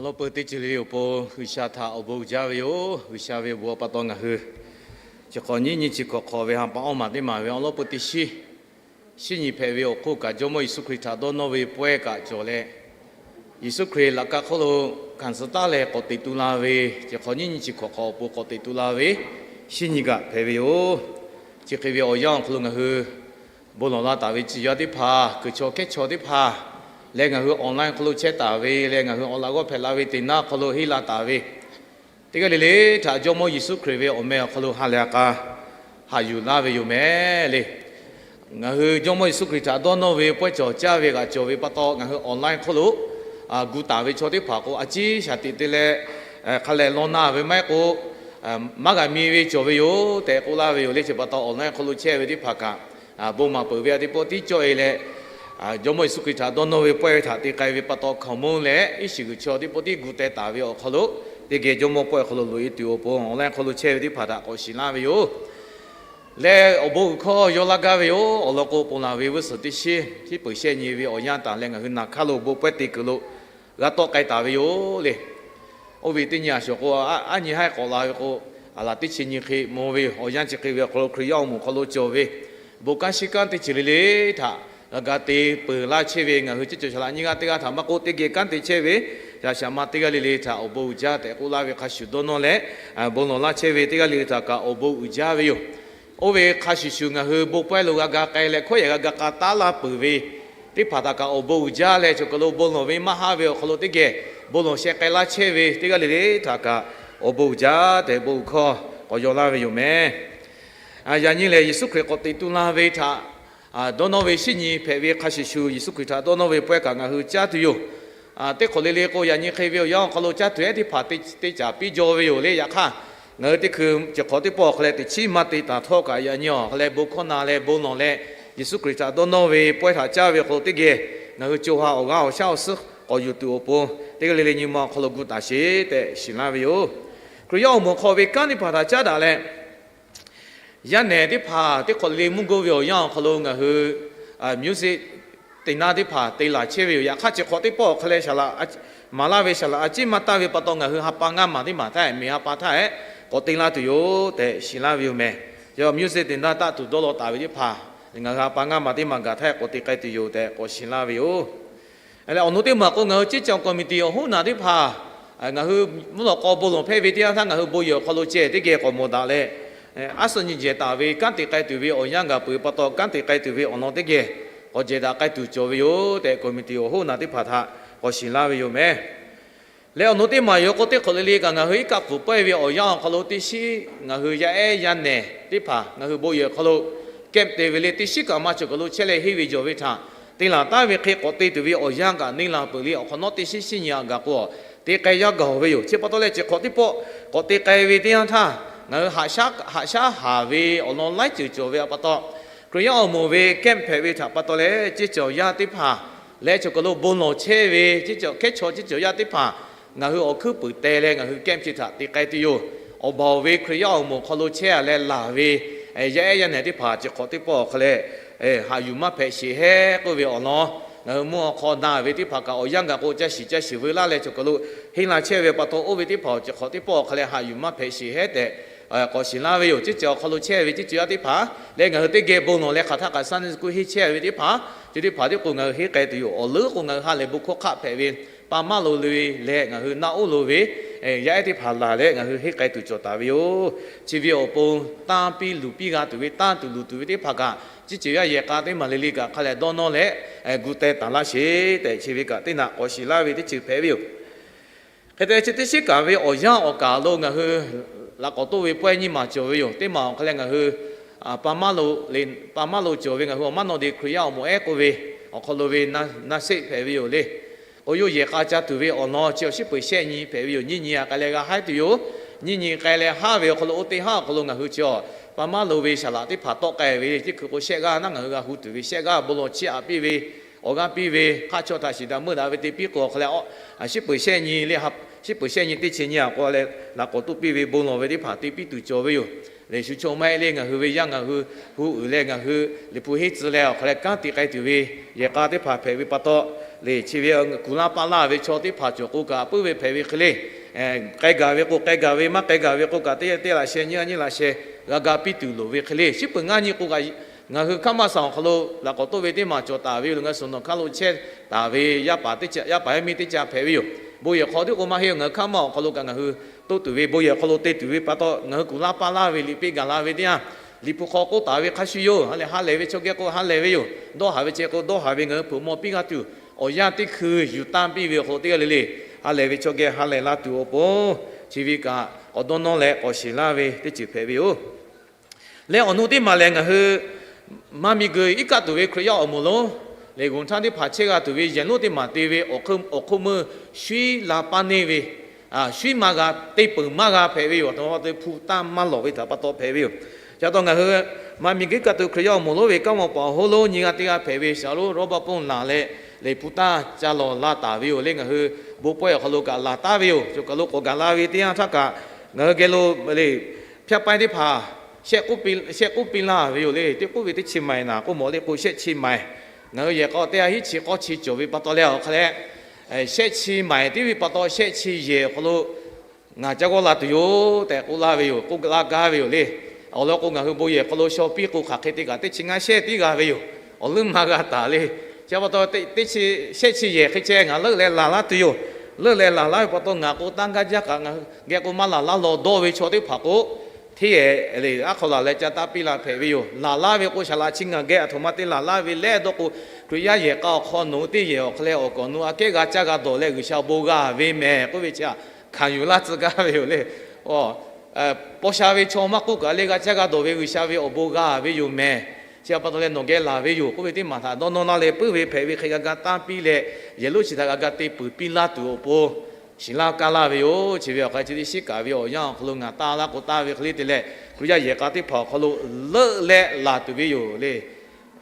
Awˬ lawn peuˬ teˇ ceuˬ le le awˬ pon G'uiˬsha htaꞈ awˬ bon uiˍ jaˇ ve yoˬ. G'uiˬsha ve awˬ bon awˬ pa taw ngaˬ hui chi hk'awꞈ nyiˇ nyiˇ chi hkawꞈ hk'awꞈ ve ha pa awˇ maˬ teˇ maˬ ve awˬ lawn peuˬ teˇ shinˉ, shinˉ nyi hpehꞈ ve awˬ hk'oˆ kaꞈ, Jawˇmawˇ Yeˍsuˆ Hkriꞈ htaꞈ dawˇ nawˇ ve pawehˇ kaꞈ cawˬ leh, Yeˍsuˆ Hkriꞈ laꞈ ka hk'oˆ lo hkanˍ suh taˉ leh k'awꞈ teꞈ tu la ve, chi hk'awꞈ nyiˇ nyiˇ chi hkawꞈ hk'awꞈ awˬ pon k'awꞈ teꞈ tu la ve shinˉ nyi kaꞈ hpehꞈ ve yoˬ. Chi hk'e ve awˬ yanˇ awˬ hk'aw lo ngaˬ hui bon lawˬ la taˍ ve tcuh yaˇ teˇ hpaˍ, kuiˬ chaw kehˉ chaw teˇ hpaˍ leh ngaˬ hui online hk'aw lo chehˇ taˍ ve leh ngaˬ hui awˬ laꞈ g'awˇ hpehꞈ la ve teˇ naˉ hk'aw lo henˇ la taˍ ve teˇ g'aˇ le le htaꞈ Jawˇmawˇ Yeˍsuˆ Hkriꞈ ve awˬ meh awˬ hk'aw lo ha lehˬ a k'a haꞈ yuˬ laˇ ve yoˬ mehˍ le. Ngaˬ hui Jawˇmawˇ Yeˍsuˆ Hkriꞈ htaꞈ dawˇ nawˇ ve pawehˇ cawˬ caˇ ve kaꞈ cawˬ ve pa taw, ngaˬ hui online hk'oˆ lo gu taˍ ve chaw teˇ hpaˍ k'o, a ciˉ shaˍ tiꞈ te leh hk'a lehˬ law na ve maˇ heˆ k'o, maˇ g'a mi ve cawˬ ve yoˬ tehꞈ k'oˆ laˇ ve yoˬ le. Chi pa taw online hk'aw lo chehˇ ve teˇ hpaˍ kaꞈ, bon maˍ peuˬ ve a teˇ pawˆ tiˉ cawˇ e leh, Jawˇmawˇ Yeˍsuˆ Hkriꞈ htaꞈ dawˇ nawˇ ve pawehˇ ve htaꞈ te k'ai ve pa taw hkaoˍmonˇ leh iˉ shiˍ g'uiˬ chaw teˇ pawˆ tiˉ gu teh taˍ ve awˬ hk'aw lo, teˇ geh Jawˇmawˇ pawehˇ awˬ hk'aw lo loꞈ e tuˬ awˬ pon online hk'aw lo chehˇ ve teˇ hpaˍ htaꞈ k'awꞈ shiˍ laˇ ve yoˬ. Leh awˬ bon g'uiˬ hkawˇ yaw laˇ gaˇ ve yoˬ. Awˬ lawn k'o, ponˬ laˬ ve vuiˇ suhˍ teˇ shinˉ, shinˉ peuˬ shehˆ nyi ve awˬ yanˇ taˍ leh ngaˬ hui naˬ hk'aˇ lo bon pawehˇ te kuiˬ lo g'a tawˆ k'ai taˍ ve yoˬ le. Oˇ ve teˇ nyi a shawˍ k'o, aˉ nyi haiˉ k'awꞈ la ve k'o, a laˬ teˇ chi nyi hk'e mawˬ ve awˬ yanˇ chi hk'e ve awˬ hk'aw lo Hkriꞈ yaˇ awˬ moˍ awˬ hk'aw lo cawˬ ve bon kanˉ shiˉ kanˉ teˇ ceuˬ le le htaꞈ g'a ga te peuˬ laˇ chehˇ ve, ngaˬ hui chi cawˬ shaˍ laꞈ nyiˇ g'aˇ teˇ g'aˇ htaꞈ maˇ k'oˆ, teˇ geh kanˉ te chehˇ ve shaˍ shaˍ ma teˇ g'aˇ le le htaꞈ awˬ bon uiˍ jaˇ tehꞈ k'oˆ laˇ ve hk'a shuˍ dawˇ nawˇ leh, bon lawˬ laˇ chehˇ ve teˇ g'aˇ le le htaꞈ kaꞈ awˬ bon uiˍ jaˇ ve yoˬ. Oˇ ve hk'a shuˍ shuˍ ngaˬ hui bon pawehˇ lo g'a ga k'ai leh hkawˇ yehˬ g'a ga k'a taˉ laˇ peuˬ ve teˇ hpaˍ htaꞈ kaꞈ awˬ bon uiˍ jaˇ leh, chaw kaˬ lo bon lawˬ ve maˇ haˆ ve awˬ hk'aw lo teˇ geh bon lawˬ sheh k'ai laˇ chehˇ ve teˇ g'aˇ le le htaꞈ kaꞈ awˬ bon uiˍ jaˇ tehꞈ bon g'uiˬ hkawˇ k'awꞈ yaw laˇ ve yoˬ mehˍ. Yaꞈ nyi lehˬ, Yeˍsuˆ Hkriꞈ k'awꞈ teꞈ tu la ve htaꞈ dawˇ nawˇ ve shinˉ nyi hpehꞈ ve hk'a shuˍ shuˍ, Yeˍsuˆ Hkriꞈ htaꞈ dawˇ nawˇ ve pawehˇ kaꞈ ngaˬ hui caˇ tuˬ yoˬ. Teˇ hk'awꞈ le le k'o, yaꞈ nyi hk'e ve awˬ yanˇ awˬ hk'aw lo caˇ tuˬ ehˉ teˇ hpaˍ te caˍ piˇ jaw ve yoˬ le. Yaꞈ hk'aˇ, ngaˬ hui teˇ hkui chi hk'awꞈ teˇ pawˆ awˬ hk'aw leh teꞈ chiˉ maˇ te taˍ htawˇ kaꞈ, yaꞈ nyi awˬ hk'aw leh bon hkawˇ na leh bon lawˬ leh, Yeˍsuˆ Hkriꞈ htaꞈ dawˇ nawˇ ve pawehˇ htaꞈ caˇ ve awˬ hk'aw lo teˇ geh ngaˬ hui co ha awˬ g'aˇ awˬ shaˉ awˬ suhˉ k'awꞈ yuˬ tuˬ awˬ pon, teˇ g'aˇ le le nyi ma awˬ hk'aw lo gu taˍ sheˍ tehꞈ shiˍ laˇ ve yoˬ. Hkriꞈ yaˇ awˬ moˍ hk'aw ve kanˉ teˇ hpaˍ htaꞈ caˉ daꞈ leh, yaˇ nehˬ teˇ hpaˍ teˇ hk'awꞈ le le mvuhˇ goˇ ve awˬ yanˇ awˬ hk'aw lo ngaˬ hui music teˇ naˉ teˇ hpaˍ te laˬ chehˇ ve yoˬ. Yaꞈ hk'aˇ, chi hk'awꞈ teˇ pawˆ awˬ hk'aw leh maˍ laˇ ve shaˍ laꞈ a ciˉ maˇ taˇ ve pa taw, ngaˬ hui ha pa ngaˇ maˬ teˇ maˬ htaˇ, miˬ ha pa htaˇ ehˉ k'awꞈ te laˇ tuˬ yoˬ tehꞈ shiˍ laˇ ve yoˬ mehˍ. Yaꞈ hk'aˇ, music teˇ naˉ taˆ tuˬ dawˇ law taˍ ve teˇ hpaˍ ngaˬ hui ha pa ngaˇ maˬ teˇ maˬ gaˬ htaˇ k'awꞈ te k'ai tuˬ yoˬ tehꞈ k'awꞈ shiˍ laˇ ve yoˬ. Leh awˬ nu teˇ maˬ k'o, ngaˬ hui ceˇ caoˬ committee awˬ hoˉ naˬ teˇ hpaˍ ngaˬ hui mvuhˇ lawꞈ k'aw bon lawˬ hpehˇ ve teˇ yanˇ htaˇ, ngaˬ hui bon yehˬ awˬ hk'aw lo ceh teˇ geh k'awꞈ mawˬ daꞈ leh, aˉ suhˆ nyi jehˬ taˍ ve kanˉ te k'ai tuˬ ve awˬ yanˇ gaˬ peuˬ pa taw, kanˉ te k'ai tuˬ ve awˬ lawn teˇ geh k'awꞈ jehˬ daꞈ k'ai tuˬ cawˬ ve yoˬ tehꞈ, committee awˬ hoˉ naˬ teˇ hpaˍ htaꞈ k'awꞈ shiˍ laˇ ve yoˬ mehˍ. Leh awˬ nu teˇ maˬ yoˬ k'o, teˇ hk'awꞈ le le kaꞈ ngaˬ hui iˉ kaˆ pfuhˍ pawehˇ ve awˬ yanˇ awˬ hk'aw lo teˇ shinˉ ngaˬ hui yaˇ ehˉ yaˇ nehˬ teˇ hpaˍ ngaˬ hui bon yehˬ awˬ hk'aw lo camp te ve le, teˇ shinˉ kaꞈ maˇ cawˬ kaˬ lo chehˇ leh henˇ ve jawˬ ve htaꞈ te laˬ taˍ ve hk'e k'awꞈ te tuˬ ve awˬ yanˇ kaꞈ neˇ la peuˬ le. Awˬ hk'awꞈ nawˉ teˇ shinˉ shinˉ nyi a gaˬ k'o, te k'ai yaˇ gaˬ ve yoˬ. Chi pa taw leh, chi hk'awꞈ teˇ pawˆ k'awꞈ te k'ai ve teˇ yanˇ htaˇ, ngaˬ hui haꞈ shaˉ haˍ ve awˬ lawn laiˉ ceuˬ cawˬ ve pa taw, Hkriꞈ yaˇ awˬ moˍ ve camp hpehꞈ ve htaꞈ pa taw leh, ceˇ cawˬ yaˇ teˇ hpaˍ leh chaw kaˬ lo bon lawˬ chehˇ ve ceˇ caoˬ hkehˉ chaw ceˇ cawˬ yaˇ teˇ hpaˍ ngaˬ hui awˬ hkuiˉ puiˍ teh leh ngaˬ hui camp chi htaꞈ te k'ai tuˬ yoˬ. Awˬ baˬ oˬ ve Hkriꞈ yaˇ awˬ moˍ hk'aw lo chehˇ a leh laˬ ve yaˇ ehˉ yaˇ nehˬ teˇ hpaˍ chi hk'awꞈ teˇ pawˆ awˬ hk'aw leh haꞈ yuˬ maˇ hpehꞈ sheˍ hehˉ k'oˆ ve awˬ lawn, ngaˬ hui mvuhˇ awˬ hk'aw na ve teˇ hpaˍ kaꞈ awˬ yanˇ gaˬ k'o, caˇ shiˍ caˇ shiˍ veu laˇ leh chaw kaˬ lo henˇ la chehˇ ve pa taw, oˇ ve teˇ hpaˍ awˬ chi hk'awꞈ teˇ pawˆ awˬ hk'aw leh haꞈ yuˬ maˇ hpehꞈ sheˍ hehˉ tehꞈ k'awꞈ shiˍ laˇ ve yoˬ. Ceˇ cawˬ awˬ hk'aw lo chehˇ ve ceˇ cawˬ yaˇ teˇ hpaˍ leh ngaˬ hui teˇ geh bon lawˬ leh hk'aˬ htaˇ kaꞈ Sunday school henˇ chehˇ ve teˇ hpaˍ, chi teˇ hpaˍ tiˉ k'o ngaˬ hui henˇ k'ai tuˬ yoˬ. Awˬ leuˉ k'o, ngaˬ hui ha lehˬ bon hkawˇ hk'aˆ hpehꞈ ve pa maˇ lo le leh ngaˬ hui naˆ oˉ lo ve yaˇ ehˉ teˇ hpaˍ laˬ leh ngaˬ hui henˇ k'ai tuˬ cawˬ taˍ ve yoˬ. Chi ve awˬ pon tanˇ piˇ luˬ piˇ g'a tuˬ ve, tanˇ tuˬ luˬ tuˬ ve teˇ hpaˍ kaꞈ, ceˇ cawˬ yaˇ yehˬ k'a teˇ maˬ le le kaꞈ hk'a lehˬ dawˇ nawˇ leh gu teh taˍ laˇ sheˍ tehꞈ, chi ve kaꞈ teˇ naꞈ k'awꞈ shiˍ laˇ ve teˇ ceuˬ hpehꞈ ve yoˬ. Hk'e te chi teˇ shinˉ kaꞈ ve awˬ yanˇ awˬ kaˍ lo ngaˬ hui laꞈ k'awꞈ toˆ ve pawehˇ nyiˇ maˬ cawˬ ve yoˬ. Teˇ maˬ awˬ hk'aw leh ngaˬ hui pa maˇ lo cawˬ ve ngaˬ hui awˬ maˇ naw de Hkriꞈ yaˇ awˬ moˍ ehˉ k'oˆ ve awˬ hk'aw lo ve naˆ seˆ hpehꞈ ve yoˬ le. K'o, yawˇ yehˬ k'a ca tuˬ ve awˬ lawn chi awˬ shinˉ peuˬ shehˆ nyi hpehꞈ ve yoˬ. Nyiˇ nyi a k'ai leh g'a haˉ tuˬ yoˬ. Nyiˇ nyi k'ai leh haˉ ve awˬ hk'aw lo, oˇ teˇ haˉ awˬ hk'aw lo ngaˬ hui chi pa maˇ lo ve shaˍ laꞈ teˇ hpaˍ tawˆ k'ai ve le. Teˇ hkui k'o shehˆ g'aˇ naˉ ngaˬ hui g'a hu tuˬ ve shehˆ g'aˇ bon lawˬ chiˇ aꞈ piˇ ve, awˬ g'aˇ piˇ ve, hk'aˆ chaw htaꞈ shiˍ daꞈ meuˇ daꞈ ve te piˇ k'o awˬ hk'aw leh, shinˉ peuˬ shehˆ nyi le, shinˉ peuˬ shehˆ nyi teˇ chi nyi a k'o leh laꞈ k'awꞈ toˆ piˇ ve bon lawˬ ve teˇ hpaˍ te piˇ tuˬ cawˬ ve yoˬ. Lehˬ shu chaw maˇ heˆ le, ngaˬ hui ve yaˇ ngaˬ hui hu uiˍ leh ngaˬ hui liꞈ hpu henˇ tcuh leh awˬ hk'aw leh kanˉ te k'ai tuˬ ve yehˬ k'a teˇ hpaˍ hpehꞈ ve pa taw, le chi ve kuˬ laˇ paˇ laˇ ve chaw teˇ hpaˍ cawˬ k'o kaꞈ, puiˉ ve hpehꞈ ve hk'e le. K'ai gaˬ ve k'o k'ai gaˬ ve, maˇ k'ai gaˬ ve k'o kaꞈ, teˇ teˇ laꞈ sheh nyiˇ laꞈ sheh g'a ga piˇ tuˬ loˍ ve hk'e le. Shiˉ peuˬ ngaˇ nyi k'o kaꞈ, ngaˬ hui hkaˇ maˇ saˍ awˬ hk'aw lo laꞈ k'awꞈ toˆ ve teˇ maˬ cawˬ taˍ ve yoˬ. Ngaˬ hui suhˍ nawˬ hk'aˇ lo chehˇ taˍ ve yaˇ paˍ yaˇ paˍ yaˇ miˇ teˇ caˇ hpehꞈ ve yoˬ. Bon yehˬ hk'aw tiˉ k'o maˇ heˆ, ngaˬ hui hkaˇ maˇ awˬ hk'aw lo kaꞈ ngaˬ hui toˆ tuˬ ve, bon yehˬ awˬ hk'aw lo te tuˬ ve pa taw, ngaˬ hui kuˬ laˇ paˇ laˇ ve liꞈ piˇ gaˬ la ve teˇ yanˇ, liꞈ hpu hk'aw k'oˆ taˍ ve hk'a shuˍ yoˬ. Ha lehˬ ha lehˬ ve chaw geh k'o ha lehˬ ve yoˬ. Dawˇ haˍ ve ceh k'o dawˇ haˍ ve, ngaˬ hui hpeuꞈ maw piˇ g'a tuˬ, awˬ yanˇ teˇ hkui yuˬ tanˇ piˇ ve awˬ hk'aw lo teˇ g'aˇ le le ha lehˬ ve chaw geh ha lehˬ la tuˬ awˬ pon, chi ve kaꞈ k'awꞈ dawˇ nawˇ leh k'awꞈ shiˍ laˇ ve teˇ ceuˬ hpehꞈ ve yoˬ. Leh awˬ nu teˇ maˬ lehˬ, ngaˬ hui maˇ miˬ guiˬ iˉ kaˆ tuˬ ve Hkriꞈ yaˇ awˬ moˍ lonˉ lehˬ, g'uiˬ htaˇ teˇ hpaˍ chehˇ g'a tuˬ ve yehˬ lonˉ teˇ maˬ te ve awˬ hk'oˆ meuˇ shuiˉ la paˇ neˇ ve, shuiˉ maˇ g'a, te peuˬ maˇ g'a hpehꞈ ve yoˬ. Hpu tanˇ maˇ lawˬ ve htaꞈ pa taw hpehꞈ ve yoˬ. Chi pa taw ngaˬ hui maˇ miˬ guiˬ iˉ kaˆ tuˬ Hkriꞈ yaˇ awˬ moˍ lonˉ ve kanˉ maw paˍ awˬ hoˉ lonˉ nyi g'a teˇ g'aˇ hpehꞈ ve shaˍ lonˉ Rawˇbaˆ Ponˇ laˬ leh, lehˬ hpu tanˇ ca lawˬ la taˍ ve yoˬ. Leh ngaˬ hui bon pawehˇ awˬ hk'aw lo kaꞈ laˬ taˍ ve yoˬ. Cawˬ kaˬ lo k'awꞈ gaˬ la ve teˇ yanˇ htaˇ kaꞈ, ngaˬ hui geh lo lehˬ hpaˇ paˇ teˇ hpaˍ shehˆ k'oˆ piˇ laˇ ve yoˬ le. Teˇ k'oˆ ve teˇ chi maiˍ naˍ k'oˆ mawˬ le k'o, shehˆ chi maiˍ. Ngaˬ hui yehˬ k'a teˇ ha hiˉ chi k'awˇ chi cawˬ ve pa taw leh awˬ hk'a leh, shehˆ chi maiˍ tiˉ ve pa taw, shehˆ chi yehˬ awˬ hk'aw lo ngaˬ caˇ g'awˇ la tuˬ yoˬ tehꞈ k'oˆ laˇ ve yoˬ. K'oˆ laˇ gaˇ ve yoˬ le. Awˬ lawn k'o, ngaˬ hui bon yehˬ hk'aw lo shaw piˇ k'o hk'aˬ hk'e te kaꞈ teˇ chi ngaˇ shehˆ tiˉ g'a ve yoˬ. Awˬ leuˉ maˇ g'a taˍ le. Chi pa taw, teˇ chi shehˆ chi yehˬ hk'e ceh ngaˬ leuˆ leh laˬ laˇ tuˬ yoˬ. Leuˆ leh laˬ laˇ ve pa taw, ngaˬ k'o tanˇ gaˇ jaˇ kaꞈ, ngaˬ hui geh k'o maˇ laˬ laˇ law dawˇ ve chaw teˇ hpaˍ k'o, hteˇ yehˬ lehˬ aˉ hk'aw laˬ leh ca taˇ piˇ la hpehꞈ ve yoˬ. Laˬ laˇ ve k'o, shaˍ laꞈ chi ngaˬ geh aˬ htoꞈ ma te laˬ laˇ ve leh dawˇ k'o, Hkriꞈ yaˇ yehˬ k'a awˬ hk'aw nawˬ hui teˇ yehˬ awˬ hk'a leh awˬ kawꞈ nawˬ hui aꞈ kehˉ g'a caˇ g'a dawˬ leh G'uiˬsha bon g'a ve mehˍ k'oˆ ve chi htaꞈ hkanˍ yuˬ laˇ tcuh gaˇ ve yoˬ le. Paw sha ve chaw maˇ k'oˆ kaꞈ le, g'a caˇ g'a dawˬ ve G'uiˬsha ve awˬ bon g'a ve yoˬ mehˍ. Chi pa taw leh nawˬ geh laˬ ve yoˬ k'oˆ ve teˇ maˬ htaꞈ dawˇ nawˇ laˇ leh, puiˉ ve hpehꞈ ve hk'e g'a ga tanˇ piˇ leh, yehˬ lonˉ chi htaꞈ g'a ga te peuˬ piˇ laˇ tuˬ awˬ pon shiˍ laˇ kaˇ laˇ ve yoˬ. Chi ve awˬ hk'a chi teˇ shiˉ kaꞈ ve awˬ yanˇ awˬ hk'aw lo ngaˬ taˇ laˇ k'o taˇ ve hk'e le te leh, Hkriꞈ yaˇ yehˬ k'a teˇ hpaˍ awˬ hk'aw lo leuˆ leh laˬ tuˬ ve yoˬ le.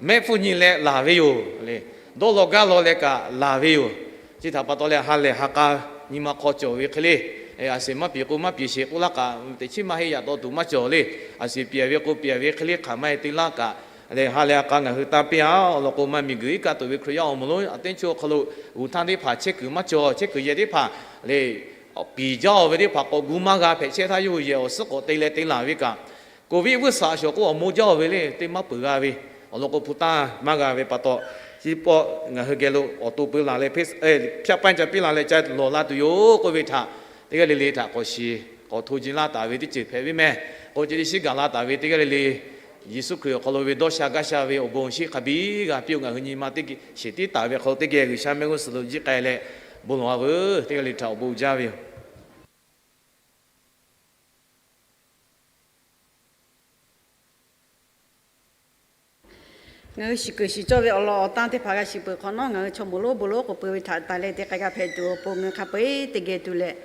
Mehˆ hpfuhˇ nyi leh laˬ ve yoˬ le. Dawˇ law gaˇ law leh kaꞈ laˬ ve yoˬ. Chi htaꞈ pa taw leh ha lehˬ ha k'a nyi ma hk'aw cawˬ ve hk'e le, aˬ sehˍ maˇ piˍ k'o maˇ piˍ sheˍ k'oˆ laˇ kaꞈ, teꞈ chiˉ maˇ heˆ yaꞈ taw tuˬ maˇ cawˬ le. Aˬ sehˍ piˍ ve k'o piˍ ve hk'e le hk'aˬ maˇ heˆ te laˇ kaꞈ, lehˬ ha lehˬ ha k'a ngaˬ hui tanˇ piˇ-a. Awˬ lawn k'o, maˇ miˬ guiˬ iˉ kaˆ tuˬ ve Hkriꞈ yaˇ awˬ moˍ lonˉ aꞈ teˇ chaw awˬ hk'aw lo g'uiˬ htaˇ teˇ hpaˍ chehˇ kuiˬ maˇ cawˬ, chehˇ kuiˬ yehˬ teˇ hpaˍ lehˬ, piˍ jaˇ-oˬ ve teˇ hpaˍ k'awꞈ gu maˇ g'a hpehꞈ chehˇ htaˇ, yawˇ hui yehˬ awˬ suhˉ k'awꞈ te leh te laˬ ve kaꞈ, Covid vuiˇ saꞈ shawˍ k'o awˬ moˍ jaˇ-oˬ ve le, teˇ maˇ peuˬ g'a ve. Awˬ lawn k'o, hpu tanˇ maˇ g'a ve pa taw, chi pawˆ ngaˬ hui geh lo awˬ to pui laˬ leh, hpaˇ paˇ ca piˇ la leh ca lawˬ la tuˬ yoˬ k'oˆ ve htaꞈ, teˇ g'aˇ le le htaꞈ k'awꞈ shiˍ k'awꞈ hto ji laˇ taˍ ve teˇ ceuˬ hpehꞈ ve mehˍ. K'o, chi teˇ shiˉ gaˬ la taˍ ve teˇ g'aˇ le le, Yeˍsuˆ Hkriꞈ awˬ hk'aw lo ve dawˇ sha gaˇ sha ve awˬ bon shinˉ hk'a biˇ g'a piˇ-oˬ. Ngaˬ hui nyi ma teˇ geh sheˍ tiˉ taˍ ve hk'aw lo teˇ geh G'uiˬsha mehˆ g'uˇ suhˍ lo jiˆ k'ai leh bon lawˬ-a veuˬ. Teˇ g'aˇ le htaꞈ awˬ bon jaˇ ve yoˬ. Ngaˬ hui shiˍ kuiˬ shiˍ cawˇ ve awˬ lawn awˬ tanˇ teˇ hpaˍ g'a shiˍ peuˬ hk'awꞈ nawˉ, ngaˬ hui chaw moˍ lonˉ bon lonˉ k'oˍ pui ve htaꞈ taˍ leh te k'ai g'a hpehꞈ tuˬ awˬ pon, ngaˬ hui hk'a peu-eˬ teˇ geh tuˬ leh,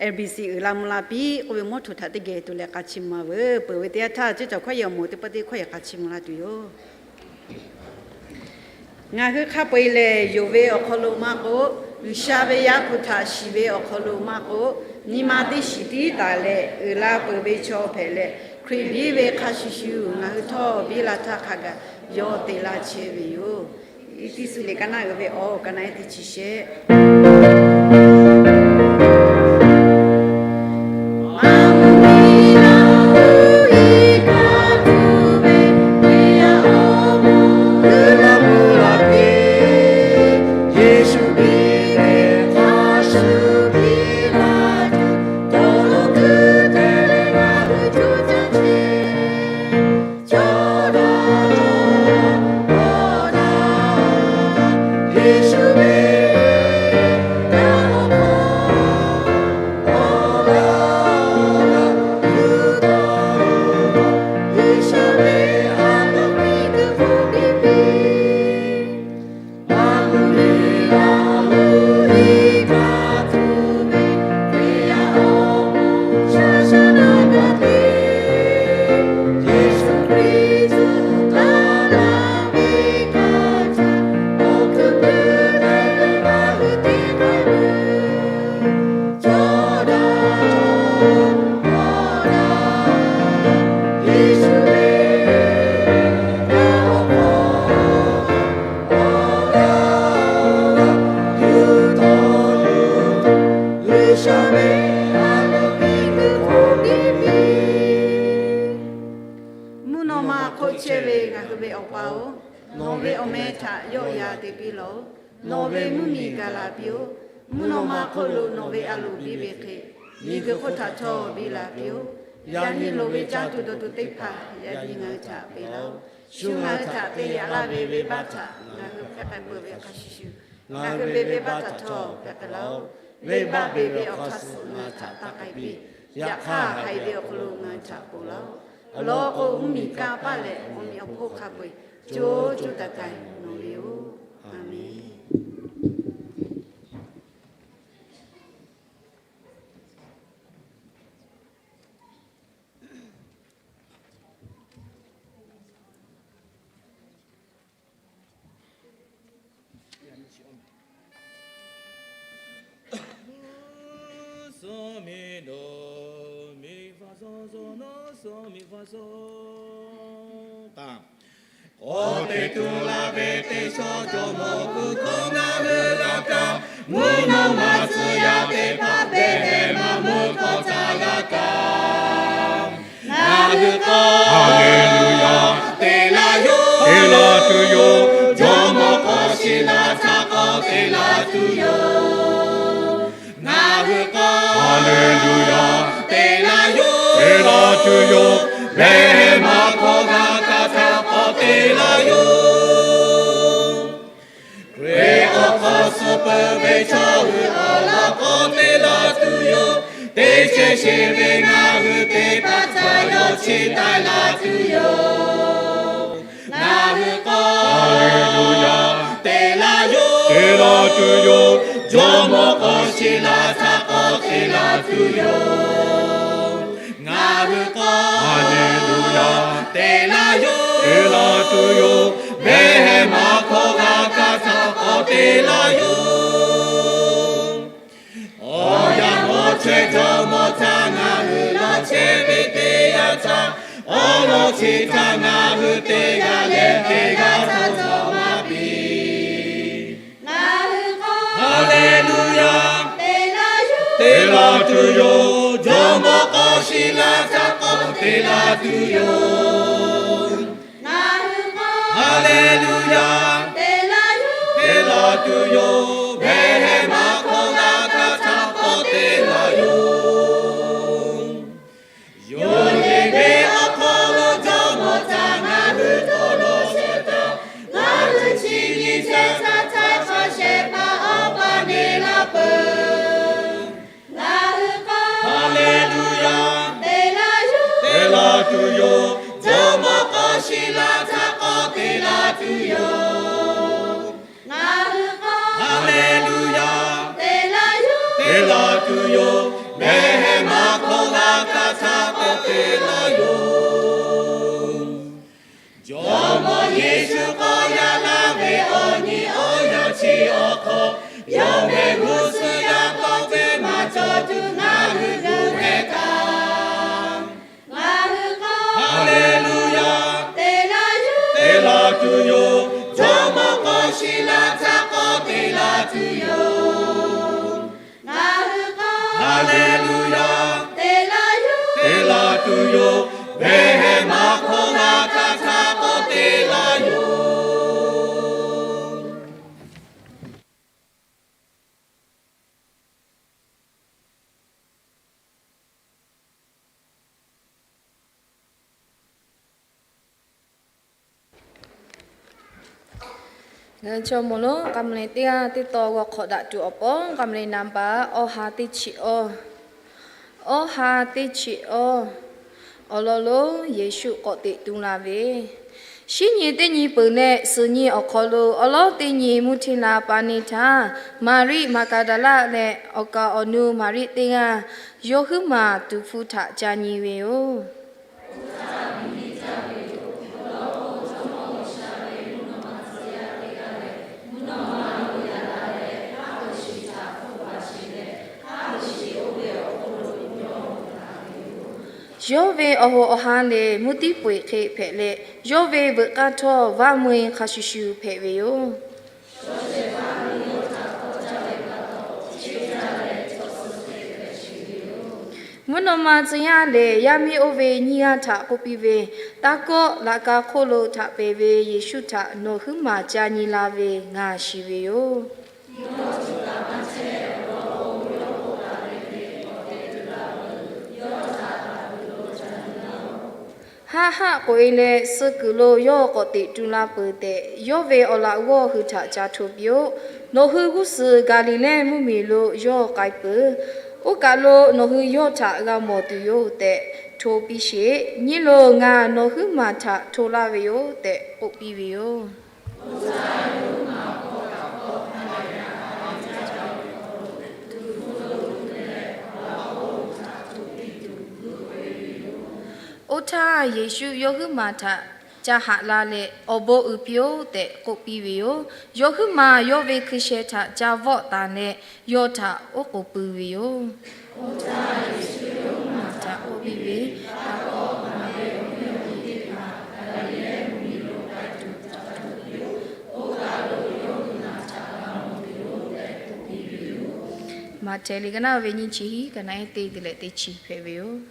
L B C uiˍ la mvuh la piˇ k'oˆ ve mawˇ htoꞈ htaꞈ teˇ geh tuˬ leh k'a chiˇ mvuh-a veuˬ. Peuˬ ve teˇ yanˇ htaˇ, ceˇ cawˬ hkawˉ yehˬ awˬ moˍ teˇ pawˆ teˇ hkawˇ yehˬ k'a chiˇ mvuh laˇ tuˬ yoˬ. Ngaˬ hui hk'a peu-eˬ lehˬ, yonˍ ve awˬ hk'aw lo maˇ k'oˆ, G'uiˬsha ve Yaˇ hpu htaꞈ shiˍ ve awˬ hk'aw lo maˇ k'oˆ, nyi ma teˇ shiˍ tiˉ taˍ leh uiˍ la peuˬ ve chaw hpehꞈ leh, Hkriꞈ biˇ ve hk'a shuˍ shuˍ ngaˬ hui htawˇ biˇ la htaˇ hk'a gaˬ yawˇ te laˇ chehˇ ve yoˬ. Iˉ tiˇ suh liꞈ ka naˆ uiˍ ve awˬ ka naˆ ehˉ teˇ chi shehˆ. Nawˬ ma hk'oˆ chehˇ ve ngaˬ hui ve Awˬ pa-oˬ, nawˬ ve awˬ meh htaꞈ yawˆ yan te piˇ lawˬ. Nawˬ ve mvuhˇ miˬ gaˬ la piˇ-oˆ. Mvuhˇ naw ma hk'oˆ lo nawˬ ve a loˍ biˇ ve hk'e, miˬguiˬ hk'oˆ htaꞈ htawˇ biˇ la piˇ-oˆ. Yaꞈ nyi loˍ ve caˇ tuˬ dawˬ tuˬ teˇ hpaˍ yaꞈ nyi ngaˬ hui htaꞈ peꞈ laˇ-oˆ. Shu ngaˬ hui htaꞈ te yaꞈ laˇ ve venˇbaˆ htaꞈ ngaˬ hui hk'a hk'e peuˬ ve hk'a shuˍ shuˍ, ngaˬ hui ve venˇbaˆ htaꞈ htawˇ hpehꞈ k'ai laˇ-oˆ. Venˇbaˆ beˬ ve awˬ hk'aˇ suh ngaˬ hui htaꞈ taˇ k'ai piˇ. Yaꞈ hk'aˇ, haiˬ ve awˬ hk'aw lo ngaˬ hui htaꞈ ponˬ laˇ-oˆ. Awˬ lawn k'o, mvuhˇmiˬ kanˇ paˆ leh awˬ meꞈ awˬ hponˇ hk'a peu-eˬ co co taiˍ taiˍ nawˬ ve yoˬ. A menˬ. K'awꞈ teꞈ tu la ve teˇ shawˉ jawˇmawˇ hui hkawˇ ngaˬ hui g'a kaˇ, mvuhˇ naw ma tcuh yaˇ teˇ hpaˍ Behˇhehˍ maꞈ mvuhˇ hkawˇ htaꞈ g'a kaˇ. Ngaˬ hui k'awˇ, Haˍleˍluˍyaˍ, te laˇ yoˬ, te laˇ tuˬ yoˬ. Jawˇmawˇ hk'aw shiˍ laˇ htaꞈ k'awꞈ te laˇ tuˬ yoˬ. Ngaˬ hui k'awˇ, Haˍleˍluˍyaˍ, te laˇ yoˬ, te laˇ tuˬ yoˬ. Behˇhehˍ maꞈ hkawˇ g'a kaˇ htaꞈ k'awꞈ te laˇ yoˬ. Hkriꞈ awˬ hk'aw suh peuˬ ve chaw hui awˬ lawn k'awꞈ te laˇ tuˬ yoˬ. Teˇ chehˇ sheˍ ve ngaˬ hui teˇ hpaˍ htaꞈ yawˇ chiˇ taˆ laˇ tuˬ yoˬ. Ngaˬ hui k'awˇ, Haˍleˍluˍyaˍ, te laˇ yoˬ, te laˇ tuˬ yoˬ. Jawˇmawˇ k'awꞈ shiˍ laˇ htaꞈ k'awꞈ te laˇ tuˬ yoˬ. Ngaˬ hui k'awˇ, Haˍleˍluˍyaˍ, te laˇ yoˬ, te laˇ tuˬ yoˬ. Behˇhehˍ maꞈ hkawˇ g'a kaˇ htaꞈ k'awꞈ te laˇ yoˬ. Awˬ yanˇ awˬ chehˇ Jawˇmawˇ htaꞈ ngaˬ hui lawˬ chehˇ ve teˇ yanˇ htaˇ, awˬ lawn chi htaꞈ ngaˬ hui te g'a leh hk'e g'a htawˇ cawˬ maˇ piˇ. Haˍleˍluˍyaˍ, te laˇ tuˬ yoˬ. Jawˇmawˇ k'awꞈ shiˍ laˇ htaꞈ k'awꞈ te laˇ tuˬ yoˬ. Haˍleˍluˍyaˍ, te laˇ tuˬ yoˬ. Behˇhehˍ maꞈ hkawˇ g'a kaˇ htaꞈ k'awꞈ te laˇ yoˬ. Yonˍ ve awˬ hk'aw lo Jawˇmawˇ htaꞈ ngaˬ hui hto lo shehˍ htaˇ, ngaˬ hui chi nyi shehˍ htaˇ htaˇ hk'a shehˍ hpaˇ awˬ pa neˇ laˇ peuˬ. Ngaˬ hui k'awˇ, Haˍleˍluˍyaˍ, te laˇ yoˬ, te laˇ tuˬ yoˬ. Jawˇmawˇ k'awꞈ shiˍ laˇ htaꞈ k'awꞈ te laˇ tuˬ yoˬ. Ngaˬ hui k'awˇ, Haˍleˍluˍyaˍ, te laˇ yoˬ, te laˇ tuˬ yoˬ. Behˇhehˍ maꞈ hkawˇ g'a kaˇ htaꞈ k'awꞈ te laˇ yoˬ. Jawˇmawˇ Yeˍsuˆ k'awꞈ yaꞈ laˇ ve awˬ nyi awˬ yanˇ chi awˬ hk'aw, yawˇ mehˆ g'uˇ suhˍ yaˇ tawˇ teˇ maˬ cawˬ tuˬ ngaˬ hui gu hpehꞈ taˍ. Ngaˬ hui k'awˇ, Haˍleˍluˍyaˍ, te laˇ yoˬ, te laˇ tuˬ yoˬ. Jawˇmawˇ k'awꞈ shiˍ laˇ htaꞈ k'awꞈ te laˇ tuˬ yoˬ. Ngaˬ hui k'awˇ, Haˍleˍluˍyaˍ, te laˇ yoˬ, te laˇ tuˬ yoˬ. Behˇhehˍ maꞈ hkawˇ g'a kaˇ htaꞈ k'awꞈ te laˇ yoˬ. Ngaˬ hui chaw mawˬ lonˉ k'aˬ ma le teˇ g'aˇ teˇ taw g'aw hk'awꞈ daꞈ tuˬ awˬ pon k'aˬ ma le naˍ baꞈ awˬ ha teˇ chi awˬ, awˬ ha teˇ chi awˬ, awˬ lawn lonˉ Yeˍsuˆ k'awꞈ teꞈ tu la ve. Shinˉ nyi teˇ nyi peuˬ leh suhˍ nyi awˬ hk'aw lo awˬ lawn teˇ nyi mvuhˇ hteˇ la pa neˇ htaˇ, Maˍriˆ Maˍgaˍdaˍlaˆ leh awˬ kaˍ awˬ nu Maˍriˆ teˇ g'aˇ, yawˇ huiˉ maˬ tuˍ hpfuh htaꞈ ca nyi ve yoˬ. Yawˇ ve awˬ hoꞈ awˬ ha lehˬ mvuhˇ tiˉ peu eˬ hk'e hpehꞈ leh, yawˇ ve veuꞈ k'aˇ htawˇ vaˇ mui hk'a shuˍ shuˍ hpehꞈ ve yoˬ. Mvuhˇ naw ma tcuh yaˇ lehˬ, yaˇ miˇ oˇ ve nyiˇ g'aˇ htaꞈ k'oˆ piˇ ve, Taˇ kawˆ. Laꞈ ka hk'oˆ lo htaꞈ pehˬ ve Yeˍsuˆ htaꞈ nawˬ huiˉ maˬ ca nyi la ve ngaˬ shiˍ ve yoˬ. Haˆ haˆ k'oꞈ e leh suh kuiˬ lo yawˇ k'awꞈ teꞈ tu la peuˬ tehꞈ, yawˇ ve awˬ laꞈ g'awˇ hui htaꞈ ca hto piˇ-oˆ. Nawˬ hui g'uˇ suhˍ Gaˍliˍlehˇ mvuhˇmiˬ lo yawˇ k'ai peuˬ. Oˇ kaˬ lo nawˬ hui yawˇ htaꞈ g'a mawˬ tuˬ yoˬ tehꞈ hto piˇ sheˍ. Nyi loˬ, ngaˬ nawˬ huiˉ maˬ htaꞈ hto laˇ ve yoˬ tehꞈ k'oˆ piˇ ve yoˬ. Oˇ htaˇ, Yeˍsuˆ yawˇ huiˉ maˬ htaꞈ ca haꞈ la leh, Awˬ bon uiˍ piˇ-oˆ tehꞈ k'oˆ piˇ ve yoˬ. Yawˇ huiˉ maˬ yawˇ ve hkui sheh htaꞈ ca vawˆ taˍ leh, yawˇ htaꞈ oˉ k'oˍ pui ve yoˬ. Htaꞈ k'oˆ piˇ ve, Maꞈhtehˍ liꞈ ka naˆ ve nyiˇ chi hiˉ, ka naˆ ehˉ teˇ teˇ leh teˇ chi hpehꞈ ve yoˬ.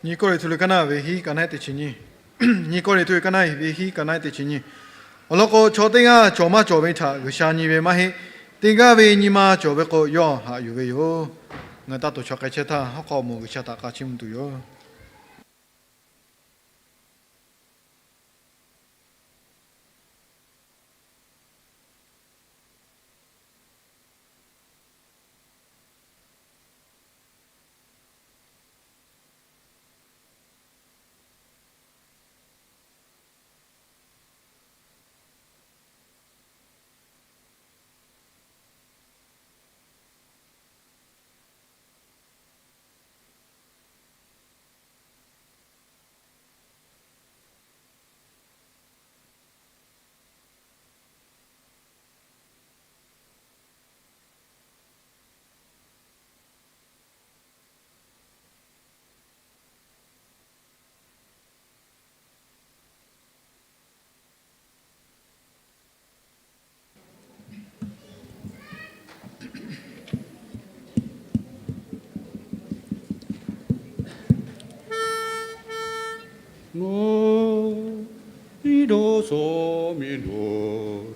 Nyi Kawˇrenˍhtuˆ liꞈ ka naˆ ve hiˉ, ka naˆ ehˉ teˇ chi nyiˇ. Nyi Kawˇrenˍhtuˆ ka naˆ ve hiˉ, ka naˆ ehˉ teˇ chi nyiˇ. Awˬ lawn k'o, chaw teˇ g'aˇ cawˬ maˇ cawˬ ve htaꞈ G'uiˬsha nyi ve maˇ heˆ. Teˇ g'aˇ ve nyi ma cawˬ ve k'o, yawˇ haꞈ yuˬ ve yoˬ. Ngaˬ taˇ tawˍ chaw k'ai chehˇ htaˇ, hawˉ hk'aw moˍ G'uiˬsha htaꞈ k'a chiˇ mvuh tuˬ yoˬ. Ngaˬ iˉ dawˇ saw miˬ dawˇ,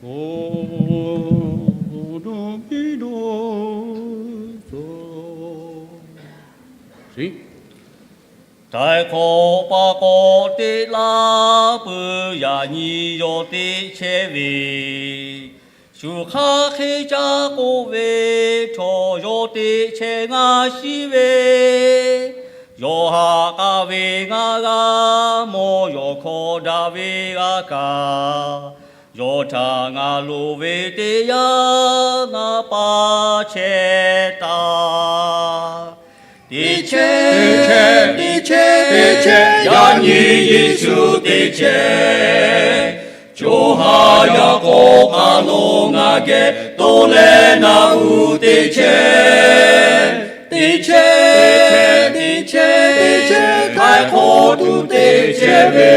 dawˇ miˬ dawˇ saw. Htaiˍ hk'awꞈ pa k'awꞈ te laˇ peuˬ, yaꞈ nyi yawˇ teˇ chehˇ ve. Shu hk'aˇ hk'e caˇ k'oˆ ve, chaw yawˇ teˇ chehˇ ngaˬ shiˍ ve. Yawˇ haꞈ k'aˇ ve ngaˬ g'a mawˬ, yawˇ hkawˇ daꞈ ve g'a kaˍ. Yawˇ htaꞈ ngaˬ loˍ ve teˇ yanˇ, ngaˬ pa chehˇ taˍ. Teˇ chehˇ, teˇ chehˇ, teˇ chehˇ, yaꞈ nyi Yeˍsuˆ teˇ chehˇ. Co ha yaꞈ k'aw k'aˬ lo ngaˬ geh to leh na uˉ teˇ chehˇ. Teˇ chehˇ, teˇ chehˇ, teˇ chehˇ, htaiˍ hk'awꞈ tuˬ teˇ chehˇ ve.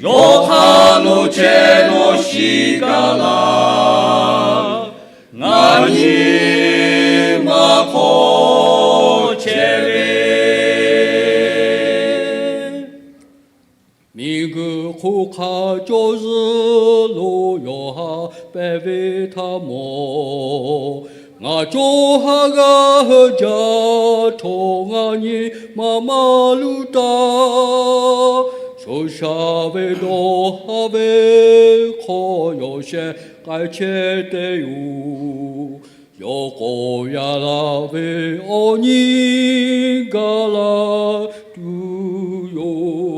Yawˇ hk'aˬ lo chehˇ nawˬ shiˍ gaˇ laˇ. Ngaˬ nyi ma hk'aw chehˇ ve. Miˬguiˬ hk'oˆ hk'a cawˇ zuhˆ lo yawˬ ha pehˍ ve htaꞈ mawˬ. Ngaˬ co ha g'a hui jaˇ htawˇ, ngaˬ nyi ma maˇ luˇ taˇ. Shoˍ shaˍ ve dawˇ haˍ ve hk'aw yawˬ sheh k'ai chehˇ te yoˬ. Yawˇ k'awꞈ yaꞈ la ve awˬ nyi gaˬ la tuˬ yoˬ.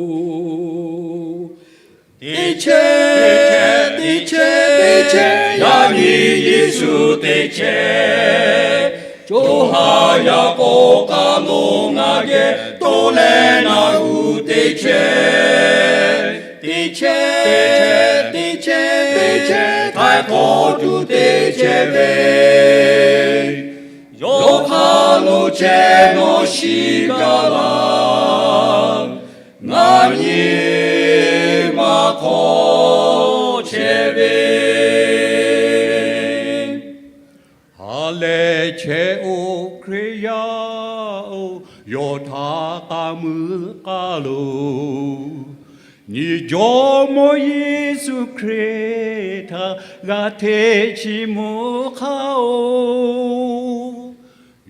Teˇ chehˇ, teˇ chehˇ, teˇ chehˇ, yaꞈ nyi Yeˍsuˆ teˇ chehˇ. Co ha yaꞈ k'aw k'aˬ lo ngaˬ geh to leh na uˉ teˇ chehˇ. Teˇ chehˇ, teˇ chehˇ, teˇ chehˇ, htaiˍ hk'awꞈ tuˬ teˇ chehˇ ve, yawˇ hk'aˇ lo chehˇ nawˬ shiˍ gaˇ laˇ. Ngaˬ nyi ma hk'aw chehˇ ve. Ha lehˬ chehˇ-oˬ Hkriꞈ yaˇ-oˬ, yawˇ htaꞈ k'a muiˬ k'aˇ lo, nyi Jawˇmawˇ Yeˍsuˆ Hkriꞈ htaꞈ g'a hteˇ chiˇ mvuh hk'aˇ-oˬ.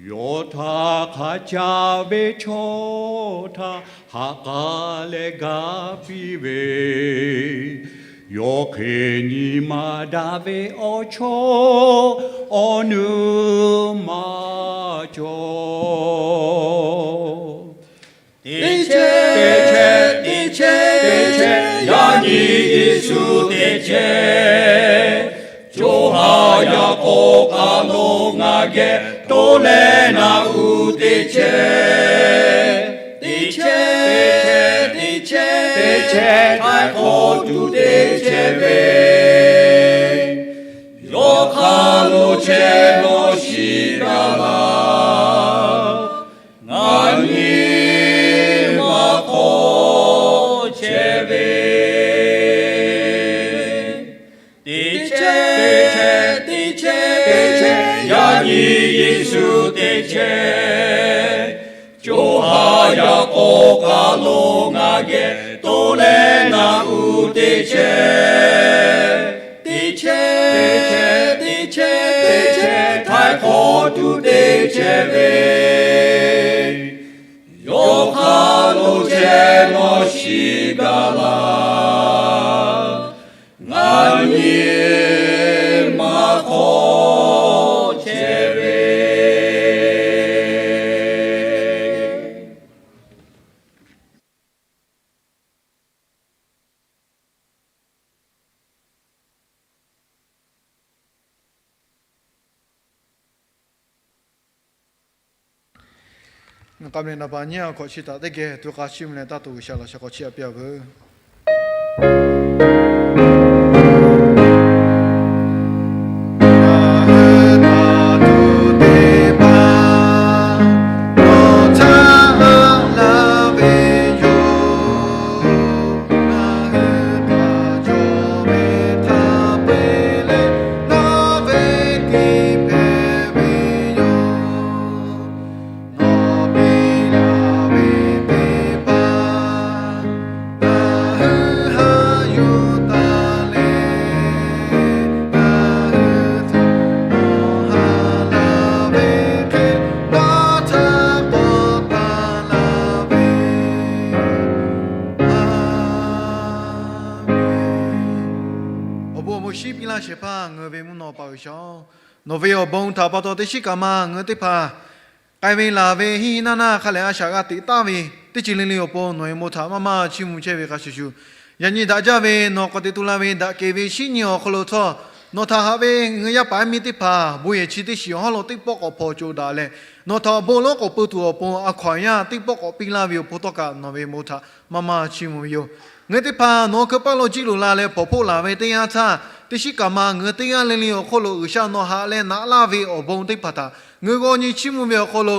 Yawˇ htaꞈ hk'a caˇ ve chaw htaꞈ ha k'a leh ga piˇ ve, yawˇ hk'e nyi ma daꞈ ve awˬ chawˇ awˬ nuˇ maˇ cawˬ. Teˇ chehˇ, teˇ chehˇ, teˇ chehˇ, yaꞈ nyi Yeˍsuˆ teˇ chehˇ. Co ha yaꞈ k'aw k'aˬ lo ngaˬ geh toˇ leh naꞈ uˉ teˇ chehˇ. Teˇ chehˇ, teˇ chehˇ, teˇ chehˇ, htaiˍ hk'awꞈ tuˬ teˇ chehˇ ve, yawˇ hk'aˇ lo chehˇ nawˬ shiˍ gaˇ laˇ. Ngaˬ nyi ma hk'aw chehˇ ve. Teˇ chehˇ, teˇ chehˇ, teˇ chehˇ, yaꞈ nyi Yeˍsuˆ teˇ chehˇ. Co ha yaꞈ k'aw k'aˬ lo ngaˬ geh toˇ leh naꞈ uˉ teˇ chehˇ. Teˇ chehˇ, teˇ chehˇ, teˇ chehˇ, htaiˍ hk'awꞈ tuˬ teˇ chehˇ ve, yawˇ hk'aˇ lo chehˇ nawˬ shiˍ gaˇ laˇ. Ngaˬ nyi ma hk'aw chehˇ ve. Ngaˬ k'a meh naˍ baˬ nyiˉ a hkawꞈ chi htaꞈ teˇ geh tuꞈ k'a chiˇ mvuh leh taˇ tuˬ G'uiˬsha laꞈ sha hk'aw chiˇ aꞈ piˇ a veuˬ. Awˬ bon awˬ meuˇ shiˉ piˇ laˇ shehˍ hpaˇ ngaˬ hui ve mvuhˇ naw pa G'uiˬsha-oˬ, nawˬ ve awˬ bon htaꞈ pa taw teˇ shiˉ kaꞈ ma ngaˬ hui teˇ hpaˍ k'ai ve laˬ ve hiˆ hiˆ naˇ naˇ hk'a lehˬ a shaꞈ g'a teꞈ taˍ ve teˇ ceuˬ le le awˬ pon nawˬ ve bon htaꞈ maˇ maˇ chiˇ mvuh chehˇ ve hk'a shuˍ shuˍ, yaꞈ nyi daꞈ jaˇ ve nawˬ k'awꞈ teꞈ tu la ve daꞈ kehˬ ve shinˉ nyi awˬ hk'aw lo htawˇ, nawˬ htaꞈ haꞈ ve ngaˬ hui yaˇ paˍ yaˇ miˇ teˇ hpaˍ bon yehˬ chi teˇ shiˍ awˬ hawˉ lo teˇ pawˆ k'awꞈ hpawnˬ coˬ daꞈ leh, nawˬ htaꞈ awˬ bon lonˉ k'awꞈ peu tuˬ awˬ pon a hkaw anˬ yaˇ teˇ pawˆ k'awꞈ piˇ laˇ ve awˬ pon htawˇ kaꞈ nawˬ ve bon htaꞈ maˇ maˇ chiˇ mvuh ve yoˬ. Ngaˬ hui teˇ hpaˍ nawˬ hui hkeu paˇ lo jiˇ loꞈ la leh hpawnˬ hpoˆ laˬ ve teˇ yanˇ htaˇ, teˇ shiˉ kaꞈ ma ngaˬ hui teˇ g'aˇ le le awˬ hk'oˆ lo G'uiˬsha nawˬ haꞈ leh naꞈ laˇ ve awˬ bon teˇ hpaˍ htaꞈ ngaˬ hui g'aw nyi chiˇ mvuh ve awˬ hk'aw lo,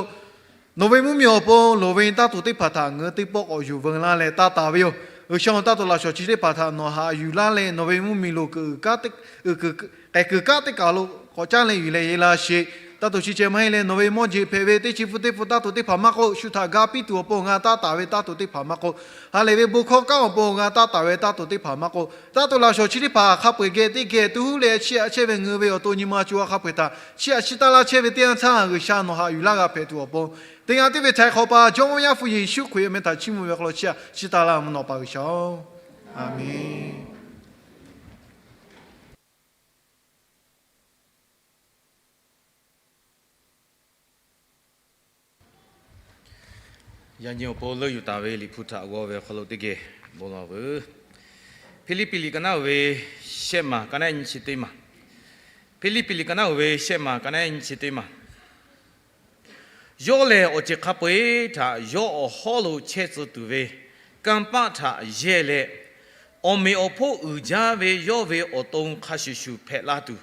nawˬ ve mvuhˇmiˬ awˬ pon loˍ ve taˇ tuˬ teˇ hpaˍ htaꞈ ngaˬ hui teˇ pawˆ k'awꞈ yuˬ veu laˇ leh taˇ taˍ ve yoˬ. G'uiˬsha taˇ tuˬ laꞈ shawnˍ chi teˇ hpaˍ htaꞈ nawˬ haꞈ yuˬ laˇ leh nawˬ ve mvuhˇmiˬ lo k'ehˬ kuiˬ kanˉ teˇ kaˬ lo k'awꞈ caˉ leh yuˬ leh yehˬ la sheˍ. Taˇ tuˬ chi ceh maˇ heˆ leh nawˬ ve mawˇ jeˬ hpehꞈ ve teˇ chi hpu teˇ hpu taˇ tuˬ teˇ hpaˍ maˇ k'oˆ, shu htaꞈ ga piˇ tuˬ awˬ pon g'a taˇ taˍ ve taˇ tuˬ teˇ hpaˍ maˇ k'oˆ, ha lehˬ ve bon hkawˇ kanˉ awˬ pon g'a taˇ taˍ ve taˇ tuˬ teˇ hpaˍ maˇ k'oˆ, taˇ tuˬ laꞈ shawnˍ chi teˇ hpaˍ hk'a peu-eˬ geh teˇ geh tu huˉ leh chiˇ aꞈ chehˇ ve ngaˬ hui ve awˬ to nyi ma co ha hk'a peu-eˬ htaꞈ chiˇ aꞈ chiˇ taˇ laˇ chehˇ ve teˇ yanˇ htaˇ, G'uiˬsha nawˬ haꞈ yuˬ laˇ g'a hpehꞈ tuˬ awˬ pon, teˇ g'aˇ tiˉ ve htaiˍ hk'awꞈ pa Jawˇmawˇ Yaˇ hpu Yeˍsuˆ Hkriꞈ awˬ meh htaꞈ chiˇ mvuh ve awˬ hk'aw lo chiˇ aꞈ chiˇ taˇ laˇ mvuhˇ naw pa G'uiˬsha-oˬ, aˍmenˍ. Yaꞈ nyi awˬ pon leuˆ yuˬ taˍ ve Liꞈ hpu htaꞈ g'aw ve awˬ hk'aw lo teˇ geh bon lawˬ veuˬ. Hpiˇliˇpiˆ liꞈ ka naˉ uiˍ ve shehˆ maˬ ka naˉ nyi chi teˇ maˬ. Hpiˇliˇpiˆ liꞈ ka naˉ uiˍ ve shehˆ maˬ ka naˉ nyi chi teˇ maˬ. Yawˇ lehˬ awˬ ceuˬ hk'a peu-eˬ htaꞈ yawˇ awˬ hawˉ lo chehˇ tcuh tuˬ ve kanˇ paˆ htaꞈ yehˇ leh, Awˬ meꞈ awˬ hponˇ uiˍ jaˇ ve yawˇ ve awˬ to hk'a shuˍ shuˍ hpehꞈ la tuˬ,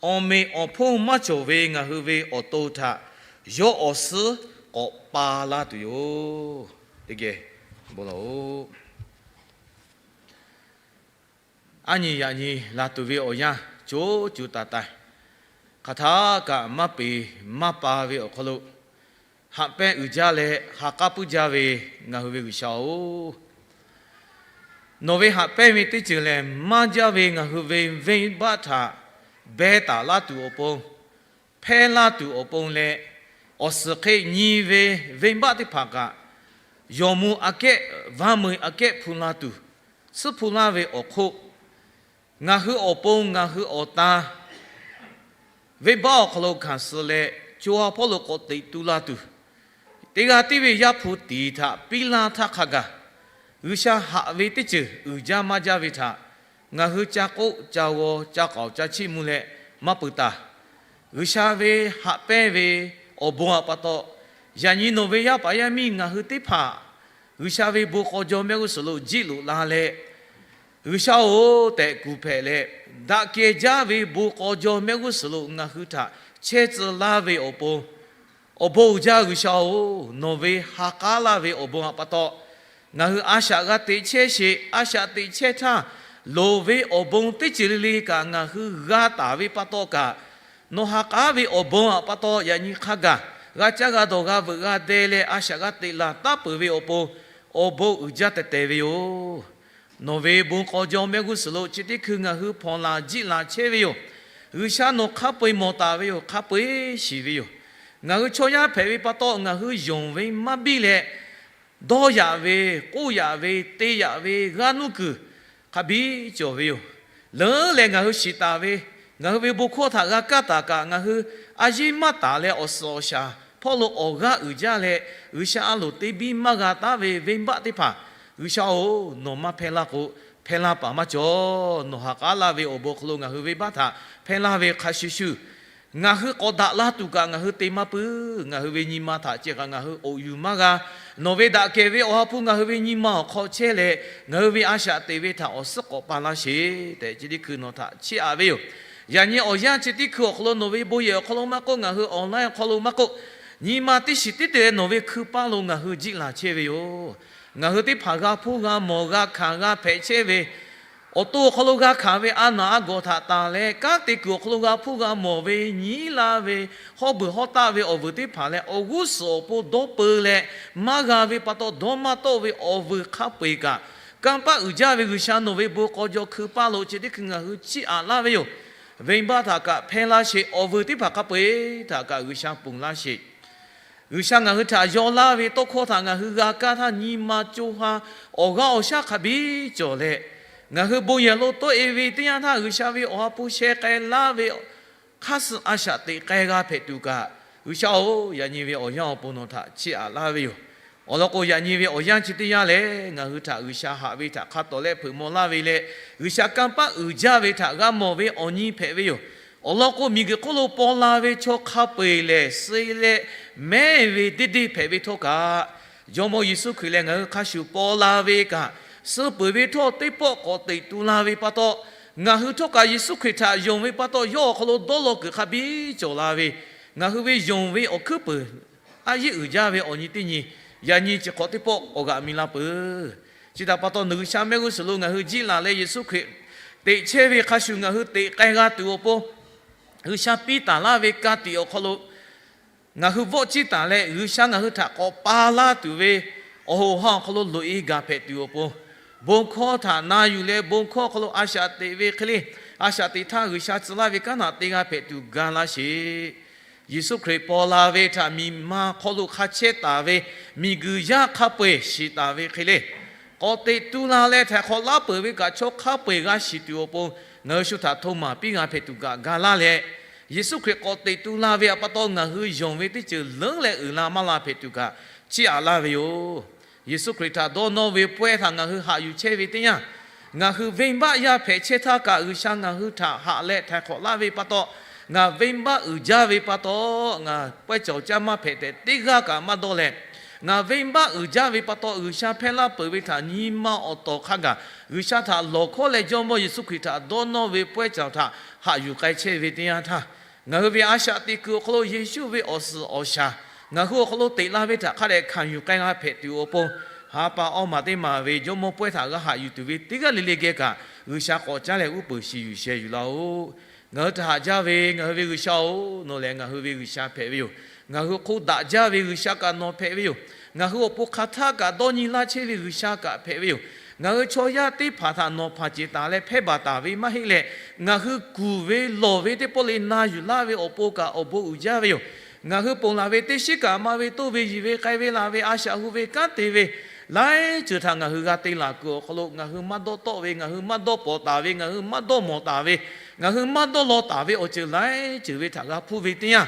awˬ meꞈ awˬ hponˇ maˇ cawˬ ve ngaˬ hui ve awˬ to htaꞈ yawˇ awˬ suhˉ k'awꞈ pa laˇ tuˬ yoˬ. Teˇ geh bon lawˬ-oꞈ. Aˉ nyi yaꞈ nyi laˬ tuˬ ve awˬ yanˇ co co taiˍ taiˍ, hk'aˬ htaˇ kaꞈ maˇ peˍ maˇ pa ve awˬ hk'aw lo haꞈ pehnˇ uiˍ jaˇ leh ha k'aˉ puiˉ jaˇ ve ngaˬ hui ve G'uiˬsha-oˬ, nawˬ ve haꞈ pehnˇ ve teˇ ceuˬ lehˬ maˇ jaˇ ve ngaˬ hui ve venˇbaˆ htaꞈ beh taˍ laˇ tuˬ awˬ pon, hpehˇ laˇ tuˬ awˬ pon leh, awˬ suhˍ hk'e nyi ve venˇbaˆ teˇ hpaˍ kaꞈ, yawˬ mvuh aꞈ kehˉ vaˇ meu aꞈ kehˉ hpu la tuˬ, suhˉ hpu laˇ ve awˬ hk'oˆ, ngaˬ hui awˬ pon ngaˬ hui awˬ ta venˇbaˆ awˬ hk'aw lo hkanˍ suh leh, co ha hpawˇ lo k'awꞈ teꞈ tu la tuˬ, teˇ g'aˇ tiˉ ve Yaˇ hpu tiˍ htaꞈ piˇ laˇ htaˇ hk'a gaˬ, G'uiˬsha haꞈ ve teˇ ceuˬ uiˍ jaˇ maˇ jaˇ ve htaꞈ ngaˬ hui ca k'oˆ ca g'aw ca k'aoˍ ca chiˇ mvuh leh maˇ peuˬ taˍ. G'uiˬsha ve haꞈ pehnˇ ve awˬ bon htaꞈ pa taw, yaꞈ nyi nawˬ ve yaˇ paˍ yaˇ miˇ ngaˬ hui teˇ hpaˍ G'uiˬsha ve bon k'aw jaw mehˆ g'uˇ suhˍ lo jiˆ loꞈ la leh, G'uiˬsha-oˬ tehꞈ kuˬ hpehꞈ leh, daꞈ kehˬ jaˇ ve bon k'aw jaw mehˆ g'uˇ suhˍ lo ngaˬ hui htaꞈ chehˇ tcuh laˇ ve awˬ pon, awˬ bon uiˍ jaˇ G'uiˬsha-oˬ, nawˬ ve ha k'aˉ laˇ ve awˬ bon htaꞈ pa taw, ngaˬ hui a shaꞈ g'a teꞈ chehˇ sheˍ. A shaꞈ teꞈ chehˇ htaˇ, loˍ ve awˬ bon teˇ ceuˬ le le kaꞈ ngaˬ hui g'a taˍ ve pa taw kaꞈ, nawˬ ha k'aˉ ve awˬ bon htaꞈ pa taw yaꞈ nyi hk'a gaˬ g'a caˇ g'a dawˬ g'a veuꞈ g'a deh leh a shaꞈ g'a teꞈ laˬ taˉ peuˬ ve awˬ pon, awˬ bon uiˍ jaˇ tehꞈ tehˬ ve yoˬ. Nawˬ ve bon k'aw jaw mehˆ g'uˇ suhˍ lo chi teˇ hkui ngaˬ hui hpawnˬ laˬ jiˆ laˬ chehˇ ve yoˬ. G'uiˬsha nawˬ hk'a peu-eˬ mawˬ taˍ ve yoˬ. Hk'a peu-eˬ shiˍ ve yoˬ. Ngaˬ hui chaw yaˇ hpehꞈ ve pa taw ngaˬ hui yonˍ ve maˇ biˇ leh, dawˇ yaꞈ ve, k'oˆ yaꞈ ve, te yaꞈ ve g'aˇ nuˇ kuiˬ hk'a biˇ cawˬ ve yoˬ. Leuˉ leh ngaˬ hui shiˍ taˍ ve, ngaˬ hui ve bon hkawˇ htaꞈ g'a kaˇ taˍ kaꞈ, ngaˬ hui a yiˉ maˇ taˍ leh awˬ suhˍ awˬ shaˍ hpawˇ lo awˬ g'aˇ uiˍ jaˇ leh, G'uiˬsha a loˍ te biˇ maˇ g'a taˉ ve venˇbaˆ teˇ hpaˍ, G'uiˬsha-oˬ, nawˬ maˇ hpehˇ laˇ k'o, hpehˇ laˇ paˍ maˇ cawˬ. Nawˬ ha k'aˉ laˇ ve awˬ bon hk'aw lo ngaˬ hui venˇbaˆ htaꞈ hpehˇ laˇ ve hk'a shuˍ shuˍ, ngaˬ hui k'awꞈ daꞈ la tuˬ kaꞈ ngaˬ hui te maˇ puiˉ. Ngaˬ hui ve nyi ma htaꞈ ceh kaꞈ ngaˬ hui oꞈ yuˬ maˇ g'a. Nawˬ ve daꞈ kehˬ ve Awˬ ha hpu ngaˬ hui ve nyi ma awˬ hk'aw chehˇ leh, ngaˬ hui ve a shaꞈ teꞈ ve htaꞈ awˬ suhˉ k'awꞈ pa laˇ sheˍ tehꞈ, chi teˇ hkui nawˬ htaꞈ chiˇ aꞈ ve yoˬ. Yaꞈ nyi awˬ yanˇ chi teˇ hkui awˬ hk'aw lo nawˬ ve bon yehˬ awˬ hk'aw lo maˇ k'oˆ, ngaˬ hui online awˬ hk'aw lo maˇ k'oˆ, nyi ma teˇ shiˍ tiˉ te leh nawˬ ve hkui paˇ lo ngaˬ hui jiˆ laˬ chehˇ ve yoˬ. Ngaˬ hui teˇ hpaˍ g'a hpuˇ g'a mawˬ g'a hkanˍ g'a hpehꞈ chehˇ ve, awˬ to awˬ hk'aw lo g'a hkanˍ ve a naˬ a gawˬ htaꞈ tanˬ leh, kanˉ te kuiˬ awˬ hk'aw lo g'a hpuˇ g'a mawˬ ve nyi la ve, hawˉ beuˬ hawˉ taˆ ve awˬ vuiˬ teˇ hpaˍ leh awˬ g'uˇ suhˍ awˬ pon dawˇ peu leh, maˇ g'a ve pa taw dawˇ maˇ tawˆ ve awˬ vuiˬ hk'a peu-eˬ kaꞈ, kanˇ paˆ uiˍ jaˇ ve G'uiˬsha nawˬ ve bon k'aw jaw hkui paˇ lo chi teˇ hkui ngaˬ hui chiˇ aꞈ laˇ ve yoˬ. Venˇbaˆ htaꞈ kaꞈ hpehˇ laˇ sheˍ. Awˬ vuiˬ teˇ hpaˍ hk'a peu-eˬ htaꞈ kaꞈ G'uiˬsha ponˬ laˇ sheˍ. G'uiˬsha ngaˬ hui htaꞈ yaw laˇ ve tawˇ hkawˇ htaꞈ ngaˬ hui g'a kaˇ htaˇ, nyi ma co ha awˬ g'aˇ awˬ shaˉ hk'a biˇ cawˬ leh, ngaˬ hui bon yehˬ lo tawˆ-e ve teˇ yanˇ htaˇ, G'uiˬsha ve Awˬ ha hpu sheh k'ai laˇ ve hk'aˇ suh a shaꞈ teꞈ k'ai g'a hpehꞈ tuˬ kaꞈ, G'uiˬsha-oˬ, yaꞈ nyi ve awˬ yanˇ awˬ pon nawˬ htaꞈ chiˇ aꞈ laˇ ve yoˬ. Awˬ lawn k'o, yaꞈ nyi ve awˬ yanˇ chi teˇ yanˇ lehˬ, ngaˬ hui htaꞈ G'uiˬsha haꞈ ve htaꞈ hk'a tawˍ leh hpeuꞈ maw laˇ ve leh, G'uiˬsha kanˇ paˆ uiˍ jaˇ ve htaꞈ g'a mawˬ ve awˬ nyi hpehꞈ ve yoˬ. Awˬ lawn k'o, miˬguiˬ hk'oˆ lo paw la ve chaw hk'a peu-eˬ lehˬ, suh leh mehˉ ve deˇ deˇ hpehꞈ ve htawˇ kaꞈ, Jawˇmawˇ Yeˍsuˆ Hkriꞈ lehˬ ngaˬ hui hk'a shuˍ paw la ve kaꞈ, suh peuˬ ve htawˇ teˇ pawˆ k'awꞈ teꞈ tu la ve pa taw, ngaˬ hui htawˇ kaꞈ Yeˍsuˆ Hkriꞈ htaꞈ yonˍ ve pa taw, yawˇ awˬ hk'aw lo dawˇ law kuiˬ hk'a biˇ cawˬ la ve, ngaˬ hui ve yonˍ ve awˬ hkuiˉ peuˬ a yeˉ uiˍ jaˇ ve awˬ nyi teˇ nyi, yaꞈ nyi chi hk'awꞈ teˇ pawˆ k'awꞈ g'aꞈ mi la peuˬ. Chi htaꞈ pa taw, nawˬ G'uiˬsha mehˆ g'uˇ suhˍ lo ngaˬ hui jiˆ laˬ leh Yeˍsuˆ Hkriꞈ teꞈ chehˇ ve hk'a shuˍ ngaˬ hui teꞈ k'ai g'a tuˬ awˬ pon, G'uiˬsha piˇ taˍ laˇ ve ka tiꞈ awˬ hk'aw lo ngaˬ hui vawˆ ciˇ taˍ leh, G'uiˬsha ngaˬ hui htaꞈ k'awꞈ pa laˇ tuˬ ve awˬ hoꞈ ha awˬ hk'aw lo loꞈ-e gaˬ hpehꞈ tuˬ awˬ pon, bon hkawˇ htaꞈ na yuˬ leh bon hkawˇ awˬ hk'aw lo a shaꞈ teꞈ ve hk'e le, a shaꞈ teꞈ htaˇ G'uiˬsha tcuh laˇ ve kanˉ htaꞈ te g'a hpehꞈ tuˬ ga laˇ sheˍ. Yeˍsuˆ Hkriꞈ paw la ve htaꞈ miˬ ma hk'aw lo hk'a chehˇ taˍ ve miˬguiˬ yaˇ hk'a peu-eˬ shiˍ taˍ ve hk'e le, k'awꞈ teꞈ tu la leh htaiˍ hk'awꞈ laˇ peuˬ ve kaꞈ chaw hk'a peu-eˬ g'a shiˍ tuˬ awˬ pon, ngaˬ hui shu htaꞈ hto maˍ piˇ g'a hpehꞈ tuˬ kaꞈ ga laˇ leh, Yeˍsuˆ Hkriꞈ k'awꞈ teꞈ tu la ve htaꞈ pa taw ngaˬ hui yonˍ ve teˇ ceuˬ leuˉ leh uiˍ la maˇ la hpehꞈ tuˬ kaꞈ chiˇ aꞈ laˇ ve yoˬ. Yeˍsuˆ Hkriꞈ htaꞈ dawˇ nawˇ ve pawehˇ htaꞈ ngaˬ hui haꞈ yuˬ chehˇ ve teˇ yanˇ, ngaˬ hui venˇbaˆ yaˇ hpehꞈ chehˇ htaˇ kaꞈ G'uiˬsha ngaˬ hui htaꞈ haꞈ leh htaiˍ hk'awꞈ laˇ ve pa taw, ngaˬ venˇbaˆ uiˍ jaˇ ve pa taw, ngaˬ pawehˇ cawˬ caˇ maˇ hpehꞈ tehꞈ teˇ g'aˇ kaꞈ maˇ dawˇ leh, Ngaˬ venˇbaˆ uiˍ jaˇ ve pa taw, G'uiˬsha hpehˇ laˇ peuˬ ve htaꞈ nyi ma awˬ tawˍ hk'a gaˬ G'uiˬsha htaꞈ lawˬ hkawˉ leh, Jawˇmawˇ Yeˍsuˆ Hkriꞈ htaꞈ dawˇ nawˇ ve pawehˇ caoˬ htaꞈ haꞈ yuˬ k'ai chehˇ ve teˇ yanˇ htaˇ, ngaˬ hui ve a shaꞈ teꞈ kuiˬ awˬ hk'aw lo Yeˍsuˆ ve awˬ suhˍ awˬ shaˍ ngaˬ hui awˬ hk'aw lo teꞈ la ve htaꞈ hk'a dehꞈ hkanˍ yuˬ k'ai g'a hpehꞈ tuˬ awˬ pon, ha pa awˇ maˬ teˇ maˬ ve Jawˇmawˇ pawehˇ htaꞈ g'a haꞈ yuˬ tuˬ ve teˇ g'aˇ le le geh kaꞈ, G'uiˬsha k'awꞈ caˉ leh uˉ peunˍ shiˍ yuˬ sheh yuˬ laˇ-oˆ. Ngaˬ hui htaꞈ haꞈ jaˇ ve ngaˬ hui ve G'uiˬsha-oˬ, nawˬ lehˬ ngaˬ hui ve G'uiˬsha hpehꞈ ve yoˬ. Ngaˬ hui hk'oˆ daꞈ jaˇ ve G'uiˬsha kaꞈ nawˬ hpehꞈ ve yoˬ. Ngaˬ hui awˬ pon hk'aˬ htaˆ kaꞈ dawˇ nyi laˇ chehˇ ve G'uiˬsha kaꞈ hpehꞈ ve yoˬ. Ngaˬ hui chaw yaˇ teˇ hpaˍ htaꞈ nawˬ hpanˍ ceˬ taˍ leh hpehˇ baˬ taˍ ve maˇ heˆ leh, ngaˬ hui kuˬ ve lawˬ ve teˇ pawˆ le na yuˬ laˇ ve awˬ pon kaꞈ awˬ bon uiˍ jaˇ ve yoˬ. Ngaˬ hui ponˬ laˬ ve teˇ shiˉ kaꞈ ma ve toˇ ve yiˬ ve k'ai ve laˬ ve a shaꞈ hu ve kanˉ te ve laiˉ ceuˬ htaꞈ ngaˬ hui g'a te laˬ kuiˬ awˬ hk'aw lo, ngaˬ hui maˇ dawˇ tawˆ ve, ngaˬ hui maˇ dawˇ pawnˍ taˍ ve, ngaˬ hui maˇ dawˇ mawˬ taˍ ve, ngaˬ hui maˇ dawˇ law taˍ ve awˬ ceuˬ laiˉ ceuˬ ve htaꞈ g'a hpuˇ ve teˇ yanˇ,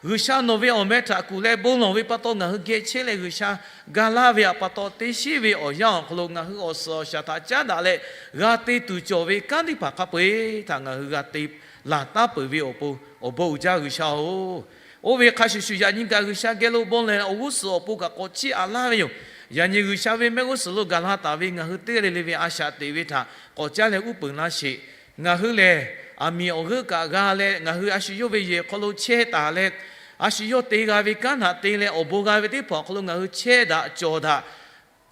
G'uiˬsha nawˬ ve awˬ meh htaꞈ kuˬ leh bon lawˬ ve pa taw, ngaˬ hui geh chehˇ leh G'uiˬsha ga laˇ ve pa taw, teˇ shiˉ ve awˬ yanˇ awˬ hk'aw lo ngaˬ hui awˬ suhˍ awˬ shaˍ htaꞈ caˉ daꞈ leh g'a te tuˬ cawˬ ve kanˉ teˇ hpaˍ hk'a peu-eˬ htaꞈ ngaˬ hui g'a te laˬ taˉ peuˬ ve awˬ pon awˬ bon uiˍ jaˇ G'uiˬsha-oˬ. Oˇ ve hk'a shuˍ shuˍ, yaꞈ nyi kaꞈ G'uiˬsha geh lo bon leh awˬ g'uˇ suhˍ awˬ pon kaꞈ k'awꞈ chiˇ aꞈ laˇ ve yoˬ. Yaꞈ nyi G'uiˬsha ve mehˆ g'uˇ suhˍ lo gaˬ la taˍ ve ngaˬ hui teˇ g'aˇ le le ve a shaꞈ teꞈ ve htaꞈ k'awꞈ caˉ leh uˉ peunˍ laˇ sheˍ. Ngaˬ hui lehˬ, aˬ miˍ awˬ g'euˆ kaꞈ g'a leh, ngaˬ hui a shu yawˇ ve yehˬ hk'aw lo chehˇ taˍ leh, a shu yawˇ te g'a ve kanˉ htaꞈ te leh awˬ bon g'a ve teˇ hpaˍ awˬ hk'aw lo ngaˬ hui chehˇ daꞈ cawˬ daꞈ,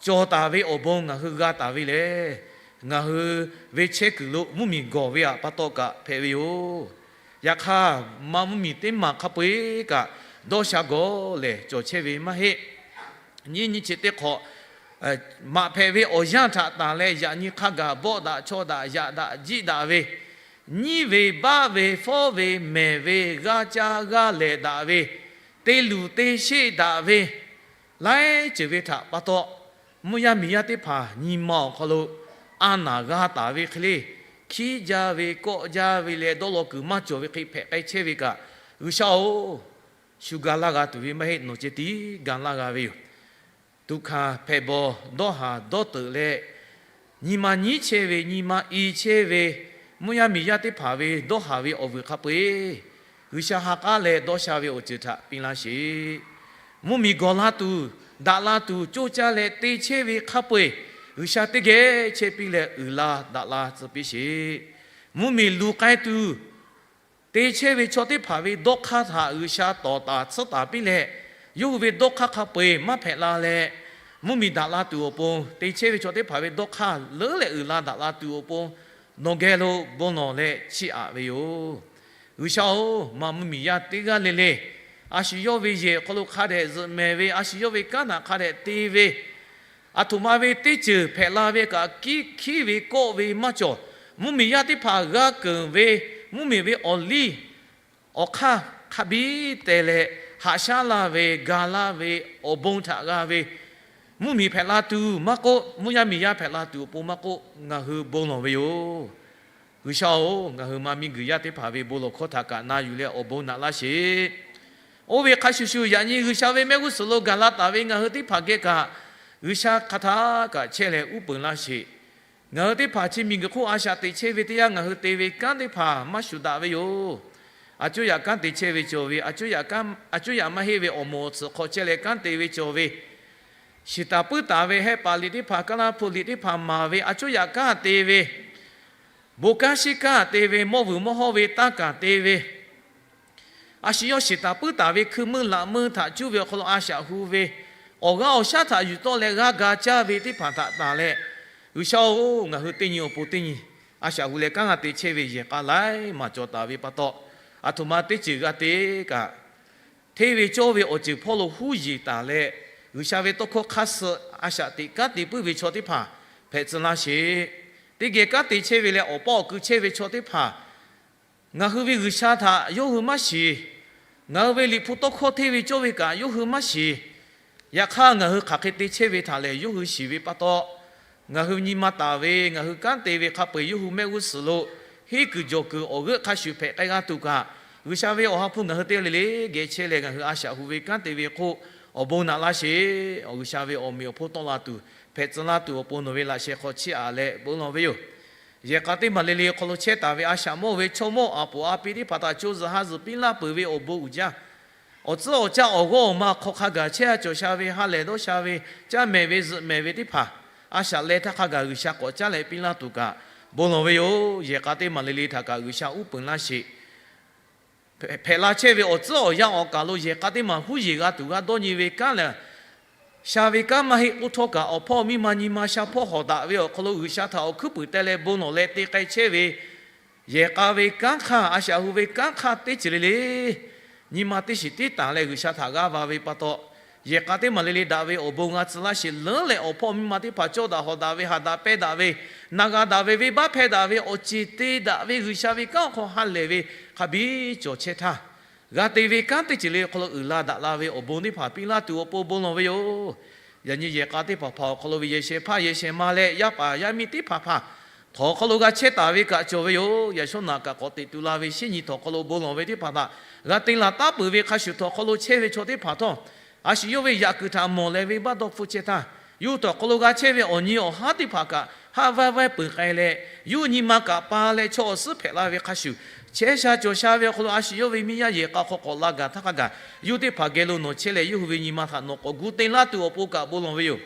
cawˬ taˍ ve awˬ bon ngaˬ hui g'a taˍ ve lehˬ, ngaˬ hui ve chehˇ kuiˬ lo mvuhˇmiˬ gawˬ ve pa taw kaꞈ hpehꞈ ve yoˬ. Yaꞈ hk'aˇ, ma mvuhˇmiˬ teˇ maˬ hk'a peu-eˬ kaꞈ dawˇ sha gawˬ lehˬ cawˬ chehˇ ve maˇ heˆ. Nyiˇ nyi chi teˇ hk'awꞈ maꞈ hpehꞈ ve awˬ yanˇ htaꞈ tanˬ leh, yaꞈ nyi hk'a gaˬ bawˆ daꞈ chaw daꞈ yaꞈ daꞈ jiˆ daꞈ ve, nyiˉ ve baˆ ve fawˉ ve mehˬ ve g'aˇ caˇ g'aˇ lehˬ daꞈ ve, te luˬ te sheˆ daꞈ ve, laiˉ ceuˬ ve htaꞈ pa taw, mvuhˇ yaˇ miˬ yaˇ teˇ hpaˍ nyi ma awˬ hk'aw lo a naˬ g'a taˍ ve hk'e le, hkiˉ jaˇ ve kawˆ jaˇ ve leh dawˇ law kuiˬ maˇ cawˬ ve hk'e hpehꞈ k'ai chehˇ ve kaꞈ, G'uiˬsha-oˬ, shu ga laˇ g'a tuˬ ve maˇ heˆ, nawˬ ceh tiˉ ga laˇ g'a ve yoˬ. Tuꞈ hkanˍ hpehꞈ bawˬ dawˇ haˍ dawˇ teuꞈ leh, nyi ma nyiˉ chehˇ ve, nyi ma i chehˇ ve mvuhˇ yaˇ miˬ yaˇ teˇ hpaˍ ve dawˇ haˍ ve awˬ vuiˬ hk'a peu-eˬ, G'uiˬsha ha k'aˉ leh dawˇ sha ve awˬ ceuˬ htaꞈ piˇ laˇ sheˍ. Mvuhˇmiˬ gawˬ la tuˬ, daꞈ la tuˬ coˇ caˇ leh te chehˇ ve hk'a peu-eˬ, G'uiˬsha teˇ geh chehˇ piˇ leh uiˍ la daꞈ la tcuh piˇ sheˍ. Mvuhˇmiˬ luˬ k'ai tuˬ, te chehˇ ve chaw teˇ hpaˍ ve dawˇ hk'aˇ htaꞈ G'uiˬsha tawˍ taˍ tsuhˇ taˍ piˇ leh, yawˇ hui ve dawˇ hk'aˇ hk'a peu-eˬ maˇ hpehꞈ la leh, mvuhˇmiˬ daꞈ la tuˬ awˬ pon te chehˇ ve chaw teˇ hpaˍ ve dawˇ hk'aˇ leuˉ leh uiˍ la daꞈ la tuˬ awˬ pon, nawˬ geh lo bon lawˬ leh chiˇ aꞈ ve yoˬ. G'uiˬsha-oˬ, ma mvuhˇmiˬ yaˇ teˇ g'aˇ le le a shu yawˇ ve yehˬ awˬ hk'aw lo hk'a dehꞈ zuhꞈ mehˍ ve, a shu yawˇ ve kanˉ htaꞈ hk'a dehꞈ te ve, aˬ htoꞈ ma ve teˇ ceuˬ hpehꞈ la ve kaꞈ, kiˉ hkiˉ ve kawˆ ve maˇ cawˬ. Mvuhˇmiˬ yaˇ teˇ hpaˍ g'a keunˍ ve, mvuhˇmiˬ ve awˬ liˇ awˬ hk'aˇ hk'a biˇ te leh haꞈ shaˉ laˇ ve, ga laˇ ve, awˬ bon htaꞈ g'a ve, mvuhˇmiˬ hpehꞈ la tuˬ maˇ k'oˆ, mvuhˇ yaˇ miˬ yaˇ hpehꞈ la tuˬ awˬ pon maˇ k'oˆ, ngaˬ hui bon lawˬ ve yoˬ. G'uiˬsha-oˬ, ngaˬ hui ma miˇ guiˬ yaˇ teˇ hpaˍ ve bon lawˬ hkawˇ htaꞈ kaꞈ na yuˬ leh awˬ bon naꞈ laˇ sheˍ. Oˇ ve hk'a shuˍ shuˍ, yaꞈ nyi G'uiˬsha ve mehˆ g'uˇ suhˍ lo gaˬ la taˍ ve ngaˬ hui teˇ hpaˍ geh kaꞈ, G'uiˬsha hk'aˬ htaˇ kaꞈ chehˇ leh uˉ peunˍ laˇ sheˍ. Ngaˬ hui teˇ hpaˍ chi miˬguiˬ hk'oˆ a shaꞈ teꞈ chehˇ ve teˇ yanˇ, ngaˬ hui te ve kanˉ teˇ hpaˍ maˇ shuˍ daꞈ ve yoˬ. A cuˇ yaꞈ kanˉ te chehˇ ve cawˬ ve, a cuˇ yaꞈ maˇ heˆ ve awˬ moˍ awˬ tsuhˍ hk'aw chehˇ leh kanˉ te ve cawˬ ve, shiˍ taˍ puiˉ taˍ ve hehˆ paˍ liꞈ teˇ hpaˍ, kaˉ laˇ hpu liꞈ teˇ hpaˍ maˍ ve a cuˇ yaꞈ kanˉ te ve, bon kanˉ shiˉ kanˉ te ve, mawˇ vuiˬ mawˇ hawˇ ve tanˇ kaˍ te ve, a shu yawˇ shiˍ taˍ puiˉ taˍ ve hkui meuˇ laꞈ meuˇ htaꞈ cuˇ ve awˬ hk'aw lo a shaꞈ hu ve, awˬ g'aˇ awˬ shaˉ htaꞈ yuˬ tawˆ leh g'aˇ ga caˇ ve teˇ hpaˍ htaꞈ tanˬ leh, G'uiˬsha-oˬ, ngaˬ hui teˇ nyi awˬ pon teˇ nyi a shaꞈ hu leh kanˉ te chehˇ ve yehˬ k'a laiˉ maˍ cawˬ taˍ ve pa taw, aˬ htoꞈ ma teˇ ceuˬ g'a te kaꞈ, hteˇ ve cawˇ ve awˬ ceuˬ hpawˇ lo huˉ yeˬ taˍ leh, G'uiˬsha ve tawˇ hkawˇ hk'aˇ suh a shaꞈ teꞈ kanˉ te puiˉ ve chaw teˇ hpaˍ hpehꞈ tcuh laˇ sheˍ. Teˇ geh kanˉ te chehˇ ve leh awˬ paˇ awˬ kui chehˇ ve chaw teˇ hpaˍ, ngaˬ hui ve G'uiˬsha htaꞈ yawˇ hui maˇ shiˍ. Ngaˬ hui ve liꞈ hpu tawˇ hkawˇ hteˇ ve cawˇ ve kaꞈ yawˇ hui maˇ shiˍ. Yaꞈ hk'aˇ, ngaˬ hui hk'aˬ hk'e te chehˇ ve htaꞈ lehˬ yawˇ hui shiˍ ve pa taw, ngaˬ hui nyi ma taˍ ve, ngaˬ hui kanˉ te ve hk'a peu-eˬ yawˇ hui mehˆ g'uˇ suhˍ lo henˇ kuiˬ jawˬ kuiˬ awˬ g'euˆ hk'a shuˍ hpehꞈ k'ai g'a tuˬ kaꞈ, G'uiˬsha ve awˬ ha hpu ngaˬ hui teˇ g'aˇ le le geh chehˇ leh ngaˬ hui a shaꞈ hu ve kanˉ te ve hk'oˆ awˬ bon naꞈ laˇ sheˍ. Awˬ G'uiˬsha ve awˬ meꞈ awˬ hponˇ tawˆ la tuˬ, hpehꞈ tcuh laˇ tuˬ awˬ pon nawˬ ve laꞈ sheh hk'aw chiˇ aꞈ leh bon lawˬ ve yoˬ. Yehˬ k'a teˇ maˬ le le hk'aw lo chehˇ taˍ ve a shaꞈ mawˇ ve chaw mawˇ aˬ poˍ a pi teˇ hpaˍ htaꞈ co zuhˬ ha zuhˬ piˇ laˇ peuˬ ve awˬ bon uiˍ jaˇ. awˬ tcuhˉ awˬ caˇ awˬ g'awˇ awˬ ma hk'aw hk'a gaˬ chehˇ a cawˬ sha ve ha lehˬ dawˇ sha ve, caˇ mehˍ ve zuhꞈ mehˍ ve teˇ hpaˍ a shaꞈ leh htaˇ hk'a gaˬ G'uiˬsha k'awꞈ caˉ leh piˇ laˇ tuˬ kaꞈ bon lawˬ ve yoˬ. Yehˬ k'a teˇ maˬ le le htaꞈ kaꞈ G'uiˬsha uˉ peunˍ laˇ sheˍ. Hpehꞈ la chehˇ ve awˬ tcuhˉ awˬ yanˇ awˬ kaˬ lo yehˬ k'a teˇ maˬ huˉ yeˬ g'a tuˬ g'a dawˇ nyi ve kanˉ lehˬ, sha ve kanˉ maˇ heˆ k'oˆ htawˇ kaꞈ, awˬ hpawˇ miˇ ma nyi ma sha hpawˇ hawˍ daꞈ ve awˬ hk'aw lo G'uiˬsha htaꞈ awˬ hkuiˉ puiˍ teh leh bon lawˬ leh te k'ai chehˇ ve yehˬ k'a ve kanˉ hk'aˇ, a shaꞈ hu ve kanˉ hk'aˇ teˇ ceuˬ le le, nyi ma teˇ shiˍ tiˉ tanˬ leh G'uiˬsha htaꞈ g'aˇ va ve pa taw, yehˬ k'a teˇ maˬ le le daꞈ ve awˬ bon g'a tcuh laˇ sheˍ. Leuˉ leh awˬ hpawˇ miˇ ma teˇ hpaˍ cawˇ daꞈ hawˍ daꞈ ve, haꞈ daꞈ pehnˇ daꞈ ve, na g'a daꞈ ve, venˇbaˆ hpehˇ daꞈ ve, awˬ ceˬ te daꞈ ve G'uiˬsha ve kanˉ awˬ hk'aw ha lehˬ ve hk'a biˇ cawˬ chehˇ htaˇ, g'a te ve kanˉ teˇ ceuˬ le awˬ hk'aw lo uiˍ la daꞈ la ve awˬ bon teˇ hpaˍ piˇ laˇ tuˬ awˬ pon bon lawˬ ve yoˬ. Yaꞈ nyi yehˬ k'a teˇ hpaˍ hpaˍ awˬ hk'aw lo ve yehˬ shehˍ hpaˇ yehˬ shehˍ ma leh yaˇ paˍ yaˇ miˇ teˇ hpaˍ hpaˍ htawnˍ hk'aw lo g'a chehˇ taˍ ve kaꞈ cawˬ ve yoˬ. Yaꞈ shawˉ naꞈ kaꞈ k'awꞈ teꞈ tu la ve shinˉ nyi htawnˍ hk'aw lo bon lawˬ ve teˇ hpaˍ htaꞈ g'a te laˬ taˉ peuˬ ve hk'a shuˍ, htawnˍ hk'aw lo chehˇ ve chaw teˇ hpaˍ htawˇ, a shu yawˇ ve yaꞈ kuiˬ htaꞈ mawˬ leh venˇbaˆ dawˇ hpfuhˇ chehˇ htaˇ, yawˇ hui htawnˍ hk'aw lo g'a chehˇ ve awˬ nyi awˬ haˉ teˇ hpaˍ kaꞈ haˆ vaˇ vaˇ peuˬ k'ai leh, yawˇ hui nyi ma kaꞈ pa leh chaw awˬ suhˉ hpehꞈ la ve hk'a shuˍ, chehˇ sha cawˬ sha ve awˬ hk'aw lo a shu yawˇ ve miˇ yaˇ yehˬ k'a hk'aw k'awꞈ la gaˬ htaˇ hk'a gaˬ, yawˇ hui teˇ hpaˍ geh lo nawˬ chehˇ leh yawˇ hui ve nyi ma htaꞈ nawˬ k'awꞈ gu te laˇ tuˬ awˬ pon kaꞈ bon lawˬ ve yoˬ.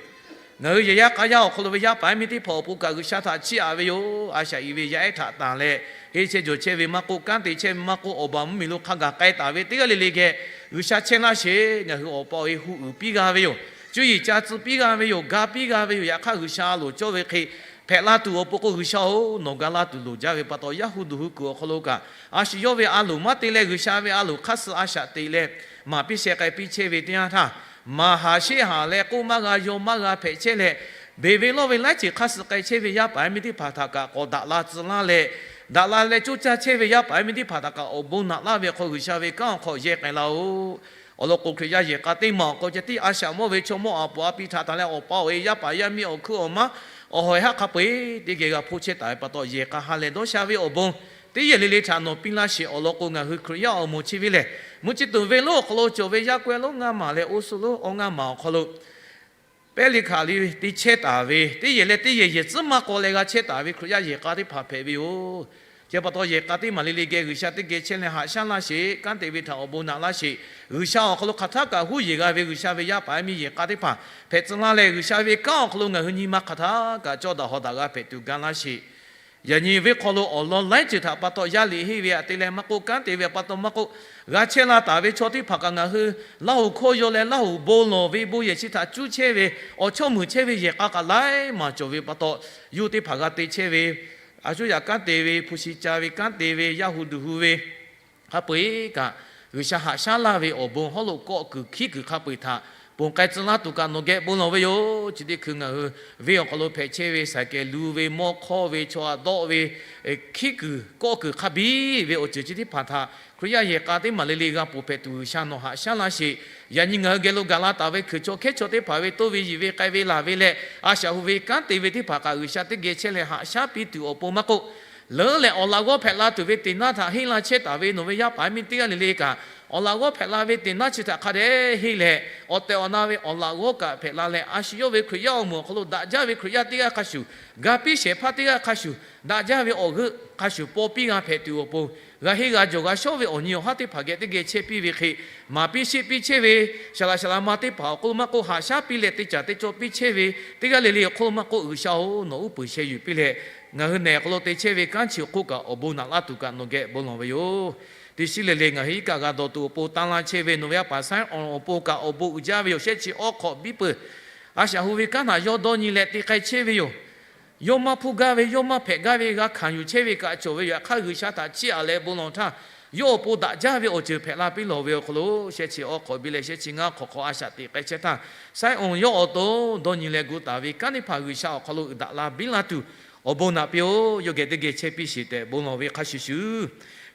Ngaˬ hui yehˬ yaˇ k'a yaˇ awˬ hk'aw lo ve yaˇ paˍ yaˇ miˇ teˇ hpaˍ awˬ pon kaꞈ G'uiˬsha htaꞈ chiˇ aꞈ ve yoˬ. A shaꞈ iˍ ve yaˇ ehˉ htaꞈ tanˬ leh, henˇ chehˇ jawˬ chehˇ ve maˇ k'oˆ, kanˉ te chehˇ ve maˇ k'oˆ, awˬ baˬ mvuhˇmiˬ lo hk'a gaˬ k'ai taˍ ve teˇ g'aˇ le le geh G'uiˬsha chehˇ laˇ sheˍ. Ngaˬ hui awˬ pa awˬ e hu uiˍ piˇ g'a ve yoˬ. Cuˇ yiˍ ca tcuh piˇ g'a ve yoˬ. Ga piˇ g'a ve yoˬ. Yaꞈ hk'aˇ G'uiˬsha a loˍ cawˇ ve hk'e hpehꞈ la tuˬ awˬ pon k'o, G'uiˬsha-oˬ, nawˬ ga laˇ tuˬ loˍ jaˇ ve pa taw, yaˇ hu duˬ hui kuiˬ awˬ hk'aw lo kaꞈ a shu yawˇ ve a loˍ maˇ te leh, G'uiˬsha ve a loˍ hk'aˇ suh a shaꞈ teꞈ leh maˍ piˇ sheh k'ai piˇ chehˇ ve teˇ yanˇ htaˇ, maˍ haˍ sheˆ haˍ leh k'oˆ maˇ g'a yaw maˇ g'a hpehꞈ chehˇ leh, beˬ ve lawˇ ve laiˉ ceuˬ hk'aˇ suh k'ai chehˇ ve yaˇ paˍ yaˇ miˇ teˇ hpaˍ htaꞈ kaꞈ k'awꞈ daꞈ la tcuh laˇ leh, daꞈ la leh coˇ caˇ chehˇ ve yaˇ paˍ yaˇ miˇ teˇ hpaˍ htaꞈ kaꞈ awˬ bon naꞈ laˇ ve hk'aw G'uiˬsha ve kanˉ awˬ hk'aw yehˇ k'ai laˇ-oˆ. Awˬ lawn k'o, Hkriꞈ yaˇ yehˬ k'a teˇ maˬ awˬ hk'aw ceh tiˉ a shaꞈ mawˇ ve chaw mawˇ aˬ poˍ a pi htaꞈ tanˬ leh, awˬ pa awˬ e yaˇ paˍ yaˇ miˇ awˬ hkuiˉ awˬ maˉ awˬ hawˬ e haˉ hk'a peu-eˬ teˇ geh g'a hpoˆ chehˇ taˍ ve pa taw, yehˬ k'a ha lehˬ dawˇ sha ve awˬ bon teˇ yehˬ le le htaꞈ nawˬ piˇ laˇ sheˍ. Awˬ lawn k'o, ngaˬ hui Hkriꞈ yaˇ awˬ moˍ chi ve lehˬ, mvuhˇ chi tuˬ venˇ lonˉ awˬ hk'aw lo cawˬ ve yaˇ k'awehˇ lonˉ ngaˇ maˬ leh oˇ suh lonˉ awˇ ngaˇ maˬ awˬ hk'aw lo Pehˇ liꞈ hkaˍ liꞈ te chehˇ taˍ ve, teˇ yehˬ leh teˇ yehˬ yehˬ tcuhˉ maˇ k'aw leh g'a chehˇ taˍ ve Hkriꞈ yaˇ yehˬ k'a teˇ hpaˍ hpehꞈ ve yoˬ. Chi pa taw, yehˬ k'a teˇ maˬ le le geh G'uiˬsha teˇ geh chehˇ leh haꞈ shaˉ laˇ sheˍ. Kanˉ te ve htaꞈ awˬ bon naꞈ laˇ sheˍ. G'uiˬsha awˬ hk'aw lo hk'aˬ htaˇ kaꞈ huˉ yeˬ g'a ve G'uiˬsha ve yaˇ paˍ yaˇ miˇ yehˬ k'a teˇ hpaˍ hpehꞈ tcuh laˇ leh, G'uiˬsha ve kanˉ awˬ hk'aw lo ngaˬ hui nyi ma hk'aˬ htaˇ kaꞈ cawˇ daꞈ hawˍ daꞈ g'a hpehꞈ tuˬ ga laˇ sheˍ. Yaꞈ nyi venˇ hk'aw lo awˬ lawn laiˉ ceuˬ htaꞈ pa taw, yaˇ liꞈ henˇ ve aꞈ te leh maˇ k'oˆ, kanˉ te ve aꞈ pa taw maˇ k'oˆ, g'a chehˇ la taˍ ve chaw teˇ hpaˍ kaꞈ ngaˬ hui Laˇ huˍ hkawˇ yaw leh Laˇ huˍ bon lawˬ ve bon yehˬ chi htaꞈ cuˇ chehˇ ve awˬ chawˇ muiˬ chehˇ ve yehˬ k'a kaꞈ laiˉ maˬ cawˬ ve pa taw, yawˇ teˇ hpaˍ g'a te chehˇ ve, a cuˇ yaꞈ kanˉ te ve, hpu shi ca ve, kanˉ te ve, yaˇ hu duˬ hu ve, hk'a peu-eˬ kaꞈ G'uiˬsha haꞈ shaˉ laˇ ve awˬ bon hawˉ lo kawˆ kuiˬ hkiˉ kuiˬ hk'a peu-eˬ htaꞈ ponˬ k'ai tcuh laˇ tuˬ kaꞈ nawˬ geh bon lawˬ ve yoˬ. Chi teˇ hkui ngaˬ hui venˇ awˬ hk'aw lo hpehꞈ chehˇ ve, saiˍ kehˍ lu ve, mawˇ hkawˇ ve, chaw a dawˆ ve, hkiˉ kuiˬ kawˆ kuiˬ hk'a biˇ ve awˬ ceuˬ chi teˇ hpaˍ htaꞈ Hkriꞈ yaˇ yehˬ k'a teˇ maˬ le le g'a ponˬ hpehꞈ tuˬ G'uiˬsha nawˬ haꞈ shaˉ laˇ sheˍ. Yaꞈ nyi ngaˬ hui geh lo gaˬ la taˍ ve hkui chaw hkehˉ chaw teˇ hpaˍ ve toˇ ve yiˬ ve k'ai ve laˬ ve leh, a shaꞈ hu ve kanˉ te ve teˇ hpaˍ kaꞈ G'uiˬsha teˇ geh chehˇ leh haꞈ shaˉ piˇ tuˬ awˬ pon maˇ k'oˆ, leuˉ leh awˬ laꞈ g'awˇ hpehꞈ la tuˬ ve teꞈ naˉ htaꞈ henˇ la chehˇ taˍ ve nawˬ ve yaˇ paˍ yaˇ miˇ teˇ g'aˇ le le kaꞈ, awˬ laꞈ g'awˇ hpehꞈ la ve teꞈ naˉ chi htaꞈ hk'a dehꞈ henˇ leh, awˬ tehˬ awˬ na ve awˬ laꞈ g'awˇ kaꞈ hpehꞈ la leh, a shu yawˇ ve Hkriꞈ yaˇ awˬ moˍ awˬ hk'aw lo daꞈ jaˇ ve Hkriꞈ yaˇ teˇ g'aˇ hk'a shuˍ, ga piˇ shehˍ hpaˇ teˇ g'aˇ hk'a shuˍ, daꞈ jaˇ ve awˬ g'euˆ hk'a shuˍ paw piˇ g'a hpehꞈ tuˬ awˬ pon, g'a henˇ g'a jawˬ g'a shawˉ ve awˬ nyi awˬ haˉ teˇ hpaˍ geh teˇ geh chehˇ piˇ ve hk'e, maˍ piˇ sheˆ piˇ chehˇ ve, saˍ laꞈ saˍ laꞈ ma teˇ hpaˍ awˬ hk'aw lo maˇ k'oˆ, haꞈ shaˉ piˇ leh te caˍ te caw piˇ chehˇ ve teˇ g'aˇ le le awˬ hk'aw lo maˇ k'oˆ, G'uiˬsha-oˬ, nawˬ uˉ peunˍ sheh yuˬ piˇ leh, ngaˬ hui nehˬ awˬ hk'aw lo te chehˇ ve kanˉ chi hk'oˆ kaꞈ awˬ bon naꞈ laˇ tuˬ kaꞈ nawˬ geh bon lawˬ ve yoˬ. Teˇ shiˉ le le ngaˬ hui iˉ kaˆ g'a dawˬ tuˬ awˬ pon tanˇ laˇ chehˇ ve nawˬ ve yaˇ paˍ Saiˉonˍ awˬ pon kaꞈ awˬ bon uiˍ jaˇ ve yoˬ. Shehˆ chi awˉ hk'awꞈ biˇ peuˬ. A shaꞈ hu ve kanˉ htaꞈ yawˇ dawˇ nyi leh te k'ai chehˇ ve yoˬ. Yawˇ maˇ hpuˇ gaˇ ve, yawˇ maˇ hpehꞈ gaˇ ve g'a hkanˍ yuˬ chehˇ ve kaꞈ cawˬ ve yoˬ. Yaꞈ hk'aˇ, G'uiˬsha htaꞈ chiˇ aꞈ leh bon lawˬ htaˇ, yawˇ awˬ pon daꞈ jaˇ ve awˬ ceuˬ hpehꞈ la piˇ lawˬ ve awˬ hk'aw lo, shehˆ chi awˉ hk'awꞈ biˇ leh shehˆ chi ngaˇ hk'awꞈ hk'aw a shaꞈ teꞈ k'ai chehˇ htaˇ, Saiˉonˍ yawˇ awˬ to dawˇ nyi leh gu taˍ ve kanˉ teˇ hpaˍ G'uiˬsha awˬ hk'aw lo uiˍ daꞈ la biˇ la tuˬ, awˬ bon naꞈ piˇ-oˬ. Yawˇ geh teˇ geh chehˇ piˇ sheˍ tehꞈ bon lawˬ ve hk'a shuˍ shuˍ,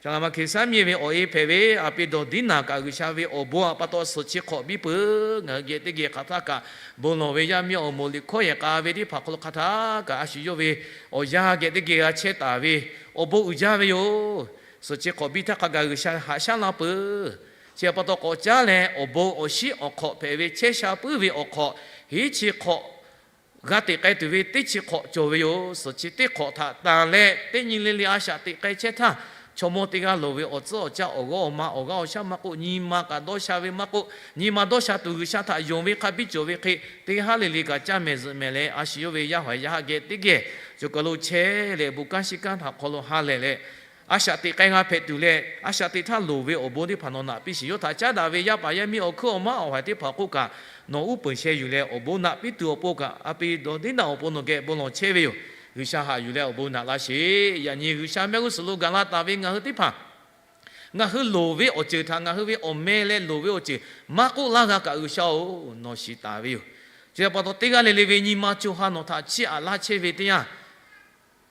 Saˍ laꞈ ma hke saˉ miˇ ve awˬ e hpehꞈ ve a pi dawˬ diˉ naˬ kaꞈ G'uiˬsha ve awˬ bon aꞈ pa taw suhˍ chi hk'awꞈ biˇ peuˬ. Ngaˬ hui geh teˇ geh hk'aˬ htaˇ kaꞈ bon lawˬ ve yaˇ miˇ awˬ moˍ liꞈ hkawˇ yehˬ k'a ve teˇ hpaˍ hk'aw lo hk'aˬ htaˇ kaꞈ a shu yawˇ ve awˬ yanˇ geh teˇ geh g'a chehˇ taˍ ve awˬ bon uiˍ jaˇ ve yoˬ. Suhˍ chi hk'awꞈ biˇ htaˇ hk'a gaˬ G'uiˬsha haꞈ shaˉ laˇ peuˬ. Chi aꞈ pa taw k'awꞈ caˉ leh awˬ bon awˬ shiˉ awˬ hk'awꞈ hpehꞈ ve chehˇ sha puiˉ ve awˬ hk'awꞈ hiˉ chi hk'awꞈ g'a teꞈ k'ai tuˬ ve teˇ chi hk'awꞈ cawˬ ve yoˬ. Suhˍ chi teˇ hk'awꞈ htaꞈ tanˬ leh teˇ nyi le le a shaꞈ teꞈ k'ai chehˇ htaˇ, Chaw mawˇ teˇ g'aˇ loˍ ve awˬ tcuhˉ awˬ caˇ awˬ g'awˇ awˬ ma awˬ g'aˇ awˬ shaˉ maˇ k'oˆ, nyi ma kaꞈ dawˇ sha ve maˇ k'oˆ, nyi ma dawˇ sha tuˬ G'uiˬsha htaꞈ yonˍ ve hk'a biˇ cawˬ ve hk'e, teˇ haˉ le le kaꞈ caˇ mehˍ zuhꞈ mehˍ leh, a shu yawˇ ve yaˇ hawˍ yaˇ haˆ geh teˇ geh cawˬ kaˬ lo chehˇ leh, bon kanˉ shiˉ kanˉ htaꞈ hk'aw lo ha lehˬ leh, a shaꞈ teꞈ k'ai g'a hpehꞈ tuˬ leh, a shaꞈ teꞈ htaˇ loˍ ve awˬ bon teˇ hpaˍ nawˬ naꞈ piˇ sheˍ. Yawˇ htaꞈ caˉ daꞈ ve yaˇ paˍ yaˇ miˇ awˬ hkuiˉ awˬ maˇ awˬ haiˬ teˇ hpaˍ k'oˆ kaꞈ, nawˬ uˉ peunˍ sheh yuˬ leh awˬ bon naꞈ piˇ tuˬ awˬ pon kaꞈ, a pi dawˬ deˉ naꞈ awˬ pon nawˬ geh bon lawˬ chehˇ ve yoˬ. G'uiˬsha haꞈ yuˬ leh awˬ bon naꞈ laˇ sheˍ. Yaꞈ nyi G'uiˬsha mehˆ g'uˇ suhˍ lo gaˬ la taˍ ve ngaˬ hui teˇ hpaˍ, ngaˬ hui loˍ ve awˬ ceuˬ htaꞈ ngaˬ hui ve awˬ meh leh loˍ ve awˬ ceuˬ maˇ k'oˆ laˇ g'a kaꞈ, G'uiˬsha-oˬ, nawˬ shiˍ taˍ ve yoˬ. Chi htaꞈ pa taw, teˇ g'aˇ le le ve nyi ma co ha nawˬ htaꞈ chiˇ aꞈ laˇ chehˇ ve teˇ yanˇ,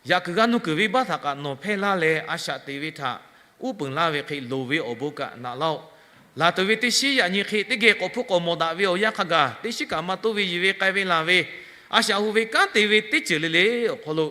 yaꞈ kuiˬ g'a nuˇ kuiˬ venˇbaˆ htaꞈ kaꞈ nawˬ hpehˇ laˇ leh, a shaꞈ teꞈ ve htaꞈ uˉ peunˍ laˇ ve hk'e loˍ ve awˬ bon kaꞈ naꞈ laˇ-oˆ. Laˬ tuˬ ve teˇ shiˉ yaꞈ nyi hk'e teˇ geh k'awꞈ hpuˇ k'awꞈ mawˬ daꞈ ve awˬ yanˇ hk'a gaˬ, teˇ shiˉ kaꞈ maˇ toˇ ve yiˬ ve k'ai ve laˬ ve, a shaꞈ hu ve kanˉ te ve teˇ ceuˬ le le awˬ hk'aw lo,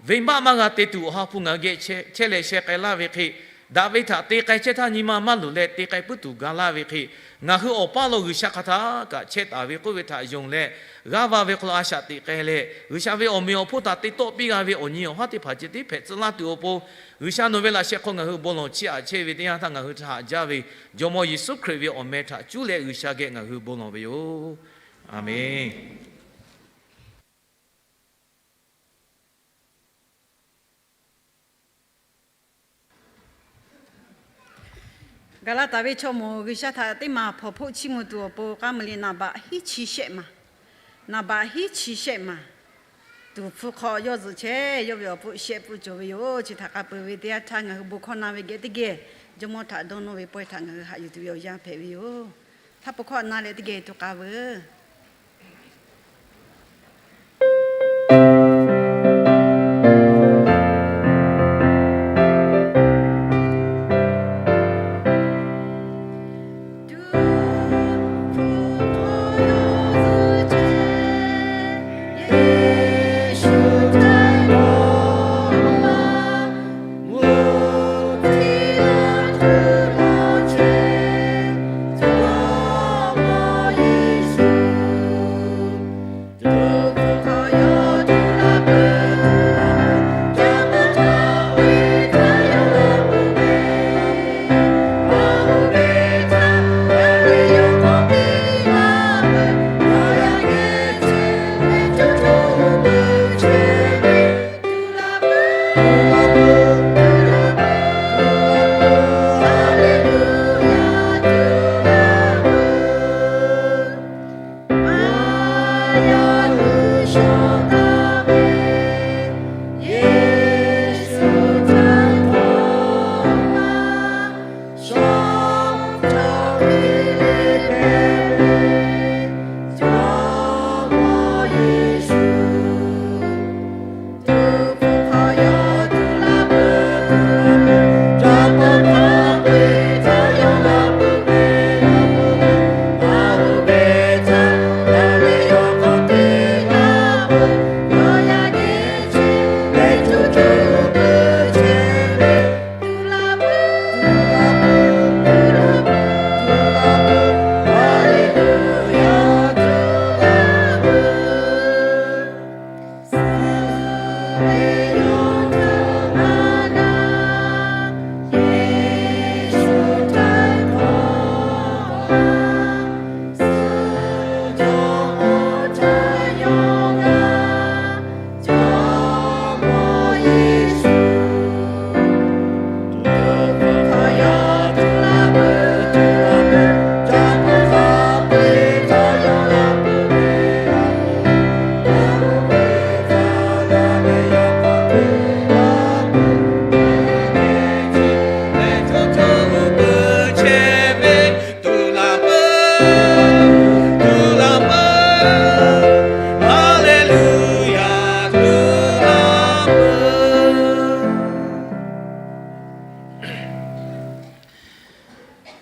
venˇbaˆ maˇ g'a te tuˬ awˬ ha hpu ngaˬ hui geh chehˇ leh sheh k'ai laˇ ve hk'e, daꞈ ve htaꞈ te k'ai chehˇ htaˇ nyi ma maˇ luˬ leh te k'ai puiˉ tuˬ ga laˇ ve hk'e, ngaˬ hui awˬ paˇ lo G'uiˬsha hk'aˬ htaˇ kaꞈ chehˇ taˍ ve k'oˆ ve htaꞈ yonˍ leh, g'aˇ va ve hk'aw lo a shaꞈ teꞈ k'ai leh, G'uiˬsha ve awˬ meꞈ awˬ hponˇ htaꞈ te tawˆ piˇ g'a ve awˬ nyi awˬ haˉ teˇ hpaˍ ceh tiˉ hpehꞈ tcuh laˇ tuˬ awˬ pon, G'uiˬsha nawˬ ve laꞈ sheh hk'aw ngaˬ hui bon lawˬ chiˇ aꞈ chehˇ ve teˇ yanˇ htaˇ, ngaˬ hui htaꞈ haꞈ jaˇ ve Jawˇmawˇ Yeˍsuˆ Hkriꞈ ve awˬ meh htaꞈ cuˉ leh G'uiˬsha geh ngaˬ hui bon lawˬ ve yoˬ. Aˬmenˍ. Gaˍlaˍtaˍ ve chaw mawˬ G'uiˬsha htaꞈ teˇ maˬ hpawnˬ hpoˆ chiˇ mvuh tuˬ awˬ pon k'aˉ mvuh le naˍ baꞈ hiˉ chi shehˆ maˬ, naˍ baꞈ hiˉ chi shehˆ maˬ tuˍ hpfuh hk'aw yawˇ zuhꞈ chehˇ yawˇ ve awˬ pon shehˆ pfuhˆ cawˬ ve yoˬ. Chi htaꞈ k'a peuˬ ve teˇ yanˇ htaˇ ngaˬ hui bon hkawˇ na ve geh teˇ geh Jawˇmawˇ htaꞈ dawˇ nawˇ ve pawehˇ htaꞈ ngaˬ hui haꞈ yuˬ tuˬ ve awˬ yanˇ hpehꞈ ve yoˬ. Htaˇ pon hkawˇ na leh teˇ geh tuˬ k'a veuˬ.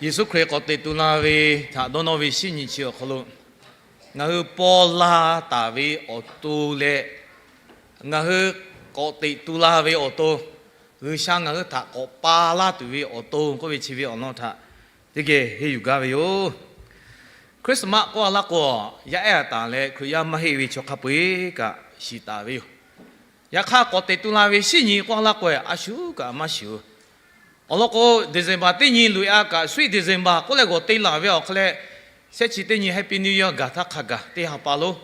Yeˍsuˆ Hkriꞈ k'awꞈ teꞈ tu la ve htaꞈ dawˇ nawˇ ve shinˉ nyi chi awˬ hk'aw lo, ngaˬ hui paw la taˍ ve awˬ to leh, ngaˬ hui k'awꞈ teꞈ tu la ve awˬ to, G'uiˬsha ngaˬ hui htaꞈ k'awꞈ pa laˇ tuˬ ve awˬ to k'oˆ ve chi ve awˬ lawn htaꞈ teˇ geh henˇ yuˬ gaˇ ve yoˬ. Christmas k'oˆ a laˇ k'o, yaˇ ehˉ a taˍ leh Hkriꞈ yaˇ maˇ heˆ ve chaw hk'a peu-eˬ kaꞈ shiˍ taˍ ve yoˬ. Yaꞈ hk'aˇ, k'awꞈ teꞈ tu la ve shinˉ nyi k'oˆ a laˇ k'o, a shu kaꞈ maˇ shiˍ-oˬ. Awˬ lawn k'o, December teˇ nyi loꞈ-e a kaꞈ, sweet December k'oˆ leh g'awˬ te laˬ ve awˬ hk'aw leh, shehˆ chi teˇ nyi Happy New Year gaˬ htaˇ hk'a gaˬ teˇ ha pa lo.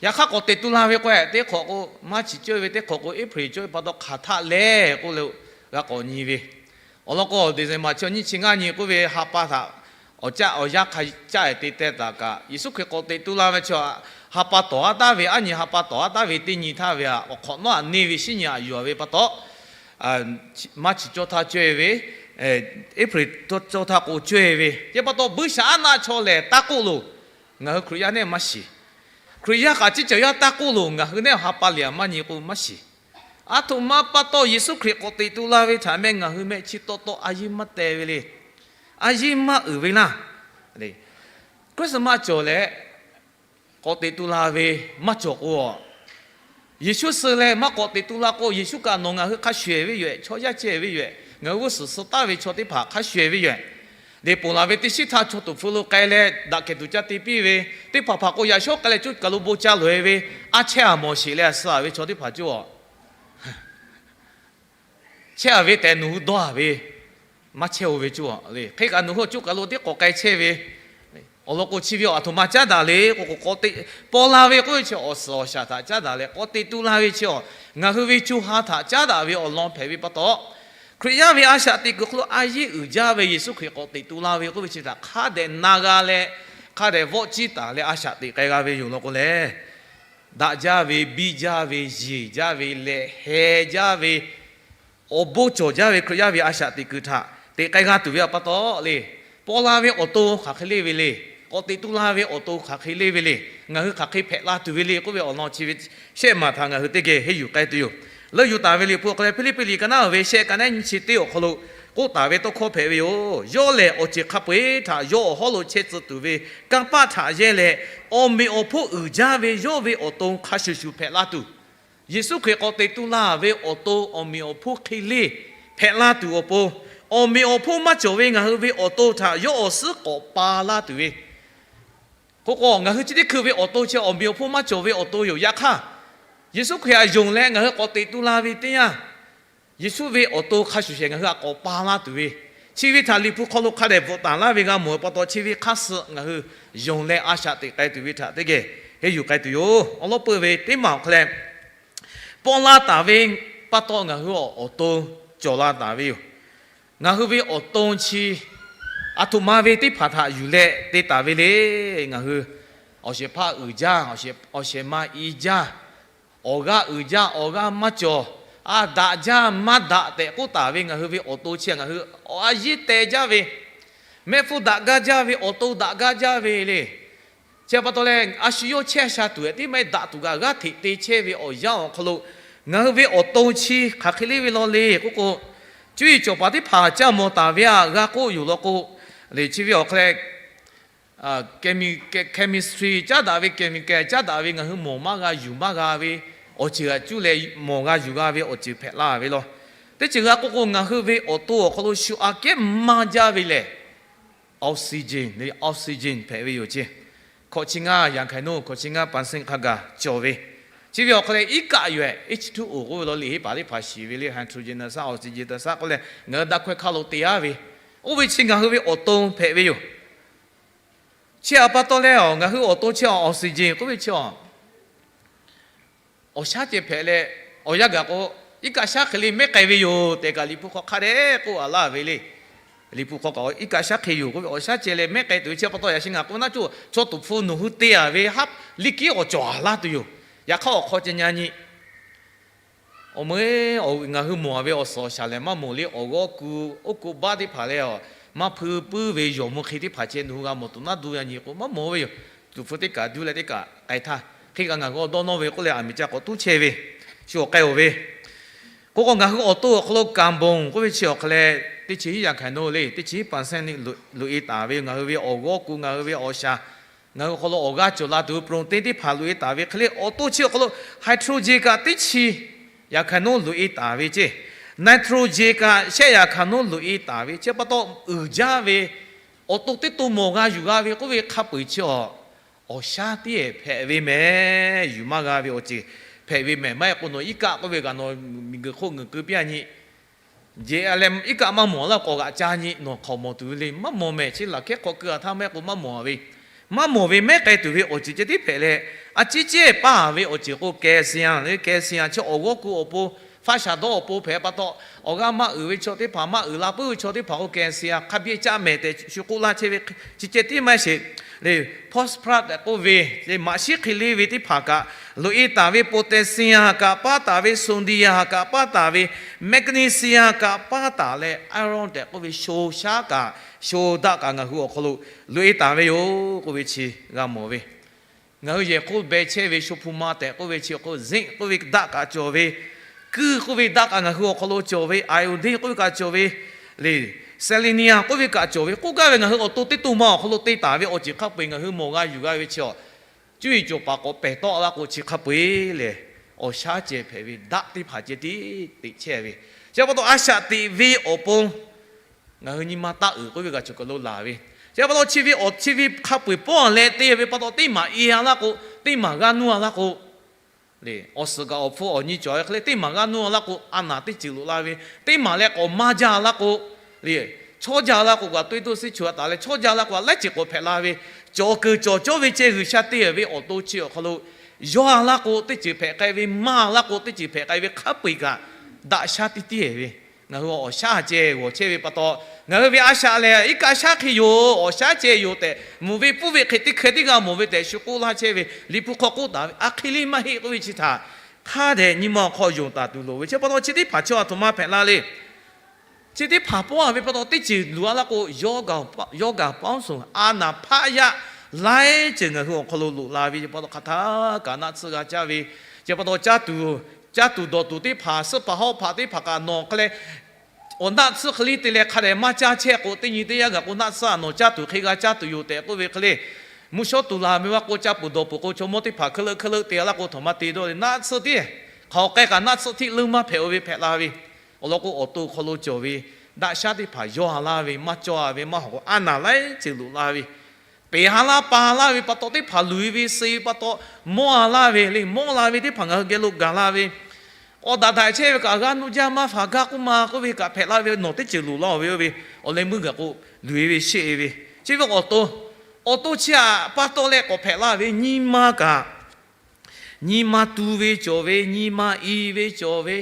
Yaꞈ hk'aˇ k'awꞈ teꞈ tu la ve k'o, teˇ hk'awꞈ k'o March cawˇ ve, teˇ hk'awꞈ k'o April cawˇ ve pa taw hk'aˬ htaˆ leh k'oˆ leh g'a k'awꞈ nyi ve. Awˬ lawn k'o, December chi nyiˇ chi ngaˇ nyi k'oˆ ve ha pa htaꞈ awˬ caˆ awˬ yanˇ hk'a caˆ-e te teh taˍ kaꞈ, Yeˍsuˆ Hkriꞈ k'awꞈ teꞈ tu la ve chi ha pa tawˍ-a taˍ ve, aˉ nyi ha pa tawˍ-a taˍ ve teˇ nyi htaˇ ve htaꞈ awˬ hk'awꞈ nawˉ-a neˇ ve shinˉ nyi aꞈ yuˬ-a ve pa taw, March cawˇ htaˇ cawˇ-e ve, April cawˇ htaˇ k'o cawˇ-e ve, chi pa taw buiˇshaˆaˉnaˆ chaw lehˬ taˇ k'oˆ loˬ. Ngaˬ hui Hkriꞈ yaˇ nehˇ maˇ shiˍ. Hkriꞈ yaˇ kaꞈ ciˉ cawˬ yaˇ taˇ k'oˆ loˬ. Ngaˬ hui nehˇ ha pa liꞈ-a maˇ nyi k'o maˇ shiˍ. Aˬ htoꞈ ma pa taw Yeˍsuˆ Hkriꞈ k'awꞈ teꞈ tu la ve htaꞈ meh ngaˬ hui meh chi taw taw a yiˇ maˇ teh ve le. A yiˇ maˇ uiˍ ve laˇ. Christmas cawˬ leh k'awꞈ teꞈ tu la ve maˇ cawˬ k'o, Yeˍsuˆ suh leh maˇ k'awꞈ teꞈ tu la k'o, Yeˍsuˆ kaꞈ nawˬ ngaˬ hui hk'a shuˍ-ehˍ ve yoˬ-ehˍ, chaw yaˇ chehˇ ve yoˬ-ehˍ, ngaˬ hui g'uˇ suhˍ suh taˍ ve chaw teˇ hpaˍ hk'a shuˍ-ehˍ ve yoˬ-ehˍ. Liꞈ ponˬ laˬ ve teˇ shiˉ htaˇ chaw tuˍ hpfuh lo k'ai leh daꞈ kehˬ tuˬ ca te piˇ ve, teˇ hpaˍ hpaˍ k'o yaꞈ shawˉ k'ai leh cuˇ kaˬ lo bon ca loꞈ-e ve, a chehˇ-a mawˬ sheˍ leh suh-a ve chaw teˇ hpaˍ cawˇ chehˇ-a ve tehꞈ nawˬ hui dawˇ-a ve, maˇ chehˇ-o ve cawˇ le. Hk'e kaꞈ nawˬ hui cuˇ kaˬ lo tiˉ k'awꞈ k'ai chehˇ ve, awˬ lawn k'o chi ve aˬ htoꞈ ma caˉ daꞈ le k'o, k'awꞈ teꞈ paw la ve k'oˆ ve chi awˬ suhˍ awˬ shaˍ htaꞈ caˉ daꞈ leh, k'awꞈ teꞈ tu la ve chi ngaˬ hui ve co ha htaꞈ caˉ daꞈ ve awˬ lawn hpehꞈ ve pa taw, Hkriꞈ yaˇ ve a shaꞈ teꞈ kuiˬ hk'aw lo a yiˇ uiˍ jaˇ ve Yeˍsuˆ Hkriꞈ k'awꞈ teꞈ tu la ve k'oˆ ve chi htaꞈ hk'a dehꞈ na g'a leh, hk'a dehꞈ vawˆ ciˇ taˍ leh a shaꞈ teꞈ k'ai g'a ve yoˬ law k'o lehˬ, daꞈ jaˇ ve, biˇ jaˇ ve, yeˬ jaˇ ve leh heh jaˇ ve, awˬ bon cawˬ jaˇ ve Hkriꞈ yaˇ ve a shaꞈ teꞈ kuiˬ htaꞈ teꞈ k'ai g'a tuˬ ve pa taw le, paw la ve awˬ to hk'aˬ hk'e le ve le, k'awꞈ teꞈ tu la ve awˬ to hk'aˬ hk'e le ve le, ngaˬ hui hk'aˬ hk'e hpehꞈ la tuˬ ve le k'oˆ ve awˬ lawn chi ve shehˆ maˬ htaꞈ ngaˬ hui teˇ geh henˇ yuˬ k'ai tuˬ yoˬ. Leuˆ yuˬ taˍ ve liꞈ hpu awˬ hk'aw leh Hpiˇliˇpiˆ liꞈ ka naˉ ve shehˆ ka naˉ nyiˇ chi teˇ awˬ hk'aw lo k'oˆ taˍ ve tawˇ hkawˇ hpehꞈ ve yoˬ. Yawˇ lehˬ awˬ ceuˬ hk'a peu-eˬ htaꞈ yawˇ awˬ hawˉ lo chehˇ tcuh tuˬ ve kanˇ paˆ htaꞈ yehˇ leh, awˬ meꞈ awˬ hponˇ uiˍ jaˇ ve yawˇ ve awˬ to hk'a shuˍ shuˍ hpehꞈ la tuˬ, Yeˍsuˆ Hkriꞈ k'awꞈ teꞈ tu la ve awˬ to awˬ meꞈ awˬ hponˇ hk'e le hpehꞈ la tuˬ awˬ pon, awˬ meꞈ awˬ hponˇ maˇ cawˬ ve ngaˬ hui ve awˬ to htaꞈ yawˇ awˬ suhˉ k'awꞈ pa laˇ tuˬ ve k'o k'o, ngaˬ hui chi teˇ hkui ve awˬ to chi awˬ meꞈ awˬ hponˇ maˇ cawˬ ve awˬ to yoˬ. Yaꞈ hk'aˇ, Yeˍsuˆ Hkriꞈ htaꞈ yonˍ leh ngaˬ hui k'awꞈ teꞈ tu la ve teˇ yanˇ, Yeˍsuˆ ve awˬ to hk'a shuˍ shehˍ ngaˬ hui htaꞈ k'awꞈ pa laˇ tuˬ ve, chi ve htaꞈ liꞈ hpu hk'aw lo hk'a dehꞈ bvuhꞈ taˍ laˇ ve g'a mawˬ pa taw, chi ve hk'aˇ suh ngaˬ hui yonˍ leh a shaꞈ teꞈ k'ai tuˬ ve htaꞈ teˇ geh henˇ yuˬ k'ai tuˬ yoˬ. Awˬ lawn peuˬ ve teˇ maˬ awˬ hk'aw leh, paw la taˍ ve pa taw ngaˬ hui awˬ to cawˬ la taˍ ve yoˬ. Ngaˬ hui ve awˬ to chi aˬ htoꞈ ma ve teˇ hpaˍ htaꞈ yuˬ leh te taˍ ve le. Ngaˬ hui awˬ shehˍ hpaˇ uiˍ jaˇ, awˬ shehˍ ma i jaˇ, awˬ g'aˇ uiˍ jaˇ, awˬ g'aˇ maˇ cawˬ, a daꞈ jaˇ maˇ daꞈ tehꞈ k'oˆ taˍ ve ngaˬ hui ve awˬ to chi ngaˬ hui a yiˉ teh jaˇ ve, mehˆ hpfuhˇ daꞈ gaˇ jaˇ ve, awˬ to daꞈ gaˇ jaˇ ve le. Chi pa taw leh, a shu yawˇ chehˇ sha tuˬ-ehˍ tiˉ maˇ heˆ, daꞈ tuˬ kaꞈ g'aˇ hteꞈ te chehˇ ve awˬ yanˇ awˬ hk'aw lo, ngaˬ hui ve awˬ to chi hk'aˬ hk'e le ve law le k'oˆ k'o, cuˇ yiˍ cawˬ paˍ teˇ hpaˍ caˇ mawˬ taˍ ve htaꞈ g'a k'oˆ yoˬ law k'o, chi ve awˬ hk'aw leh chemistry caˉ daꞈ ve, chemical caˉ daꞈ ve ngaˬ hui mawˬ maˇ g'a yuˬ maˇ g'a ve awˬ ceuˬ htaꞈ cuˇ leh mawˬ g'a yuˬ g'a ve awˬ ceuˬ hpehꞈ la ve law. Teˇ ceuˬ g'a k'oˆ k'o, ngaˬ hui ve awˬ to awˬ hk'aw lo shu aꞈ kehˉ maˇ jaˇ ve lehˬ, oxygen, oxygen hpehꞈ ve yoˬ ce. Hkawꞈ chi ngaˇ ရာခိုင်နှုန်း, hkawꞈ chi ngaˇ เปอร์เซ็นต์ hk'a gaˬ cawˬ ve. Chi ve awˬ hk'aw leh iˉ kaˆ yoˬ-ehˍ, H two O k'oˆ ve law, liꞈ henˇ paˍ teˇ hpaˍ shiˍ ve le, hydrogen သတ္တ oxygen သတ္တ k'oˆ leh ngaˬ hui daꞈ hkawehˇ hk'aˇ lo te-a ve, oˇ ve chi ngaˬ hui ve awˬ to hpehꞈ ve yoˬ. Chi htaꞈ pa taw leh, ngaˬ hui awˬ to chi oxygen k'oˆ ve chi awˬ shaˉ ceh hpehꞈ leh, awˬ yanˇ gaˬ k'o, iˉ kaˆ shaˉ hk'e le mehˉ k'ai ve yoˬ tehꞈ kaꞈ liꞈ hpu hk'aw hk'a dehꞈ k'oˆ-a laˇ ve le. Liꞈ hpu hk'aw kaꞈ iˉ kaˆ shaˉ hk'e yoˬ k'oˆ ve awˬ shaˉ ceh leh mehˉ k'ai tuˬ ve chi pa taw, yaꞈ shi ngaˬ k'oˆ ve naˉ cawˇ chaw tuˍ hpfuh nawˬ hui te-a ve haˉ liˇ kiˉ awˬ cawˬ-a laˇ tuˬ yoˬ. Yaꞈ hk'aˇ awˬ hk'aw ceh nyi nyi awˬ meuˇ ngaˬ hui mawˬ-a ve awˬ suhˍ awˬ shaˍ lehˬ maˇ mawˬ le. Awˬ g'awˇ ku, oˉ k'oˍ baˆ teˇ hpaˍ leh, maˇ hpui puiˉ ve yawˬ mvuh hk'e teˇ hpaˍ ceh nawˬ hui g'a mawˬ tuˬ naˉ duˇ yaˇ nyi k'o maˇ mawˬ ve yoˬ. Tuˍ hpfuh teˇ kaꞈ duˇ leh teˇ kaꞈ k'ai htaˇ, hk'e kaꞈ ngaˬ hui awˬ dawˇ nawˇ ve k'oˆ leh aˬ miˍ ca k'awꞈ tuˉ chehˇ ve, shu awˬ k'ai-oˬ ve. K'o k'o, ngaˬ hui awˬ to awˬ hk'aw lo การบ่ม k'oˆ ve chi awˬ hk'aw leh teˇ chi hiˉ ရာခိုင်နှုန်း le, teˇ chi hiˉ เปอร์เซ็นต์ loꞈ-e taˍ ve, ngaˬ hui ve awˬ g'awˇ ku, ngaˬ hui ve awˬ shaˍ, ngaˬ hui awˬ hk'aw lo awˬ g'aˇ cawˬ la tuˬ ve โปรตีน teˇ hpaˍ loꞈ-e taˍ ve hk'e le, awˬ to chi awˬ hk'aw lo hydrogen kaꞈ teˇ chi ရာခိုင်နှုန်း loꞈ-e taˍ ve ceˇ, nitrogen kaꞈ shehˆ ရာခိုင်နှုန်း loꞈ-e taˍ ve. Chi pa taw uiˍ jaˇ ve awˬ to teˇ to mawˬ g'a yuˬ g'a ve k'oˆ ve hk'a peu-eˬ chi awˬ, awˬ shaˉ tiˉ-ehˍ hpehꞈ ve mehˍ. Yuˬ maˇ g'a ve awˬ ceuˬ hpehꞈ ve mehˍ. Maˇ heˆ k'o nawˬ iˉ kaˆ k'oˆ ve kaꞈ nawˬ miˬguiˬ hk'oˆ ngeuˍ keu piˇ-a nyi. Jeꞈ a leh iˉ kaˆ maˇ mawˬ laˇ k'o, g'aꞈ ca nyi nawˬ hk'aoˍ mawˬ tuˬ ve le. Maˇ mawˬ mehˍ, chi laˬ hkehˉ hk'aw keu a htaˇ mehˆ k'o maˇ mawˬ ve, maˇ mawˬ ve mehˉ k'ai tuˬ ve awˬ ceuˬ ceh tiˉ hpehꞈ leh, a ciˉ cehˇ paˇ ve awˬ ceuˬ k'o, cancer, cancer chi awˬ g'awˇ ku awˬ pon, faˆ shaˍ dawˇ awˬ pon hpehꞈ pa taw, awˬ g'aˇ maˇ uiˍ ve chaw teˇ hpaˍ, maˇ uiˍ la puiˉ ve chaw teˇ hpaˍ k'o, cancer hk'a biˇ caˆ mehˍ tehꞈ shu k'oˆ laˇ chehˇ ve, chi ceh tiˉ maˇ sheˍ le. Phosphorus tehꞈ k'oˆ ve, maꞈ shiˉ hk'e le ve teˇ hpaˍ kaꞈ loꞈ e taˍ ve, potassium kaꞈ paˇ taˍ ve, sodium kaꞈ paˇ taˍ ve, magnesium kaꞈ paˇ taˍ leh, iron tehꞈ k'oˆ ve sho shaˉ kaꞈ, sho daˆ kaꞈ ngaˬ hui awˬ hk'aw lo loꞈ e taˍ ve yoˬ k'oˆ ve chi g'a mawˬ ve. Ngaˬ hui yehˬ hk'oˆ beh chehˇ ve sho hpu ma tehꞈ k'oˆ ve chi awˬ hk'aw lo zinc k'oˆ ve daˆ kaꞈ cawˬ ve, kuiˇ k'oˆ ve daˆ kaꞈ ngaˬ hui awˬ hk'aw lo cawˬ ve, iodine k'oˆ ve kaꞈ cawˬ ve le, selenium k'oˆ ve kaꞈ cawˬ ve, k'oˆ gaˇ ve ngaˬ hui awˬ to teˇ to ma awˬ hk'aw lo te taˍ ve awˬ ceuˬ hk'a peu-eˬ ngaˬ hui mawˬ g'a yuˬ g'a ve chi awˬ, cuˇ yiˍ cawˬ paˍ k'awꞈ pehˬ tawˆ la k'o, chi hk'a peu-eˬ lehˬ awˬ shaˉ ceh hpehꞈ ve daˆ teˇ hpaˍ ceh tiˉ teꞈ chehˇ ve. Chi pa taw a shaꞈ teꞈ ve awˬ pon ngaˬ hui nyi ma taˆ uiˍ k'oˆ ve g'a cawˬ kaˬ lo laˬ ve. Chi pa taw chi ve awˬ chi ve hk'a peu-eˬ pawˆ leh te ve pa taw, teˇ maˬ i a laˇ k'o, teˇ maˬ g'aˇ nuˇ a laˇ k'o le, awˬ suhˍ kaꞈ awˬ hpfuh awˬ nyi cawˬ ve hk'e le, teˇ maˬ g'aˇ nuˇ a laˇ k'o, a naˍ teˇ ceuˬ loꞈ la ve, teˇ maˬ leh k'awꞈ maˇ jaˇ laˇ k'o le, chawˇ jaˇ laˇ k'o, g'a toˇ toˇ siˉ chu a taˍ leh chawˇ jaˇ laˇ k'o, a laiˉ ceuˬ k'awꞈ hpehꞈ la ve, cawˬ keuˬ cawˬ cawˇ ve ceh G'uiˬsha te ve awˬ to chi awˬ hk'aw lo yawˇ a laˇ k'o, teˇ ceuˬ hpehꞈ k'ai ve, maˇ a laˇ k'o, teˇ ceuˬ hpehꞈ k'ai ve hk'a peu-eˬ kaꞈ daꞈ shaˉ tiˇ tiˉ ve ngaˬ hui awˬ shaˉ ceh g'awˬ chehˇ ve pa taw, ngaˬ hui ve a shaꞈ lehˬ iˉ kaˆ shaˉ hk'e yoˬ, awˬ shaˉ ceh yoˬ tehꞈ mvuhˬ ve pfuhˇ ve hk'e teˇ hkeh tiˉ g'a mawˬ ve tehꞈ shu k'oˆ laˇ chehˇ ve, Liꞈ hpu hk'aw k'oˆ taˍ ve, a hk'e le maˇ heˆ k'oˆ ve chi htaꞈ hk'a dehꞈ nyi ma awˬ hk'aw yonˍ taˍ tuˬ loˍ ve. Chi pa taw chi teˇ hpaˍ chi a htoꞈ ma hpehꞈ la le. Chi teˇ hpaˍ pawˆ a ve pa taw, teˇ ceuˬ luˬ a laˇ k'o, yawˇ gaˬ paˉ suhˍ a naˍ hpaˆ yaˇ laiˉ ceuˬ ngaˬ hui awˬ hk'aw lo loꞈ la ve. Chi pa taw hk'aˬ htaˇ kaꞈ naˆ tsuhˇ g'a caˇ ve, chi pa taw caˇ tuˬ dawˬ tuˬ teˇ hpaˍ, suhˉ hpaˍ hawˉ hpaˍ teˇ hpaˍ kaꞈ nawˬ hk'e leh awˬ naˆ tsuhˇ hk'e le te leh hk'a dehꞈ maˇ caˇ chehˇ k'o, teˇ nyi teˇ yanˇ gaˬ k'o naˆ tsuhˇ a nawˬ caˇ tuˬ hk'e g'a caˇ tuˬ yoˬ tehꞈ k'oˆ ve hk'e le. Mvuhˇ shawˉ tuˬ laˬ ve maˇ k'oˆ, caˇ puˍ dawˬ puˍ k'o, chaw mawˇ teˇ hpaˍ hkeuˉ leuˆ hkeuˉ leuˆ te a laˇ k'o, htawnˍ ma te dawˇ le. Naˆ tsuhˇ tiˉ hk'aˬ hk'e kaꞈ naˆ tsuhˇ htiˆ leuˉ maˇ hpehꞈ-o ve hpehꞈ la ve. Awˬ lawn k'o, awˬ to hk'aw lo cawˬ ve daꞈ shaˉ teˇ hpaˍ yawˇ a laˇ ve, maˇ cawˇ a ve, maˇ hawˍ k'o a naˍ laiˉ ceuˬ loꞈ la ve, peˍ ha laˇ pa laˇ ve pa taw, teˇ hpaˍ luˬ ve suh ve pa taw, mawˇ a laˇ ve le. Mawˇ la ve teˇ hpaˍ ngaˬ hui geh lo gaˬ la ve, awˬ daꞈ daꞈ chehˇ ve kaꞈ g'aˇ nuˇ jaˇ, maˇ faˍ gaˇ k'oˆ ma k'oˆ ve kaꞈ hpehꞈ la ve, nawˬ teˇ ceuˬ loꞈ la-o ve, oˇ ve awˬ leh meuˇ gaˬ k'o luˬ-e ve sheˆ-e ve. Chi ve awˬ to, awˬ to chi htaꞈ pa taw leh k'awꞈ hpehꞈ la ve nyi ma kaꞈ, nyi ma tu ve cawˬ ve, nyi ma i ve cawˬ ve,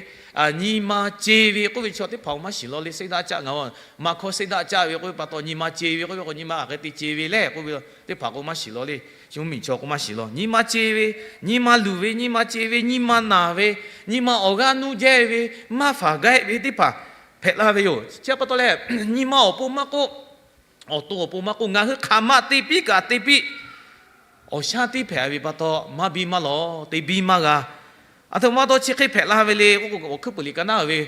nyi ma ce ve k'oˆ ve chaw teˇ hpaˍ-oˬ maˇ shiˍ law le. Seˇ daˆ caˆ ngaˬ maˇ hkawˇ seˇ daˆ caˆ ve k'oˆ ve pa taw, nyi ma ce ve k'oˆ ve k'o, nyi ma hk'aˬ hk'e te ce ve le k'oˆ ve teˇ hpaˍ k'o maˇ shiˍ law le. Shu miˬ chaw k'o maˇ shiˍ law. Nyi ma ce ve, nyi ma luˬ ve, nyi ma ce ve, nyi ma naˬ ve, nyi ma awˬ g'aˇ nuˇ jehˇ ve, maˇ faˍ gaˇ-e ve teˇ hpaˍ hpehꞈ la ve yoˬ. Chi pa taw leh, nyi ma awˬ pon maˇ k'oˆ, awˬ to awˬ pon maˇ k'oˆ, ngaˬ hui hk'aˬ ma te piˇ kaꞈ te piˇ, awˬ shaˉ tiˉ hpehꞈ ve pa taw, maˇ biˇ maˇ lawˬ, te biˇ maˇ g'a. Aˬ htoꞈ ma taw chi hk'e hpehꞈ la ve le k'oˆ k'o, Awˬ hkuiˉ puiˍ liꞈ ka naˉ ve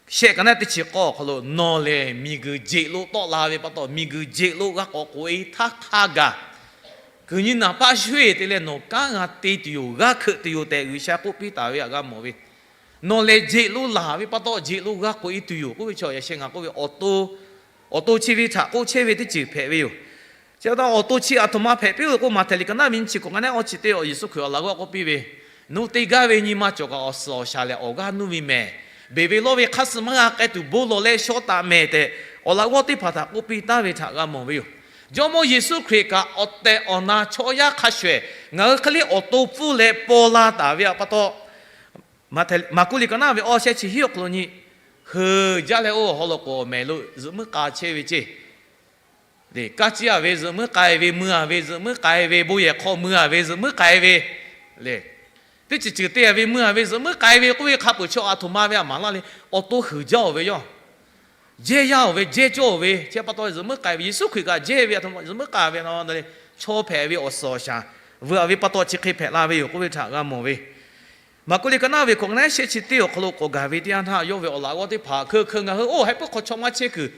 shehˆ ka naˉ teˇ chi k'awˇ awˬ hk'aw lo, nawˬ lehˬ miˬguiˬ jeꞈ lo tawˆ la ve pa taw, miˬguiˬ jeꞈ lo g'a k'awꞈ k'oꞈ-e htaˇ hk'a gaˬ, kuiˬ nyi naˍ paˆ shuˉ-eˬ te leh nawˬ kanˉ g'a te tuˬ yoˬ, g'aˇ hkeuꞈ tuˬ yoˬ tehꞈ G'uiˬsha k'oˆ piˇ taˍ ve htaꞈ g'a mawˬ ve. Nawˬ lehˬ jeꞈ lo laˬ ve pa taw, jeꞈ lo g'a k'oꞈ-e tuˬ yoˬ k'oˆ ve chaw yaꞈ sheh ngaˬ k'oˆ ve, awˬ to chi ve htaꞈ k'oˆ chehˇ ve teˇ ceuˬ hpehꞈ ve yoˬ. Chi pa taw awˬ to chi aˬ htoꞈ ma hpehꞈ piˇ-oˬ k'o, Maꞈhtehˍ liꞈ ka naˉ ve nyiˇ chi k'awꞈ ka naˉ awˇ chi teˇ awˬ Yeˍsuˆ Hkriꞈ awˬ laꞈ g'awˇ k'oˆ piˇ ve, Nawˬ te gaˇ ve nyi ma cawˬ kaꞈ awˬ suhˍ awˬ shaˍ lehˬ awˬ g'aˇ nuˇ ve mehˍ. Beˬ ve lawˇ ve hk'aˇ suh maˇ g'a k'ai tuˬ bon lawˬ leh shaw taˍ mehˍ tehꞈ, awˬ laꞈ g'awˇ teˇ hpaˍ htaꞈ k'oˆ piˇ taˍ ve htaꞈ g'a mawˬ ve yoˬ. Jawˇmawˇ Yeˍsuˆ Hkriꞈ kaꞈ awˬ tehˬ awˬ na chaw yaˇ hk'a shuˍ ehˍ ngaˬ hui hk'e le awˬ to pfuhˇ leh paw la taˍ ve pa taw, Maꞈhtehˍ, Maˍkuˆ liꞈ ka naˉ ve awˇ shehˆ chi hiˉ awˬ hk'aw lo nyi, heuˬ jaˇ leh oˇ awˬ hawˉ lo k'awꞈ mehˍ lo zuhꞈ muiˉ k'a chehˇ ve ceˇ. Kaˇ ciˇ-a ve zuhꞈ muiˉ k'ai ve, mui-a ve zuhꞈ muiˉ k'ai ve, bon yehˬ hk'aw mui-a ve zuhꞈ muiˉ k'ai ve le. Teˇ ceuˬ ceuˬ te-a ve mui-a ve zuhꞈ muiˉ k'ai ve k'oˆ ve hk'a peuˬ chaw aˬ htoꞈ ma ve a maˍ laˇ le. Awˬ to heuˬ jaˇ-oˬ ve yoˬ. Jehˇ yaˇ-oˬ ve, jehˇ cawˇ-oˬ ve, chi pa taw zuhꞈ muiˉ k'ai ve. Yeˍsuˆ Hkriꞈ kaꞈ jehˇ ve a htoꞈ ma zuhꞈ muiˉ k'a ve na le. Chaw hpehꞈ ve awˬ suhˍ awˬ shaˍ veuꞈ-a ve pa taw chi hk'e hpehꞈ la ve yoˬ k'oˆ ve htaꞈ g'a mawˬ ve. Maˍkuˆ liꞈ ka naˉ ve hkawꞈ ka naˉ shehˆ chi teˇ awˬ hk'aw lo k'awꞈ gaˬ ve teˇ yanˇ htaˇ, yawˇ ve awˬ laꞈ g'awˇ teˇ hpaˍ hkeu hkeu ngaˬ hui oˇ haiˉ peuˇ hk'aw chaw maˇ chehˇ kuiˬ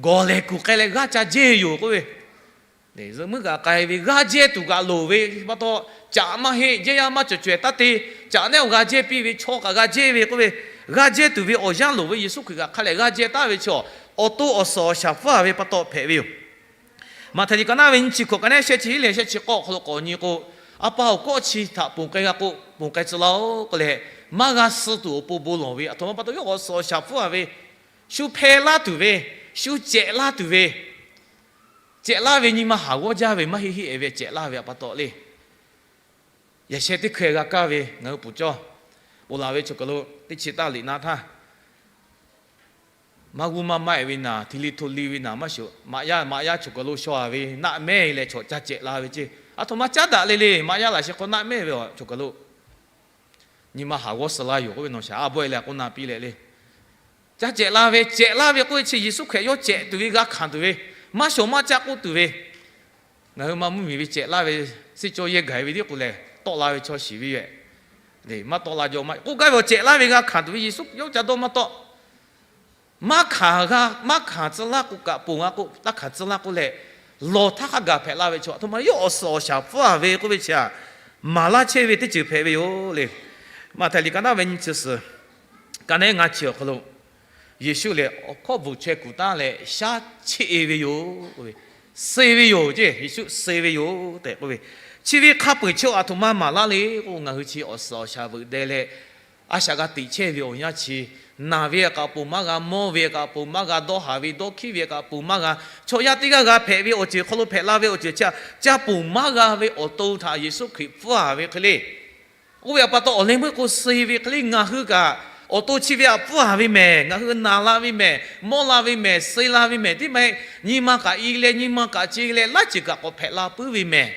gawˬ lehˬ kuˬ k'ai leh g'aˇ ca jehˇ yoˬ k'oˆ ve. Zuhꞈ muiˉ kaꞈ k'ai ve g'aˇ jehˇ tuˬ kaꞈ loˍ ve pa taw, caꞈ maˇ heˆ, jehˇ yaˇ maˇ cawˬ cawehˬ taˇ te, caꞈ nehˉ awˬ g'a jehˇ piˇ ve, chaw kaꞈ g'a jehˇ ve k'oˆ ve, g'aˇ jehˇ tuˬ ve awˬ yanˇ loˍ ve Yeˍsuˆ Hkriꞈ kaꞈ hk'a lehˬ g'aˇ jehˇ taˍ ve chaw, awˬ to awˬ suhˍ awˬ shaˍ pfuhˇ-a ve pa taw hpehꞈ ve yoˬ. Maꞈhtehˍ liꞈ ka naˉ ve nyiˇ chi hkawꞈ ka naˉ shehˆ chi hiˉ leh shehˆ chi k'awˇ awˬ hk'aw lo k'awꞈ nyi k'o, A pa-oˬ, kawˆ chi htaꞈ ponˬ k'ai g'a k'o, ponˬ k'ai tcuh laˇ-oˆ k'oˆ leh, maˇ g'a suh tuˬ awˬ pon bon lawˬ ve, aˬ htoꞈ ma pa taw yawˇ awˬ suhˍ awˬ shaˍ hpfuhˇ a ve, shu hpeh laˇ tuˬ ve, shu cehꞈ laˇ tuˬ ve, cehꞈ laˇ ve nyi ma haˍ g'awˇ jaˇ ve maˇ heˆ heˆ e ve cehꞈ laˇ ve pa taw le. Yaꞈ sheh teˇ hkeh g'a kaˇ ve ngaˬ hui pfuhˍ cawˇ, ponˬ laˬ ve choˬ kaˬ lo teˇ chi taˇ liꞈ na htaˇ, maˇ g'uˇ maˇ maˇ e ve naˬ, hti li hto li ve naˬ maˇ shoˍ, maꞈ yaˇ maꞈ yaˇ choˬ kaˬ lo shaw a ve naˆ mehˇ leh chaw caˇ cehꞈ la ve ceˇ. Aˬ htoꞈ ma caˉ daꞈ le le, maꞈ yaˇ laꞈ sheh hk'aw naˆ mehˇ ve a choˬ kaˬ lo nyi ma haˍ g'awˇ suh laˇ yoˬ k'oˆ ve nawˬ shaˍ a bawehˇ leh k'oˆ na piˇ leh le. Caˇ cehꞈ la ve, cehꞈ laˇ ve k'oˆ ve chi Yeˍsuˆ Hkriꞈ yawˇ cehꞈ tuˬ ve g'a hkanˍ tuˬ ve, maˇ shawˍ maˇ caˆ k'oˆ tuˬ ve, ngaˬ hui ma mvuhˇmiˬ ve cehꞈ laˇ ve, seˇ cawˇ yehˇ gaˬ ve tiˉ k'o lehˬ tawˆ la ve chaw shiˍ ve yoˬ. Maˇ tawˆ la jaw ma k'oˆ gaˇ ve awˬ cehꞈ laˇ ve g'a hkanˍ tuˬ ve Yeˍsuˆ yawˇ ca dawˇ maˇ tawˆ. Maˇ hkanˍ g'a, maˇ hkanˍ tcuh laˇ k'o kaꞈ ponˬ g'a k'o, taˇ hkanˍ tcuh laˇ k'oˆ leh, lawˬ htaˇ hk'a gaˬ hpehꞈ la ve chaw, aˬ htoꞈ ma yawˇ awˬ suhˍ awˬ shaˍ hpfuhˇ a ve k'oˆ ve chi a, maˍ laˇ chehˇ ve teˇ ceuˬ hpehꞈ ve yoˬ le. Maꞈhtehˍ liꞈ ka naˉ ve nyi chi suhˍ, ka nehˉ ngaˇ chi awˬ hk'aw lo, Yeˍsuˆ lehˬ awˬ hkawˇ bvuhˬ chaweh kuˬ taˉ leh shaˉ cheˆ e ve yoˬ. Suh ve yoˬ ceˇ, Yeˍsuˆ suh ve yoˬ tehꞈ k'oˆ ve, chi ve hk'a peu-eˬ chi aˬ htoꞈ ma maˍ laˇ le k'o, ngaˬ hui chi awˬ suhˍ awˬ shaˍ veuꞈ deh leh, a shaꞈ g'a teꞈ chehˇ ve awˬ yanˇ chi, naˬ ve kaꞈ ponˬ maˇ g'a, mawˇ ve kaꞈ ponˬ maˇ g'a, dawˇ haˍ ve dawˇ hkiˉ ve kaꞈ ponˬ maˇ g'a, chaw yaˇ teˇ g'aˇ g'a hpehꞈ ve awˬ ceuˬ hk'aw lo hpehꞈ la ve awˬ ceuˬ chi a, ca ponˬ maˇ g'a ve awˬ to htaꞈ Yeˍsuˆ Hkriꞈ pfuhˇ a ve hk'e le. Oˇ ve awˬ pa taw awˬ leh meuˇ k'o suh ve hk'e le, ngaˬ hui kaꞈ awˬ to chi ve htaꞈ pfuhˇ a ve mehˬ, ngaˬ hui naˬ la ve mehˬ, mawˇ la ve mehˬ, suh la ve mehˬ, teˇ maˇ heˆ nyi ma kaꞈ i leh nyi ma kaꞈ ce leh laiˉ ceuˬ kaꞈ k'awꞈ hpehꞈ la puiˉ ve mehˬ.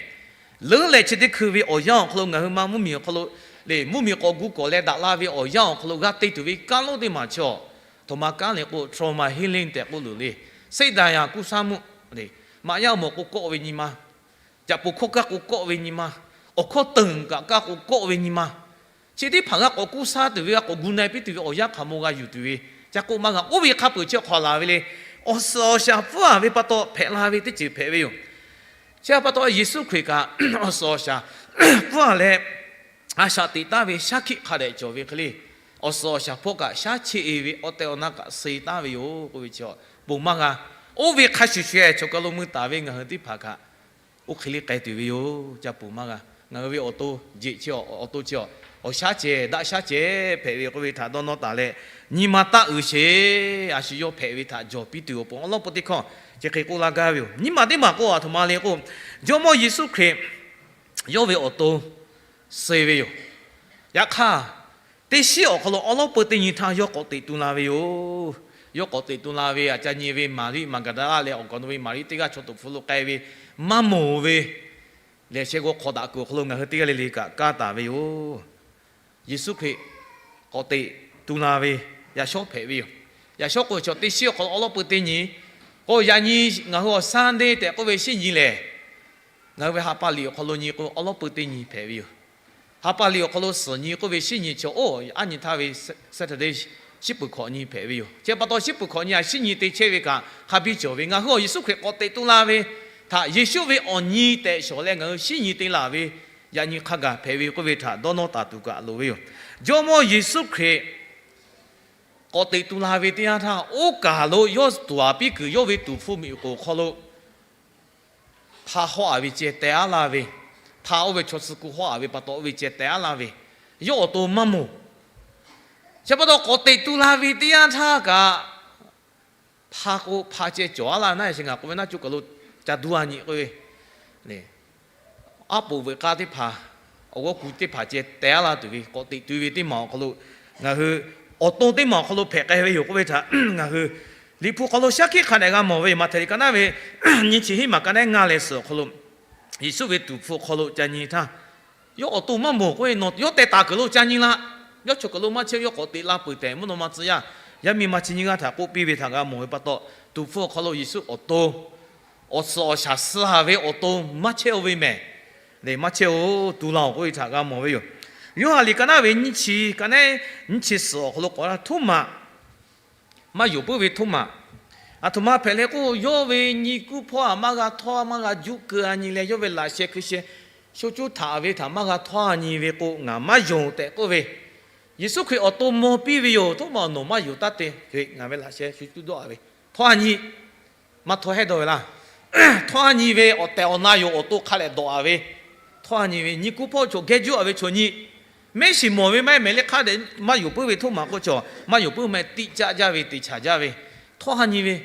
Leuˉ leh chi teˇ hkui ve awˬ yanˇ awˬ hk'aw lo ngaˬ hui ma mvuhˇmiˬ awˬ hk'aw lo le, mvuhˇmiˬ k'awꞈ gu k'awꞈ leh daꞈ la ve awˬ yanˇ awˬ hk'aw lo g'a te tuˬ ve kanˉ lonˉ teˇ maˬ chi a, htoꞈ ma kanˉ le k'o trauma healing tehꞈ k'oˆ loˬ le. Seˆ daꞈ yaꞈ kuˇ saˉ mvuhˆ, maꞈ yaˇ mawˬ k'o kawˆ ve nyi ma, caꞈ poˍ hkawˇ kaˇ k'o kawˆ ve nyi ma, awˬ hkawˇ teuˬ kaꞈ kaˇ k'o kawˆ ve nyi ma, chi teˇ hpaˍ g'a k'awꞈ kuˇ saˉ tuˬ ve, g'a k'awꞈ gu na piˇ tuˬ ve awˬ yanˇ hk'aˬ mawˬ g'a yuˬ tuˬ ve, ca k'oˆ maˇ g'a. Oˇ ve hk'a peu-eˬ chi hk'aw laˬ ve le, awˬ suhˍ awˬ shaˍ pfuhˇ a ve pa taw hpehꞈ la ve teˇ ceuˬ hpehꞈ ve yoˬ. Chi a pa taw Yeˍsuˆ Hkriꞈ kaꞈ awˬ suhˍ awˬ shaˍ pfuhˇ a leh, a shaꞈ teꞈ taˍ ve shaˉ hkiˆ hk'a dehꞈ cawˬ ve hk'e le, awˬ suhˍ awˬ shaˍ hpawˇ kaꞈ shaˉ cheˆ e ve awˬ tehˬ awˬ na kaꞈ suh taˍ ve yoˬ k'oˆ ve chi a, ponˬ maˇ g'a. Oˇ ve hk'a shuˍ shuˍ e chaw kaˬ lo mui taˍ ve ngaˬ hui teˇ hpaˍ kaꞈ oˇ hk'e le k'ai tuˬ ve yoˬ. Ca ponˬ maˇ g'a. Ngaˬ hui ve awˬ to jeꞈ chi, awˬ to chi a, awˬ shaˉ cehˬ daꞈ shaˉ cehˬ hpehꞈ ve k'oˆ ve htaꞈ dawˇ nawˇ taˍ leh, nyi ma taˇ uiˍ sheˍ. A shu yawˇ hpehꞈ ve htaꞈ jawˬ piˇ tuˬ awˬ pon awˉ lawˉ peu teˇ hkawˇ chi hk'e k'oˆ laˇ gaˇ ve yoˬ. Nyi ma teˇ maˬ k'o aˬ htoꞈ ma le k'o, Jawˇmawˇ Yeˍsuˆ Hkriꞈ yawˇ ve awˬ to suh ve yoˬ. Yaꞈ hk'aˇ, teˇ shiˉ awˬ hk'aw lo awˉ lawˉ peu teˇ nyi htaˇ yawˇ k'awꞈ teꞈ tu la ve yoˬ. Yawˇ k'awꞈ teꞈ tu la ve aꞈ ca nyi ve Maˍriˆ Maˍgaˍdaˍlaˆ leh awˬ kaˍ nawˬ ve Maˍriˆ teˇ g'aˇ chaw toꞈ hpfuh lo k'ai ve maˇ mawˬ ve lehˬ, sheh g'aw hk'aw daꞈ kuiˬ awˬ hk'aw lo ngaˬ hui teˇ g'aˇ le le kaꞈ kaˇ taˍ ve yoˬ. Yeˍsuˆ Hkriꞈ k'awꞈ teꞈ tu la ve yaꞈ shawˉ hpehꞈ ve yoˬ. Yaꞈ shawˉ k'o, chaw teˇ shiˉ awˬ hk'aw lo awˉ lawˉ peu teˇ nyi k'o, yaꞈ nyi ngaˬ hui awˬ Sunday tehꞈ k'oˆ ve shiˉ nyi lehˬ, ngaˬ hui ve ha pa liꞈ awˬ hk'aw lo nyi k'o, awˉ lawˉ peu teˇ nyi hpehꞈ ve yoˬ. Ha pa liꞈ awˬ hk'aw lo suhˍ nyi k'oˆ ve shiˉ nyi chi, oˇ aˉ nyi htaˇ ve Saturday, shiˉ peuˬ hkawꞈ nyi hpehꞈ ve yoˬ. Chi pa taw shiˉ peuˬ hkawꞈ nyi a shiˉ nyi te chehˇ ve kaꞈ hk'a biˇ cawˬ ve, ngaˬ hui awˬ Yeˍsuˆ Hkriꞈ k'awꞈ teꞈ tu la ve htaꞈ Yeˍsuˆ ve awˬ nyi tehꞈ shawˍ leh ngaˬ hui shiˉ nyi te laˬ ve, yaꞈ nyi hk'a gaˬ hpehꞈ ve k'oˆ ve htaꞈ dawˇ nawˇ taˍ tuˬ kaꞈ loˍ ve yoˬ. Jawˇmawˇ Yeˍsuˆ Hkriꞈ k'awꞈ teꞈ tu la ve teˇ yanˇ htaˇ, oˇ kaˬ lo yawˇ tuˍ aˍ piˇ kuiˬ yawˇ ve tuˍ hpfuh miˬ k'oˍ hk'aw lo hpa hawˆ a ve ceh teh aˉ laˇ ve, hpa oˇ ve chaw suh ku hawˆ a ve pa taw oˇ ve ceh teh aˉ laˇ ve, yawˇ awˬ to maˇ mawˬ. Chi pa taw k'awꞈ teꞈ tu la ve teˇ yanˇ htaˇ kaꞈ, hpa k'o hpa ceh cawˬ aˉ laˇ naˆ e, chi ngaˬ k'oˆ ve naˆ coˇ kaˬ lo ca duˇ a nyi k'oˆ ve, aˉ poꞈ veuꞈ k'aˇ teˇ hpaˍ, awˬ g'awˇ ku teˇ hpaˍ ceh teh aˉ laˇ tuˬ ve k'awꞈ teꞈ tu ve teˇ maˬ awˬ hk'aw lo, ngaˬ hui awˬ to teˇ maˬ awˬ hk'aw lo hpehꞈ k'ai ve yoˬ k'oˆ ve htaꞈ ngaˬ hui Liꞈ hpu hk'aw lo shaˉ hkiˆ hk'a dehꞈ g'a mawˬ ve yoˬ. Maꞈhtehˍ liꞈ ka naˉ ve nyi chi hiˉ maˬ ka naˉ ngaˇ leh suhˍ awˬ hk'aw lo, Yeˍsuˆ ve tuˍ hpfuh awˬ hk'aw lo ca nyi htaˇ, yawˇ awˬ to maˇ mawˬ k'oˆ ve, nawˬ yawˇ teh taˍ kuiˬ lo ca nyi laˇ. Yawˇ chaw kuiˬ lo maˇ chehˇ, yawˇ k'awꞈ teꞈ la peuˬ tehꞈ mvuhˇ naw ma tcuh yaˇ, yaˇ miˇ ma chi nyiˇ g'aˇ htaꞈ k'oˆ piˇ ve htaꞈ g'a mawˬ ve pa taw, tuˍ hpfuh awˬ hk'aw lo Yeˍsuˆ awˬ to awˬ suhˍ awˬ shaˍ suh a ve awˬ to maˇ chehˇ-oˬ ve mehˬ. Lehˬ maˇ chehˇ-oˬ, tu la-oˬ k'oˆ ve htaꞈ g'a mawˬ ve yoˬ. Yoˇhanˬ liꞈ ka naˉ ve nyiˇ chi ka naˉ nyiˇ chi suhˍ awˬ hk'aw lo k'awꞈ la Htoˉmaꞈ, maˇ yonˍ puiˉ ve Htoˉmaꞈ, aˬ htoꞈ ma hpehꞈ leh k'o, yawˇ ve nyi kuˇ hpawˇ htaꞈ maˇ g'a htawˇ maˇ g'a juˆ keu a nyi leh, yawˇ ve laꞈ sheh hkui sheh sho cuˉ htaꞈ ve htaꞈ maˇ g'a htawˇ a nyi ve k'o, ngaˬ maˇ yonˍ tehꞈ k'oˆ ve, Yeˍsuˆ Hkriꞈ awˬ to mawˬ piˇ ve yoˬ. Htoˉmaꞈ-oˬ, nawˬ maˇ yonˍ taˉ te, ngaˬ ve laꞈ sheh sho cuˉ dawˆ a ve, htawˇ a nyi. Maˇ htawˇ hehˉ dawˇ ve laˇ. Htawˇ a nyi ve awˬ tehˬ awˬ na yoˬ, awˬ to hk'a lehꞈ dawꞈ a ve, htawˇ a nyi ve nyi kuˇ hpawˇ chaw geh juˆ a ve chaw nyi Mehˆ shiˍ mawˬ ve maˇ heˆ mehˍ leh hk'a dehꞈ maˇ yonˍ puiˉ ve htawˇ maˬ k'oˆ chaw, maˇ yonˍ puiˉ meh tiˆ caˆ jaˇ ve teꞈ chaˍ jaˇ ve, htawˇ ha nyi ve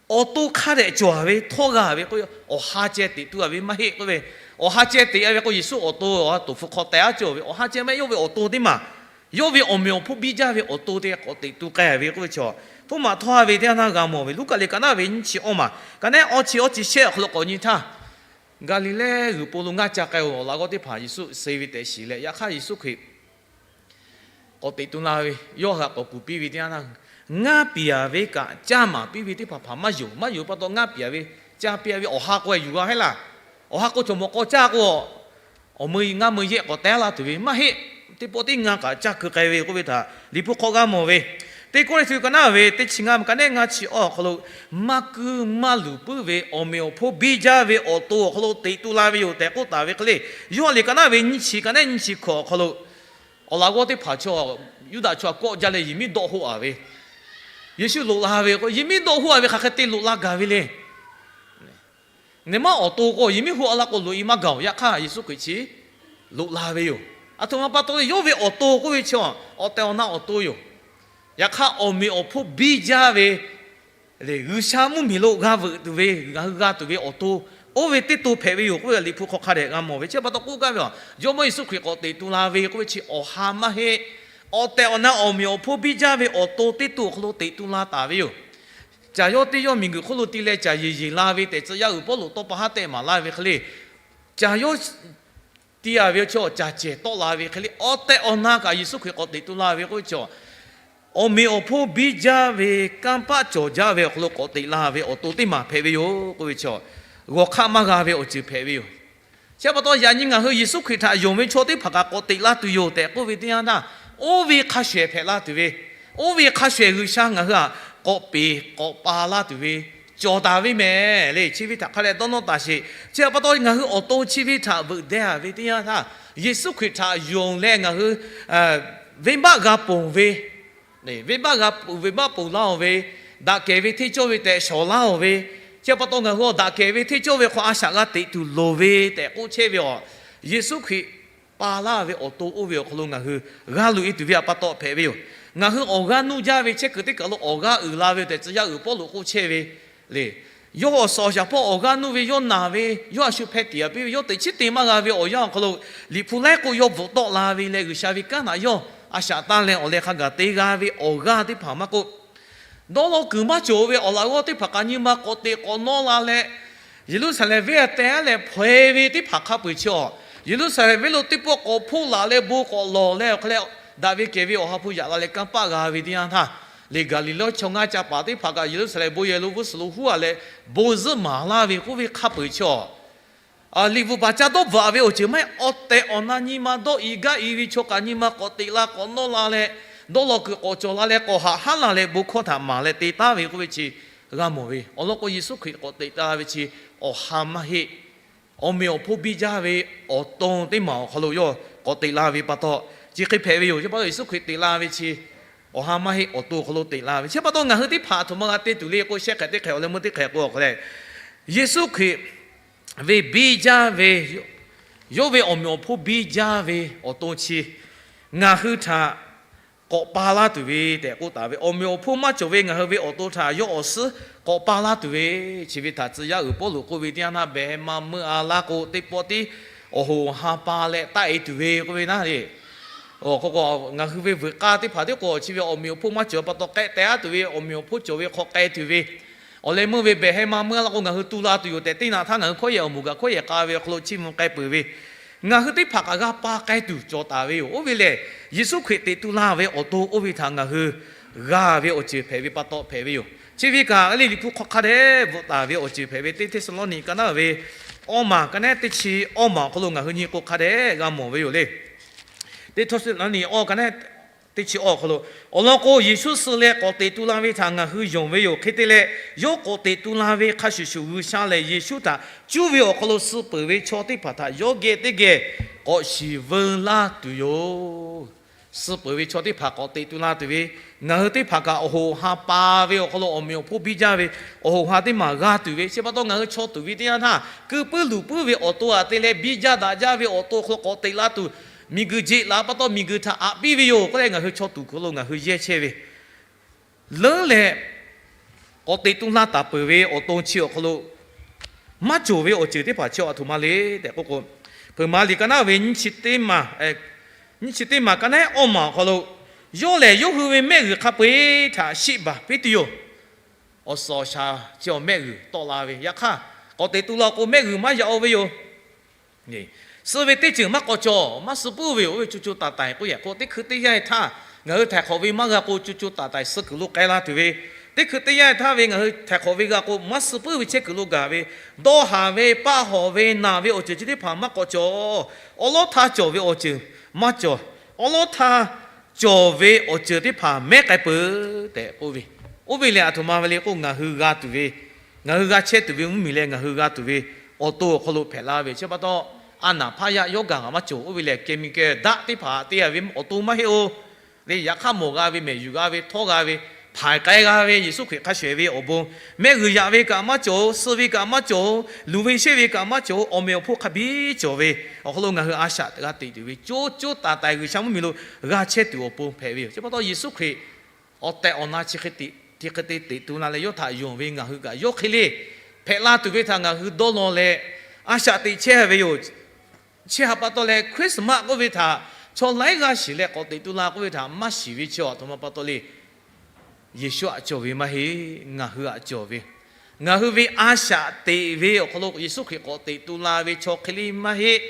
awˬ to hk'a dehꞈ cawˬ ve htawˇ g'a ve k'o, awˬ ha ceh teꞈ tu a ve maˇ heˆ k'oˆ ve, awˬ ha ceh teꞈ a ve k'o Yeˍsuˆ awˬ to a toˍ hpu hk'aw teh aˉ cawˬ ve awˬ ha ceh maˇ heˆ, yawˇ ve awˬ to teˇ maˬ, yawˇ ve awˬ meꞈ awˬ hponˇ biˇ jaˇ ve awˬ to te k'awꞈ teꞈ tu k'ai ve k'oˆ ve chaw, htawˇ maˬ htawˇ ha ve teˇ yanˇ htaˇ g'a mawˬ ve Luˉkaꞈ liꞈ ka naˉ ve nyiˇ chi awˇ maˬ ka naˉ awˇ chi awˇ chi shehˆ awˬ hk'aw lo k'awꞈ nyi htaˇ, Gaˍliˍlehˇ g'uiˬ po lo ngaˇ ca k'ai-o, awˬ laꞈ g'awˇ teˇ hpaˍ Yeˍsuˆ suh ve tehꞈ shiˍ leh, yaꞈ hk'aˇ Yeˍsuˆ Hkriꞈ k'awꞈ teꞈ tu la ve, yawˇ htaꞈ k'awꞈ kuˬ piˇ ve teˇ yanˇ htaˇ, ngaˇ piˍ a ve kaꞈ caˇ maˍ piˇ ve teˇ hpaˍ hpaˍ maˇ yonˍ. Maˇ yonˍ pa taw ngaˇ piˍ a ve caˇ piˇ a ve awˬ ha k'o yuˬ g'a heˆ laˇ. Awˬ ha k'o cawˬ mawˬ k'aw caˇ k'o, awˬ meu ngaˇ meu yehˆ k'awꞈ teh laˇ tuˬ ve maˇ heˆ. Teˇ pawˆ tiˉ ngaˇ kaꞈ caˇ keu k'ai ve k'oˆ ve htaꞈ Liꞈ hpu hk'aw g'a mawˬ ve. Teˇ Kawˇrenˍhtuˆ ka naˉ ve teˇ chi ngaˇ ka naˉ ngaˇ chi awˇ awˬ hk'aw lo, maˇ kuiˇ maˇ luˬ puiˉ ve awˬ meꞈ awˬ hponˇ biˇ jaˇ ve awˬ to awˬ hk'aw lo teꞈ tu la ve yoˬ tehꞈ k'oˆ taˍ ve hk'e le, Yoˇhanˬ liꞈ ka naˉ ve nyiˇ chi ka naˉ nyiˇ chi hkawꞈ awˬ hk'aw lo, awˬ laꞈ g'awˇ teˇ hpaˍ chaw, Yuˇdaꞈ chaw kawˆ jaˇ leh yehˬ miˉ dawˆ hoˆ a ve, Yeˍsuˆ loꞈ la ve k'o, yehˬ miˉ dawˆ hoˆ a ve hk'aˬ hk'e te loꞈ la gaˬ ve le. Neˬ maˇ awˬ to k'o yehˬ miˉ hoˆ a la k'o loꞈ e maˇ gaˬ-oˬ. Yaꞈ hk'aˇ Yeˍsuˆ Hkriꞈ chi loꞈ la ve yoˬ. Aˬ htoꞈ ma pa taw le, yawˇ ve awˬ to k'oˆ ve chi awˬ tehˬ awˬ na awˬ to yoˬ. Yaꞈ hk'aˇ awˬ meꞈ awˬ hponˇ biˇ jaˇ ve, G'uiˬsha mvuhˇmiˬ lo g'a veuꞈ tuˬ ve, ngaˬ hui g'a tuˬ ve awˬ to, oˇ ve teˇ to hpehꞈ ve yoˬ k'oˆ ve Liꞈ hpu hk'aw hk'a dehꞈ g'a mawˬ ve. Chi pa taw k'oˆ gaˇ ve a, Jawˇmawˇ Yeˍsuˆ Hkriꞈ k'awꞈ teꞈ tu la ve k'oˆ ve chi awˬ ha maˇ heˆ. Awˬ tehˬ awˬ na awˬ meꞈ awˬ hponˇ biˇ jaˇ ve awˬ to teˇ to awˬ hk'aw lo teꞈ tu la taˍ ve yoˬ. Caˬ yawˇ teˇ yawˇ miˬguiˬ hk'oˆ lo ti leh caˬ yeˬ yeˬ la ve tehꞈ tcuh yaˇ uiˍ Pawˇluꞈ tawˇ pa haˉ tehꞈ maˍ laˇ ve hk'e le, caˬ yawˇ ti a ve chaw caˬ cehˬ tawˆ la ve hk'e le, awˬ tehˬ awˬ na kaꞈ Yeˍsuˆ Hkriꞈ k'awꞈ teꞈ tu la ve k'oˆ ve chaw, awˬ meꞈ awˬ hponˇ biˇ jaˇ ve kanˇ paˆ cawˬ jaˇ ve awˬ hk'aw lo k'awꞈ teꞈ la ve awˬ to teˇ maˬ hpehꞈ ve yoˬ k'oˆ ve chaw, g'awˬ hk'aˆ maˇ g'a ve awˬ ceuˬ hpehꞈ ve yoˬ. Chi pa taw yaꞈ nyi ngaˬ hui Yeˍsuˆ Hkriꞈ htaꞈ yonˍ ve chaw teˇ hpaˍ kaꞈ k'awꞈ teꞈ la tuˬ yoˬ tehꞈ k'oˆ ve teˇ yanˇ htaˇ, oˇ ve hk'a shehˍ hpehꞈ la tuˬ ve, oˇ ve hk'a shehˍ G'uiˬsha ngaˬ hui htaꞈ k'awꞈ peˍ k'awꞈ pa laˇ tuˬ ve cawˬ taˍ ve mehˍ le. Chi ve htaꞈ hk'a leh dawˇ nawˇ taˍ sheˍ. Chi pa taw ngaˬ hui awˬ to chi ve htaꞈ veuꞈ deh a ve teˇ yanˇ htaˇ, Yeˍsuˆ Hkriꞈ htaꞈ yonˍ leh ngaˬ hui venˇbaˆ g'a ponˬ ve, venˇbaˆ g'a, venˇbaˆ ponˬ laˇ-oˬ ve, daꞈ kehˬ ve hteˇ cawˇ ve tehꞈ shawˍ laˇ-oˬ ve, chi pa taw ngaˬ hui awˬ daꞈ kehˬ ve hteˇ cawˇ ve hk'aw a shaꞈ g'a teꞈ tuˬ loˍ ve tehꞈ k'oˆ chehˇ ve a, Yeˍsuˆ Hkriꞈ pa laˇ ve awˬ to oˇ ve awˬ hk'aw lo ngaˬ hui g'a loꞈ e tuˬ ve pa taw hpehꞈ ve yoˬ. Ngaˬ hui awˬ g'aˇ nuˇ jaˇ ve chehˇ kuiˬ teˇ kaˬ lo awˬ g'aˇ uiˍ la ve tehꞈ tcuh yaˇ uiˍ Pawˇluꞈ k'oˆ chehˇ ve le. Yawˇ awˬ suhˍ awˬ shaˍ hpawˇ awˬ g'aˇ nuˇ ve, yawˇ naˬ ve, yawˇ a shu hpeh tiꞈ a piˇ ve, yawˇ teꞈ chiˉ te maˇ g'a ve awˬ yanˇ awˬ hk'aw lo, Liꞈ hpu laiˉ k'o yawˇ bvuhꞈ tawˆ la ve leh G'uiˬsha ve kanˉ htaꞈ yawˇ a shaꞈ tanˇ leh awˬ leh hk'a gaˬ te g'a ve awˬ g'aˇ teˇ hpaˍ maˇ k'oˆ, dawˇ law kuiˬ maˇ cawˬ ve awˬ laꞈ g'awˇ teˇ hpaˍ kaꞈ nyi ma k'awꞈ teꞈ k'awꞈ nawˇ la leh, Yeˍruˆsaˍlehnˍ venˇ a teh aˉ leh hpaw e ve teˇ hpaˍ hk'a peu-eˬ chi a, Yeˍruˆsaˍlehnˍ venˇ lo teˇ pawˆ k'awꞈ hpoˆ laˬ leh bon k'awꞈ lawˬ leh awˬ hk'e leh, daꞈ ve kehˬ ve Awˬ ha hpu yaꞈ la leh kanˇ paˆ g'a ve teˇ yanˇ htaˇ, le Gaˍliˍlehˇ chaw ngaˇ ca paˍ teˇ hpaˍ kaꞈ Yeˍruˆsaˍlehnˍ bon yehˬ lo g'uˇ suhˍ lo huˉ a leh bon zuhˆ maˍ laˇ ve k'oˆ ve hk'a peu-eˬ chi a, liꞈ bvuhꞈ baˬ ca dawˇ bvuhꞈ ve awˬ ceuˬ maˇ heˆ. Awˬ tehˬ awˬ na nyi ma dawˇ i gaˇ i ve chaw kaꞈ nyi ma k'awꞈ teꞈ la k'awꞈ nawˇ la leh, dawˇ law kuiˬ k'awꞈ cawˬ la leh k'awꞈ haꞈ haˉ la leh bon hkawˇ htaꞈ maˍ leh te taˉ ve k'oˆ ve chi g'a mawˬ ve. Awˬ lawn k'o Yeˍsuˆ Hkriꞈ k'awꞈ teꞈ la ve chi awˬ ha maˇ heˆ. Awˬ meꞈ awˬ hponˇ biˇ jaˇ ve awˬ to teˇ maˬ awˬ hk'aw lo yawˇ k'awꞈ teꞈ la ve pa taw, chi hk'e hpehꞈ ve yoˬ. Chi pa taw Yeˍsuˆ Hkriꞈ teꞈ la ve chi awˬ ha maˇ heˆ, awˬ to awˬ hk'aw lo teꞈ la ve. Chi pa taw ngaˬ hui teˇ hpaˍ a htoꞈ ma g'a te tuˬ le k'o, shehˆ hk'ehꞈ teˇ hk'ehꞈ awˬ leh meuˇ teˇ hk'ehꞈ k'o awˬ hk'aw leh, Yeˍsuˆ Hkriꞈ ve biˇ jaˇ ve, yawˇ ve awˬ meꞈ awˬ hponˇ biˇ jaˇ ve awˬ to chi ngaˬ hui htaꞈ k'awꞈ pa laˇ tuˬ ve tehꞈ k'oˆ taˍ ve, awˬ meꞈ awˬ hponˇ maˇ cawˬ ve ngaˬ hui ve awˬ to htaꞈ yawˇ awˬ suhˉ k'awꞈ pa laˇ tuˬ ve, chi ve htaꞈ tcuh yaˇ uiˍ Pawˇluꞈ k'oˆ ve teˇ yanˇ htaˇ, behˬ heh ma meuˇ a laˇ k'o teˇ pawˆ tiˉ awˬ hoꞈ awˬ ha pa leh taˆ e tuˬ ve k'oˆ ve naˉ le. Awˬ hk'aw k'o, ngaˬ hui ve veuꞈ k'aˇ teˇ hpaˍ tiˉ k'o chi ve awˬ meꞈ awˬ hponˇ maˇ cawˬ pa taw k'ehˆ teh aˉ tuˬ ve, awˬ meꞈ awˬ hponˇ cawˬ ve hk'aw k'ai tuˬ ve, awˬ leh meuˇ ve behˬ heh ma meuˇ a laˇ k'o ngaˬ hui tu la tuˬ yoˬ tehꞈ teˇ naꞈ htaˇ ngaˬ hui hkawˉ yehˬ awˬ moˍ gaˬ hkawˉ yehˬ k'a ve awˬ hk'aw lo chiˇ mvuh k'ai peuˬ ve, ngaˬ hui teˇ hpaˍ kaꞈ g'a pa k'ai tuˬ cawˬ taˍ ve yoˬ. Oˇ ve lehˬ, Yeˍsuˆ Hkriꞈ teꞈ tu laˇ ve awˬ to oˇ ve htaꞈ ngaˬ hui g'a ve awˬ ceuˬ hpehꞈ ve pa taw hpehꞈ ve yoˬ. Chi ve kaꞈ le Liꞈ hpu hk'aw hk'a dehꞈ bvuhꞈ taˍ ve awˬ ceuˬ hpehꞈ ve, teˇ Hteˇsaˍlawˇniˆ ka naˉ ve awˇ maˬ ka naˉ teˇ chi awˇ maˬ awˬ hk'aw lo ngaˬ hui nyi k'o hk'a dehꞈ g'a mawˬ ve yoˬ le. Teˇ Hteˇsaˍlawˇniˆ awˇ ka naˉ teˇ chi awˇ awˬ hk'aw lo, awˬ lawn k'o Yeˍsuˆ suh leh k'awꞈ teꞈ tu la ve htaꞈ ngaˬ hui yonˍ ve yoˬ. Hk'e te leh, yawˇ k'awꞈ teꞈ tu la ve hk'a shuˍ shuˍ G'uiˬsha lehˬ Yeˍsuˆ htaꞈ cuˇ ve awˬ hk'aw lo suh peuˬ ve chaw teˇ hpaˍ htaꞈ yawˇ geh teˇ geh k'awꞈ shiˍ veu laˇ tuˬ yoˬ. Suh peuˬ ve chaw teˇ hpaˍ k'awꞈ teꞈ tu la tuˬ ve, ngaˬ hui teˇ hpaˍ kaꞈ awˬ hoꞈ awˬ ha pa ve awˬ hk'aw lo awˬ meꞈ awˬ hponˇ biˇ jaˇ ve awˬ hoꞈ awˬ ha teˇ maˬ g'a tuˬ ve, chi pa taw ngaˬ hui chaw tuˬ ve teˇ yanˇ htaˇ, keu puiˉ luˬ puiˉ ve awˬ to aꞈ te leh biˇ jaˇ daꞈ jaˇ ve awˬ to awˬ hk'aw lo k'awꞈ teꞈ la tuˬ miˬguiˬ jeꞈ laˬ pa taw miˬguiˬ htaꞈ aꞈ piˇ ve yoˬ k'oˆ leh ngaˬ hui chaw tuˬ hk'aw lo ngaˬ hui yehˇ chehˇ ve leuˉ leh, k'awꞈ teꞈ tu la taˍ peuˬ ve awˬ to chi awˬ hk'aw lo maˇ cawˬ ve awˬ ceuˬ teˇ hpaˍ chi a htoꞈ ma le tehꞈ k'oˆ k'o, Hpeuꞈ maˍ liꞈ ka naˉ ve nyiˇ chi teˇ maˬ, nyiˇ chi teˇ maˬ ka naˉ awˇ maˬ awˬ hk'aw lo, yawˇ lehˬ yawˇ hui ve mehˆ g'uiˬ hk'a peu-eˬ htaꞈ shiˆ baˬ piˇ tuˬ yoˬ. Awˬ suhˍ awˬ shaˍ chi awˬ mehˆ g'uiˬ tawˆ la ve, yaꞈ hk'aˇ k'awꞈ teꞈ tu la k'o mehˆ g'uiˬ maˇ yaꞈ-o ve yoˬ. Suh ve teˇ ceuˬ maˇ k'awꞈ cawˬ, maˇ suh puiˉ ve yoˬ. Oˇ ve co co taiˍ taiˍ k'oˆ yehˬ k'o, teˇ hkui teˇ yanˇ htaˇ ngaˬ hui htaiˍ hk'awꞈ ve maˇ g'a k'o, co co taiˍ taiˍ suh kuiˬ lo k'ai la tuˬ ve, teˇ hkui teˇ yanˇ htaˇ ve ngaˬ hui htaiˍ hk'awꞈ ve g'a k'o, maˇ suh puiˉ ve chehˇ kuiˬ lo gaˬ ve, dawˇ haˍ ve, paˆ hawꞈ ve, naˬ ve awˬ ceuˬ chi teˇ hpaˍ maˇ k'awꞈ cawˬ. Awˉ lawˉ htaˇ cawˬ ve awˬ ceuˬ maˇ cawˬ. Awˉ lawˉ htaˇ cawˬ ve awˬ ceuˬ teˇ hpaˍ mehˉ k'ai peuˬ tehꞈ k'oˆ ve, oˇ ve lehˬ a htoꞈ ma ve le k'o, ngaˬ hui g'a tuˬ ve, ngaˬ hui g'a chehˇ tuˬ ve mvuhˇmiˬ leh ngaˬ hui g'a tuˬ ve awˬ to awˬ hk'aw lo hpehꞈ la ve chi pa taw, a naˍ hpaˇ yaˇ yawˇ gaˬ kaꞈ maˇ cawˬ. Oˇ ve lehˬ kehˬ miˬ kehˬ daˆ teˇ hpaˍ te a ve awˬ to maˇ heˆ-oˬ. Le yaꞈ hk'aˇ mawˬ g'a ve, mehˬ yuˬ g'a ve, htawˇ g'a ve, hpaiˍ k'ai g'a ve, Yeˍsuˆ Hkriꞈ hk'a shuˍ ve awˬ bon, mehˆ g'uiˬ yaꞈ ve kaꞈ maˇ cawˬ-oˬ, suh ve kaꞈ maˇ cawˬ-oˬ, luˬ ve sheˆ ve kaꞈ maˇ cawˬ-oˬ, awˬ meꞈ awˬ hponˇ hk'a biˇ cawˬ ve awˬ hk'aw lo ngaˬ hui a shaꞈ g'a teꞈ tuˬ ve co co taiˍ taiˍ G'uiˬsha mvuhˇmiˬ lo g'a chehˇ tuˬ awˬ pon hpehꞈ ve yoˬ. Chi pa taw Yeˍsuˆ Hkriꞈ awˬ tehˬ awˬ na chi hk'e te teꞈ tu la leh yawˇ htaꞈ yonˍ ve ngaˬ hui kaꞈ yawˇ hk'e le hpehꞈ la tuˬ ve htaꞈ ngaˬ hui dawˇ law leh a shaꞈ teꞈ chehˇ ve yoˬ. Chi htaꞈ pa taw leh Christmas k'oˆ ve htaꞈ chaw laiˉ g'aˇ shiˍ leh k'awꞈ teꞈ tu la k'oˆ ve htaꞈ maˇ shiˍ ve chi a htoꞈ ma pa taw le. Yeˍsuˆ htaꞈ cawˬ ve maˇ heˆ, ngaˬ hui htaꞈ cawˬ ve. Ngaˬ hui ve a shaꞈ teꞈ ve awˬ hk'aw lo Yeˍsuˆ Hkriꞈ k'awꞈ teꞈ tu la ve chaw hk'e le maˇ heˆ.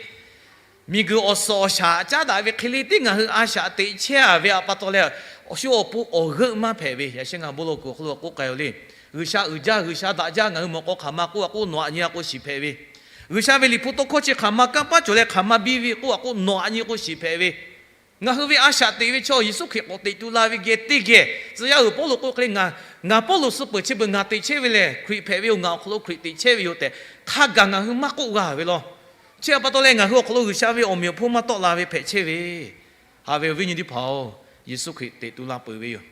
Miˬguiˬ awˬ suhˍ awˬ shaˍ caˉ daꞈ ve hk'e le tiˉ ngaˬ hui a shaꞈ teꞈ chehˇ a ve htaꞈ pa taw leh, awˬ shu awˬ pon awˬ g'euˆ maˇ hpehꞈ ve. Yaꞈ sheh ngaˬ bon lawˬ kuiˬ awˬ hk'aw lo k'oˆ k'ai-o le. G'uiˬsha uiˍ jaˇ, G'uiˬsha daꞈ jaˇ, ngaˬ hui mawꞈ k'aw hk'aˬ ma k'oˆ a k'o nawˬ aꞈ nyi a k'o shiˍ hpehꞈ ve. G'uiˬsha ve liꞈ hpu tawˇ hkawˇ chi hk'aˬ ma kanˇ paˉ cawˬ leh hk'aˬ ma biˇ ve k'oˆ a k'o nawˬ aꞈ nyi k'o shiˍ hpehꞈ ve. Ngaˬ hui ve a shaꞈ teꞈ ve chaw Yeˍsuˆ Hkriꞈ k'awꞈ teꞈ tu la ve geh teˇ geh tcuh yaˇ uiˍ Pawˇluꞈ k'oˆ hk'e le, ngaˬ Pawˇluꞈ suh peuˬ chi beuꞈ ngaˬ teꞈ chehˇ ve lehˬ Hkriꞈ hpehꞈ ve yoˬ, ngaˬ awˬ hk'aw lo Hkriꞈ teꞈ chehˇ ve yoˬ tehꞈ hk'a gaˬ ngaˬ hui maˇ k'oˆ g'a ve law. Chi htaꞈ pa taw leh ngaˬ hui awˬ hk'aw lo G'uiˬsha ve awˬ meꞈ awˬ hponˇ maˇ tawˆ la ve hpehꞈ chehˇ ve, haꞈ ve awˬ viˉ nyi teˇ hpaˍ-oˬ, Yeˍsuˆ Hkriꞈ teꞈ tu la peuˬ ve yoˬ.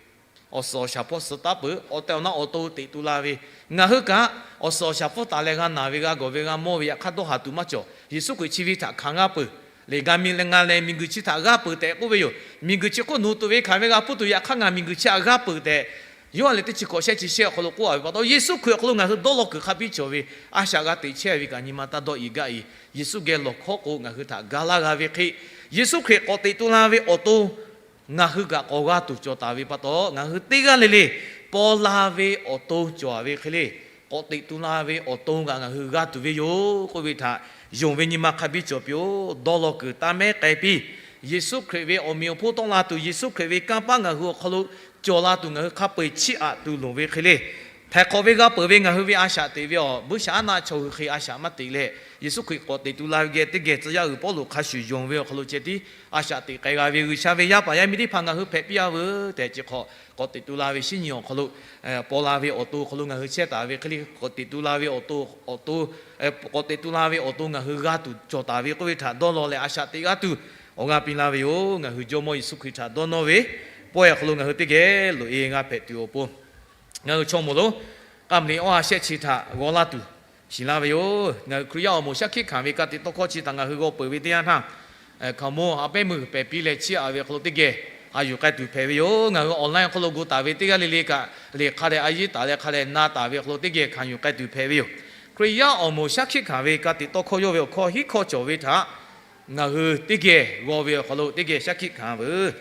Awˬ suhˍ awˬ shaˍ hpawˇ suh taˉ peuˬ, awˬ tehˬ awˬ na awˬ to teꞈ tu la ve, ngaˬ hui kaꞈ awˬ suhˍ awˬ shaˍ hpawˇ taˍ leh g'a naˬ ve, g'a gawˬ ve, g'a mawˇ ve, yaꞈ hk'aˇ dawˇ haˍ tuˬ maˇ cawˬ. Yeˍsuˆ Hkriꞈ chi ve htaꞈ hkanˍ g'aˇ peuˬ. Lehˬ g'a mi leh ngaˬ lehˬ miˬguiˬ chi htaꞈ g'aˇ peuˬ tehꞈ k'oˆ ve yoˬ. Miˬguiˬ chi hk'oˆ nawˬ hui tuꞈ ve hkanˍ ve g'a hpuˇ tuˬ yaꞈ hk'aˇ ngaˬ miˬguiˬ chi htaꞈ g'aˇ peuˬ tehꞈ, Yoˇhanˬ lehˬ teˇ chi hkawꞈ shehˆ chi shehˆ awˬ hk'aw lo k'oˆ a ve pa taw, Yeˍsuˆ Hkriꞈ awˬ hk'aw lo ngaˬ hui dawˇ law kuiˬ hk'a biˇ cawˬ ve, a shaꞈ g'a teꞈ chehˇ ve kaꞈ nyi ma taˇ dawˇ i gaˇ i. Yeˍsuˆ geh lawˬ hkawˉ k'o ngaˬ hui htaꞈ ga laˇ g'a ve hk'e, Yeˍsuˆ Hkriꞈ k'awꞈ teꞈ tu la ve awˬ to ngaˬ hui kaꞈ k'awꞈ g'a tuˬ cawˬ taˍ ve pa taw, ngaˬ hui teˇ g'aˇ le le paw la ve awˬ to cawˬ ve hk'e le, k'awꞈ teꞈ tu la ve awˬ to kaꞈ ngaˬ hui g'a tuˬ ve yoˬ k'oˆ ve htaꞈ yonˍ ve nyi ma hk'a biˇ cawˬ piˇ-oˬ. Dawˇ law kuiˬ taˇ mehˉ k'ai piˇ. Yeˍsuˆ Hkriꞈ ve awˬ meꞈ awˬ hponˇ tawˆ la tuˬ, Yeˍsuˆ Hkriꞈ ve kanˇ paˆ ngaˬ hui awˬ hk'aw lo cawˬ la tuˬ ngaˬ hui hk'a peu-eˬ chiˇ aꞈ tuˬ loˍ ve hk'e le, htaiˍ hk'awꞈ ve g'a peuˬ ve ngaˬ hui ve a shaꞈ teꞈ ve awˬ buiˇshaˆaˉ naˆ chaw hui hk'e a shaꞈ maˇ teꞈ leh, Yeˍsuˆ Hkriꞈ k'awꞈ teꞈ tu la ve geh teˇ geh tcuh yaˇ uiˍ Pawˇluꞈ hk'a shuˍ yonˍ ve awˬ hk'aw lo ceh tiˉ a shaꞈ teꞈ k'ai g'a ve G'uiˬsha ve yaˇ paˍ yaˇ miˇ teˇ hpaˍ ngaˬ hui hpehꞈ piˇ a veuˬ tehꞈ chi hk'awꞈ k'awꞈ teꞈ tu la ve shinˉ nyi awˬ hk'aw lo paw la ve awˬ to awˬ hk'aw lo ngaˬ hui chehˇ taˍ ve hk'e le, k'awꞈ teꞈ tu la ve awˬ to, awˬ to, k'awꞈ teꞈ tu la ve awˬ to ngaˬ hui g'a tuˬ cawˬ taˍ ve k'oˆ ve htaꞈ dawˇ law leh a shaꞈ teꞈ g'aˇ tuˬ awˬ g'aˇ piˇ laˇ ve yoˬ. Ngaˬ hui Jawˇmawˇ Yeˍsuˆ Hkriꞈ htaꞈ dawˇ nawˇ ve pawehˇ awˬ hk'aw lo ngaˬ hui teˇ geh loꞈ-e g'a hpehꞈ tuˬ awˬ pon, ngaˬ hui chaw moˍ lo k'aˇ mli awˇ ha shehˆ chi htaꞈ g'aw laˇ tuˬ shiˍ laˇ ve yoˬ. Ngaˬ hui Hkriꞈ yaˇ awˬ moˍ shaˉ hkiˆ hkanˍ ve ka tiꞈ tawˇ hkawˇ chi htaꞈ ngaˬ hui g'aw peuˬ ve teˇ yanˇ htaˇ, hkaoˍmonˇ ha pehˉ meuˇ pehˍ piˇ leh chiˇ aꞈ ve awˬ hk'aw lo teˇ geh a yuˬ k'ai tuˬ hpehꞈ ve yoˬ. Ngaˬ hui online awˬ hk'aw lo gu taˍ ve teˇ g'aˇ le le kaꞈ, lehˬ hk'a dehꞈ a yiˉ taˍ leh hk'a dehꞈ na taˍ ve awˬ hk'aw lo teˇ geh hkanˍ yuˬ k'ai tuˬ hpehꞈ ve yoˬ. Hkriꞈ yaˇ awˬ moˍ shaˉ hkiˆ hkanˍ ve ka tiꞈ tawˇ hkawˇ yawˇ ve awˬ hkawˇ hiˉ hkawˇ cawˬ ve htaꞈ ngaˬ hui teˇ geh g'aw ve awˬ hk'aw lo teˇ geh shaˉ hkiˆ hkanˍ veuˬ.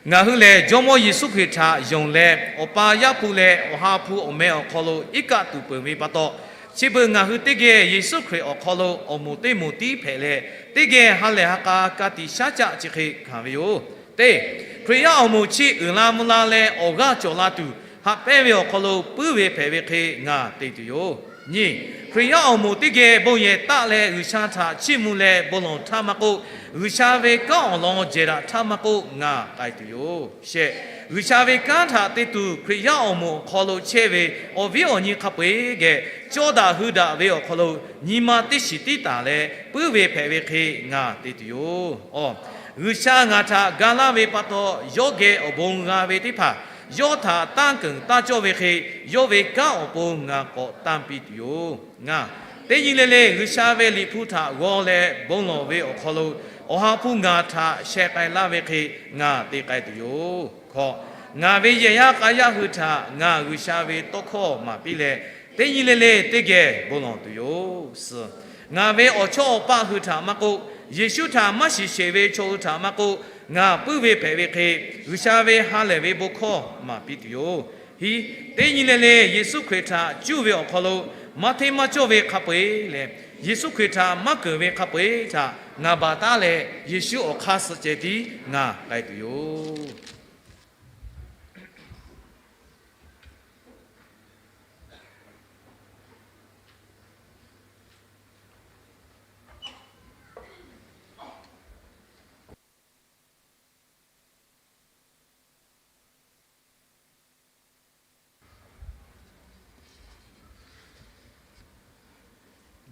Ngaˬ hui lehˬ Jawˇmawˇ Yeˍsuˆ Hkriꞈ htaꞈ yonˍ leh, Awˬ pa, Yaˇ hpu leh Awˬ ha hpu awˬ meh awˬ hk'aw lo iˉ kaˆ tuˬ peuˬ ve pa taw, chi beuꞈ ngaˬ hui teˇ geh Yeˍsuˆ Hkriꞈ awˬ hk'aw lo awˬ moˍ teˇ moˍ tiˉ hpehꞈ leh, teˇ geh ha lehˬ ha k'a ka tiꞈ shaˉ caˆ chi hk'e hkanˍ ve yoˬ. Teˇ, Hkriꞈ yaˇ awˬ moˍ chi uiˍ la mvuh la leh awˬ g'aˇ cawˬ la tuˬ, haꞈ pehnˇ ve awˬ hk'aw lo puiˉ ve hpehꞈ ve hk'e ngaˬ te tuˬ yoˬ. Nyi, Hkriꞈ yaˇ awˬ moˍ teˇ geh bon yehˬ taˆ leh G'uiˬsha htaꞈ chiˇ mvuh leh bon lawˬ htaˇ maˇ k'oˆ, G'uiˬsha ve kanˉ awˬ lawn jehˬ daꞈ htaˇ maˇ k'oˆ ngaˬ k'ai tuˬ yoˬ. Shehˆ, G'uiˬsha ve kanˉ htaꞈ te tuˬ Hkriꞈ yaˇ awˬ moˍ awˬ hk'aw lo chehˇ ve awˬ viˉ awˬ nyi hk'a peu-eˬ geh cawˇ daꞈ hui daꞈ ve awˬ hk'aw lo nyi ma teˇ shiˍ tiˉ taˍ leh puiˉ ve hpehꞈ ve hk'e ngaˬ te tuˬ yoˬ. Awˬ, G'uiˬsha ngaˬ htaꞈ ga laˇ ve pa taw, yawˇ geh awˬ bon g'a ve teˇ hpaˍ yawˇ htaꞈ tanˇ keunˍ taˇ cawˇ ve hk'e, yawˇ ve kanˉ awˬ pon ngaˬ k'awꞈ tanˇ piˇ tuˬ yoˬ. Ngaˬ, Teˇ nyi le le G'uiˬsha ve Liꞈ hpu htaꞈ g'aw leh bon lawˬ ve awˬ hk'aw lo, Awˬ ha hpu ngaˬ htaꞈ sheh k'ai laˇ ve hk'e ngaˬ te k'ai tuˬ yoˬ. Hkawꞈ, ngaˬ ve yehˬ yaˇ k'a yaˇ hui htaꞈ ngaˬ G'uiˬsha ve tawˇ hkawˇ maˍ piˇ leh, teˇ nyi le le teˇ geh bon lawˬ tuˬ yoˬ. Suhˍ, ngaˬ ve awˬ chawˇ awˬ paˆ hui htaꞈ maˇ k'oˆ, Yeˍsuˆ htaꞈ maˇ shiˍ sheˍ ve chaw hui htaꞈ maˇ k'oˆ, ngaˬ puiˉ ve hpehꞈ ve hk'e, G'uiˬsha ve ha lehˬ ve bon hkawˇ maˍ piˇ tuˬ yoˬ. Hiˉ, teˇ nyi le le Yeˍsuˆ Hkriꞈ htaꞈ cuˇ ve awˬ hk'aw lo maˇ hteˇ maˇ cawˇ ve hk'a peu-eˬ leh, Yeˍsuˆ Hkriꞈ htaꞈ maˇ keunˍ ve hk'a peu-eˬ htaꞈ ngaˬ baˬ taˉ leh, Yeˍsuˆ awˬ hk'aˇ suh ceh tiˉ ngaˬ k'ai tuˬ yoˬ.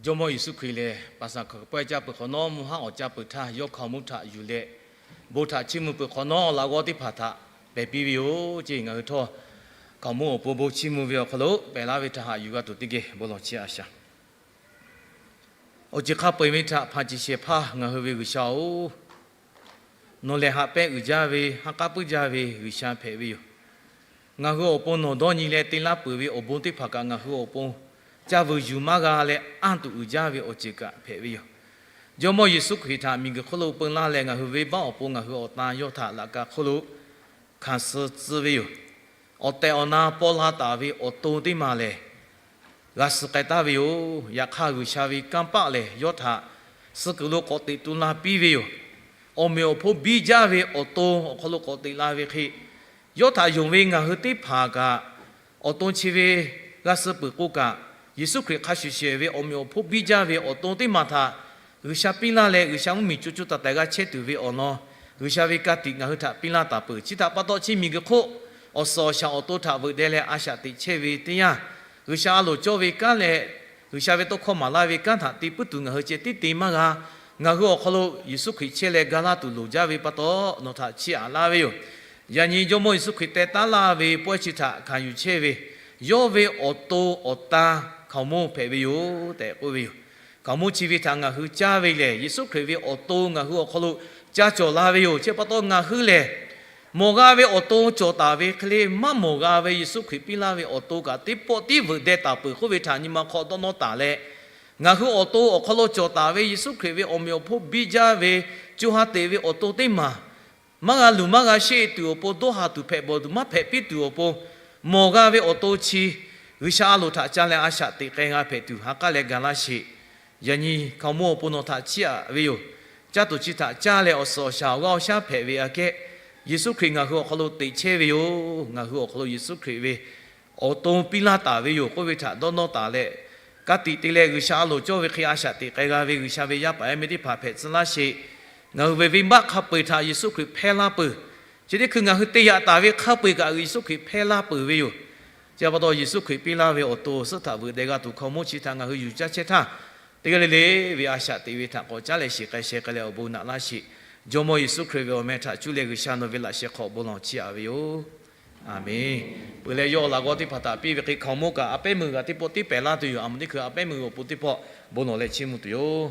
Jawˇmawˇ Yeˍsuˆ Hkriꞈ lehˬ, paˍsaˍhkaˍ pawehˇ caˇ peuˬ hk'awꞈ nawˉ, mvuhˇ haˉ awˬ caˇ peuˬ htaˇ, yawˇ hkaoˍmonˇ htaꞈ yuˬ leh, bon htaꞈ chiˇ mvuh peuˬ hk'awꞈ nawˉ, laꞈ g'awˇ teˇ hpaˍ htaꞈ pehˬ piˇ ve yoˬ ceˇ. Ngaˬ hui htawˇ, hkaoˍmonˇ awˬ pon bon chiˇ mvuh ve awˬ hk'aw lo pehˬ laˇ ve htaꞈ haꞈ yuˬ g'a tuˬ teˇ geh bon lawˬ chiˇ a shaˍ. Awˬ ceuˬ hk'a peu-eˬ ve htaꞈ hpanˍ ciˍ shehˍ hpaˇ ngaˬ hui ve G'uiˬsha-oˬ, nawˬ lehˬ haꞈ pehnˇ uiˍ jaˇ ve, ha k'aˉ puiˉ jaˇ ve G'uiˬsha hpehꞈ ve yoˬ. Ngaˬ hui awˬ pon nawˬ dawˇ nyi leh te laˇ peuˬ ve awˬ bon teˇ hpaˍ kaꞈ ngaˬ hui awˬ pon caˇ vuiˬ yuˬ maˇ g'a leh, anˇ tuˬ uiˍ jaˇ ve awˬ ceuˬ kaꞈ hpehꞈ ve yoˬ. Jawˇmawˇ Yeˍsuˆ Hkriꞈ htaꞈ miˬguiˬ hk'oˆ lo peu laˇ leh, ngaˬ hui venˇbaˆ awˬ pon ngaˬ hui awˬ tan yawˇ htaꞈ laꞈ ka hk'oˆ lo hkanˍ suh tcuh ve yoˬ. Awˬ tehˬ awˬ na paw la taˍ ve awˬ to teˇ maˬ lehˬ, g'a suh k'ai taˍ ve yoˬ. Yaꞈ hk'aˇ, G'uiˬsha ve kanˇ paˆ lehˬ, yawˇ htaꞈ suh kuiˬ lo k'awꞈ teꞈ tu la piˇ ve yoˬ. Awˬ meꞈ awˬ hponˇ biˇ jaˇ ve awˬ to awˬ hk'aw lo k'awꞈ teꞈ la ve hk'e, yawˇ htaꞈ yonˍ ve ngaˬ hui teˇ hpaˍ kaꞈ, awˬ to chi ve g'a suh peuˬ k'o kaꞈ, Yeˍsuˆ Hkriꞈ hk'a shuˍ shehˍ ve awˬ meꞈ awˬ hponˇ biˇ jaˇ ve awˬ to teˇ maˬ htaꞈ G'uiˬsha piˇ laˇ leh, G'uiˬsha mvuhˇmiˬ co co taiˍ taiˍ g'a chehˇ tuˬ ve awˬ lawn, G'uiˬsha ve ka tiꞈ ngaˬ hui htaꞈ piˇ laˇ taˍ peuˬ. Chi htaꞈ pa taw, chi miˬguiˬ hk'oˆ awˬ suhˍ awˬ shaˍ awˬ to htaꞈ veuꞈ deh leh a shaꞈ teꞈ chehˇ ve teˇ yanˇ, G'uiˬsha a loˍ cawˇ ve kanˉ leh G'uiˬsha ve tawˇ hkawˇ maˍ laˇ ve kanˉ htaꞈ te puiˉ tuˬ ngaˬ hui ceh tiˉ te maˇ g'a. Ngaˬ hui awˬ hk'aw lo Yeˍsuˆ Hkriꞈ chehˇ leh ga laˇ tuˬ loˍ jaˇ ve pa taw, nawˬ htaꞈ chiˇ aꞈ laˇ ve yoˬ. Yaꞈ nyi Jawˇmawˇ Yeˍsuˆ Hkriꞈ teh taˉ laˇ ve pawehˇ chi htaꞈ hkanˍ yuˬ chehˇ ve, yawˇ ve awˬ to awˬ tan hkaoˍmonˇ hpehꞈ ve yoˬ tehꞈ k'oˆ ve yoˬ. Hkaoˍmonˇ chi ve htaꞈ ngaˬ hui caˇ ve lehˬ, Yeˍsuˆ Hkriꞈ ve awˬ to ngaˬ hui awˬ hk'aw lo caˇ cawˬ la ve yoˬ. Chi pa taw, ngaˬ hui lehˬ mawˬ g'a ve awˬ to cawˬ taˍ ve hk'e le, maˇ mawˬ g'a ve Yeˍsuˆ Hkriꞈ piˇ laˇ ve awˬ to kaꞈ teˇ pawˆ tiˉ veuꞈ deh taˍ peuˬ k'oˆ ve htaꞈ nyi ma hk'aw dawˇ nawˇ taˍ leh, ngaˬ hui awˬ to awˬ hk'aw lo cawˬ taˍ ve Yeˍsuˆ Hkriꞈ ve awˬ meꞈ awˬ hponˇ biˇ jaˇ ve co ha teꞈ ve awˬ to teˇ maˬ maˇ g'a luˬ maˇ g'a sheˆ tuˬ awˬ pon, dawˇ haˍ tuˬ hpehꞈ bawˬ tuˬ maˇ hpehꞈ piˇ tuˬ awˬ pon, mawˬ g'a ve awˬ to chi G'uiˬsha a loˍ htaꞈ ca leh a shaꞈ teꞈ k'ai g'a hpehꞈ tuˬ, ha k'aˉ leh ga laˇ sheˍ. Yaꞈ nyi hkaoˍmonˇ awˬ pon nawˬ htaꞈ chiˇ aꞈ ve yoˬ. Caˇ tuˬ chi htaꞈ caˇ leh awˬ suhˍ awˬ shaˍ awˬ g'aˇ awˬ shaˉ hpehꞈ ve aꞈ kehˉ, Yeˍsuˆ Hkriꞈ ngaˬ hui awˬ hk'aw lo teꞈ chehˇ ve yoˬ. Ngaˬ hui awˬ hk'aw lo Yeˍsuˆ Hkriꞈ ve awˬ to piˇ laˇ taˍ ve yoˬ k'oˆ ve htaꞈ dawˇ nawˇ taˍ leh, ka tiꞈ te leh G'uiˬsha a loˍ cawˇ ve hk'e a shaꞈ teꞈ k'ai g'a ve G'uiˬsha ve yaˇ paˍ yaˇ miˇ teˇ hpaˍ hpehꞈ tcuh laˇ sheˍ. Ngaˬ hui ve venˇbaˆ hk'a peu-eˬ htaꞈ Yeˍsuˆ Hkriꞈ hpehˇ laˇ peuˬ. Chi teˇ hkui ngaˬ hui te yaꞈ taˍ ve hk'a peu-eˬ kaꞈ Yeˍsuˆ Hkriꞈ hpehˇ laˇ peuˬ ve yoˬ. Chi pa taw, Yeˍsuˆ Hkriꞈ piˇ laˇ ve awˬ to suhˉ htaꞈ veuꞈ deh g'a tuˬ hkaoˍmonˇ chi htaꞈ ngaˬ hui yuˬ caˇ chehˇ htaˇ, teˇ g'aˇ le le ve a shaꞈ teꞈ ve htaꞈ k'awꞈ caˉ leh shiˍ k'ai sheh k'ai leh awˬ bon naꞈ laˇ sheˍ. Jawˇmawˇ Yeˍsuˆ Hkriꞈ ve awˬ meh htaꞈ cuˇ leh G'uiˬsha nawˬ ve laꞈ sheh hk'aw bon lawˬ chiˇ aꞈ ve yoˬ. Aˍmenˍ. Peuˬ leh, yawˇ laꞈ g'awˇ teˇ hpaˍ htaꞈ piˇ ve hk'e, hkaoˍmonˇ kaꞈ a pehˉ meuˇ g'aꞈ teˇ pawˆ tiˉ pehˍ laˇ tuˬ yoˬ. A moˍ teˇ hkui a pehˉ meuˇ awˬ pon teˇ pawˆ bon lawˬ leh chiˇ mvuh tuˬ yoˬ.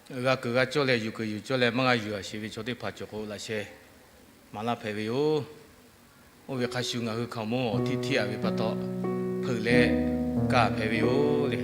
G'a kuiˬ g'a cawˇ leh, yuˬ kuiˬ yuˬ cawˇ leh, maˇ g'a yuˬ a sheˍ ve chaw teˇ hpaˍ cawˬ k'o, laꞈ sheh maˍ laˇ hpehꞈ ve yoˬ. Oˇ ve hk'a shuˍ ngaˬ hui hkaoˍmonˇ awˬ htiˇ htiˇ a ve pa taw, hpeuꞈ leh kaˬ hpehꞈ ve yoˬ le.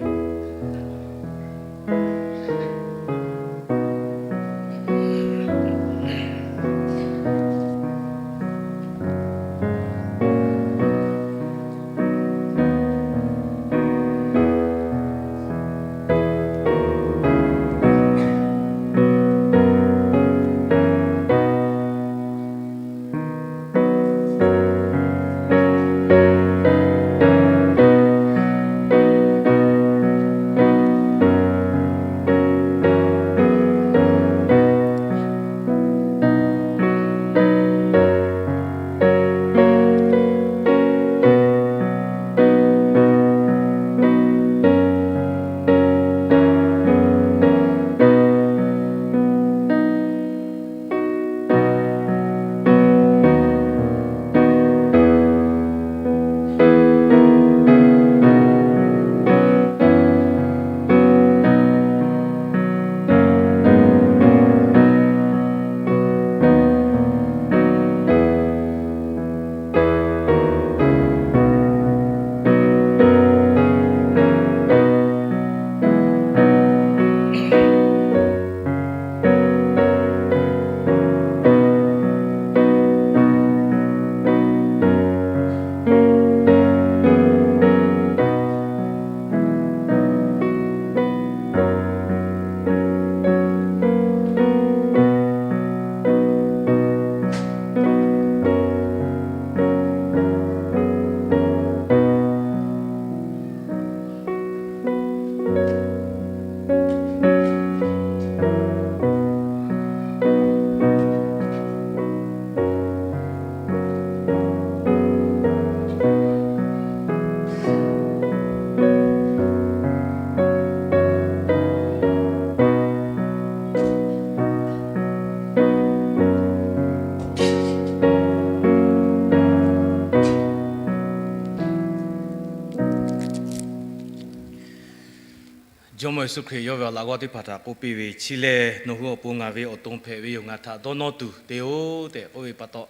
Jawˇmawˇ Yeˍsuˆ Hkriꞈ yawˇ ve awˬ laꞈ g'awˇ teˇ hpaˍ htaꞈ k'oˆ piˇ ve, Chi lehˬ nawˬ hui awˬ pon ngaˬ ve awˬ to hpehꞈ ve yoˬ. Ngaˬ htaꞈ dawˇ nawˇ tuˬ te-oˬ tehꞈ k'oˆ ve pa taw,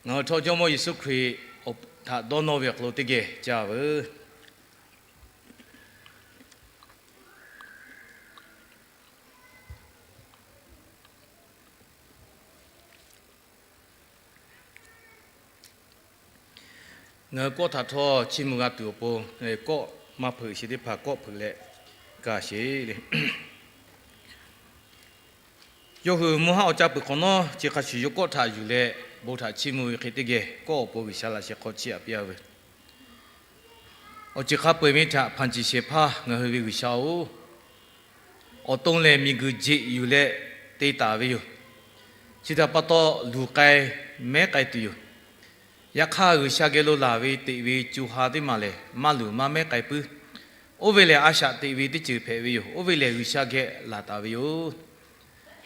ngaˬ hui htawˇ Jawˇmawˇ Yeˍsuˆ Hkriꞈ htaꞈ dawˇ nawˇ ve awˬ hk'aw lo teˇ geh caˇ veuˬ. Ngaˬ hui kawˆ htaꞈ htawˇ chiˇ mvuh g'a tuˬ awˬ pon, kawˆ maˇ hpeuꞈ sheˍ teˇ hpaˍ kawˆ hpeuꞈ leh kaˬ sheˍ le. Yawˇ hui mvuhˇ haˉ awˬ caˇ peuˬ hk'awꞈ nawˉ, chi hk'a shuˍ yawˇ kawˆ htaꞈ yuˬ leh bon htaꞈ chiˇ mvuh ve hk'e teˇ geh kawˆ awˬ pon G'uiˬsha laꞈ sheh hk'aw chiˇ aꞈ piˇ a veuˬ. Awˬ ceuˬ hk'a peu-eˬ ve htaꞈ hpanˍ ciˍ shehˍ hpaˇ ngaˬ hui ve G'uiˬsha-oˬ, awˬ to lehˬ miˬguiˬ jeꞈ yuˬ leh te taˍ ve yoˬ. Chi htaꞈ pa taw, luˬ k'ai mehˉ k'ai tuˬ yoˬ. Yaꞈ hk'aˇ, G'uiˬsha geh lo laˬ ve teꞈ ve co ha teˇ maˬ lehˬ, maˇ luˬ maˇ mehˉ k'ai puiˉ. Oˇ ve lehˬ, a shaꞈ teꞈ ve teˇ ceuˬ hpehꞈ ve yoˬ. Oˇ ve lehˬ, G'uiˬsha geh laˬ taˍ ve yoˬ.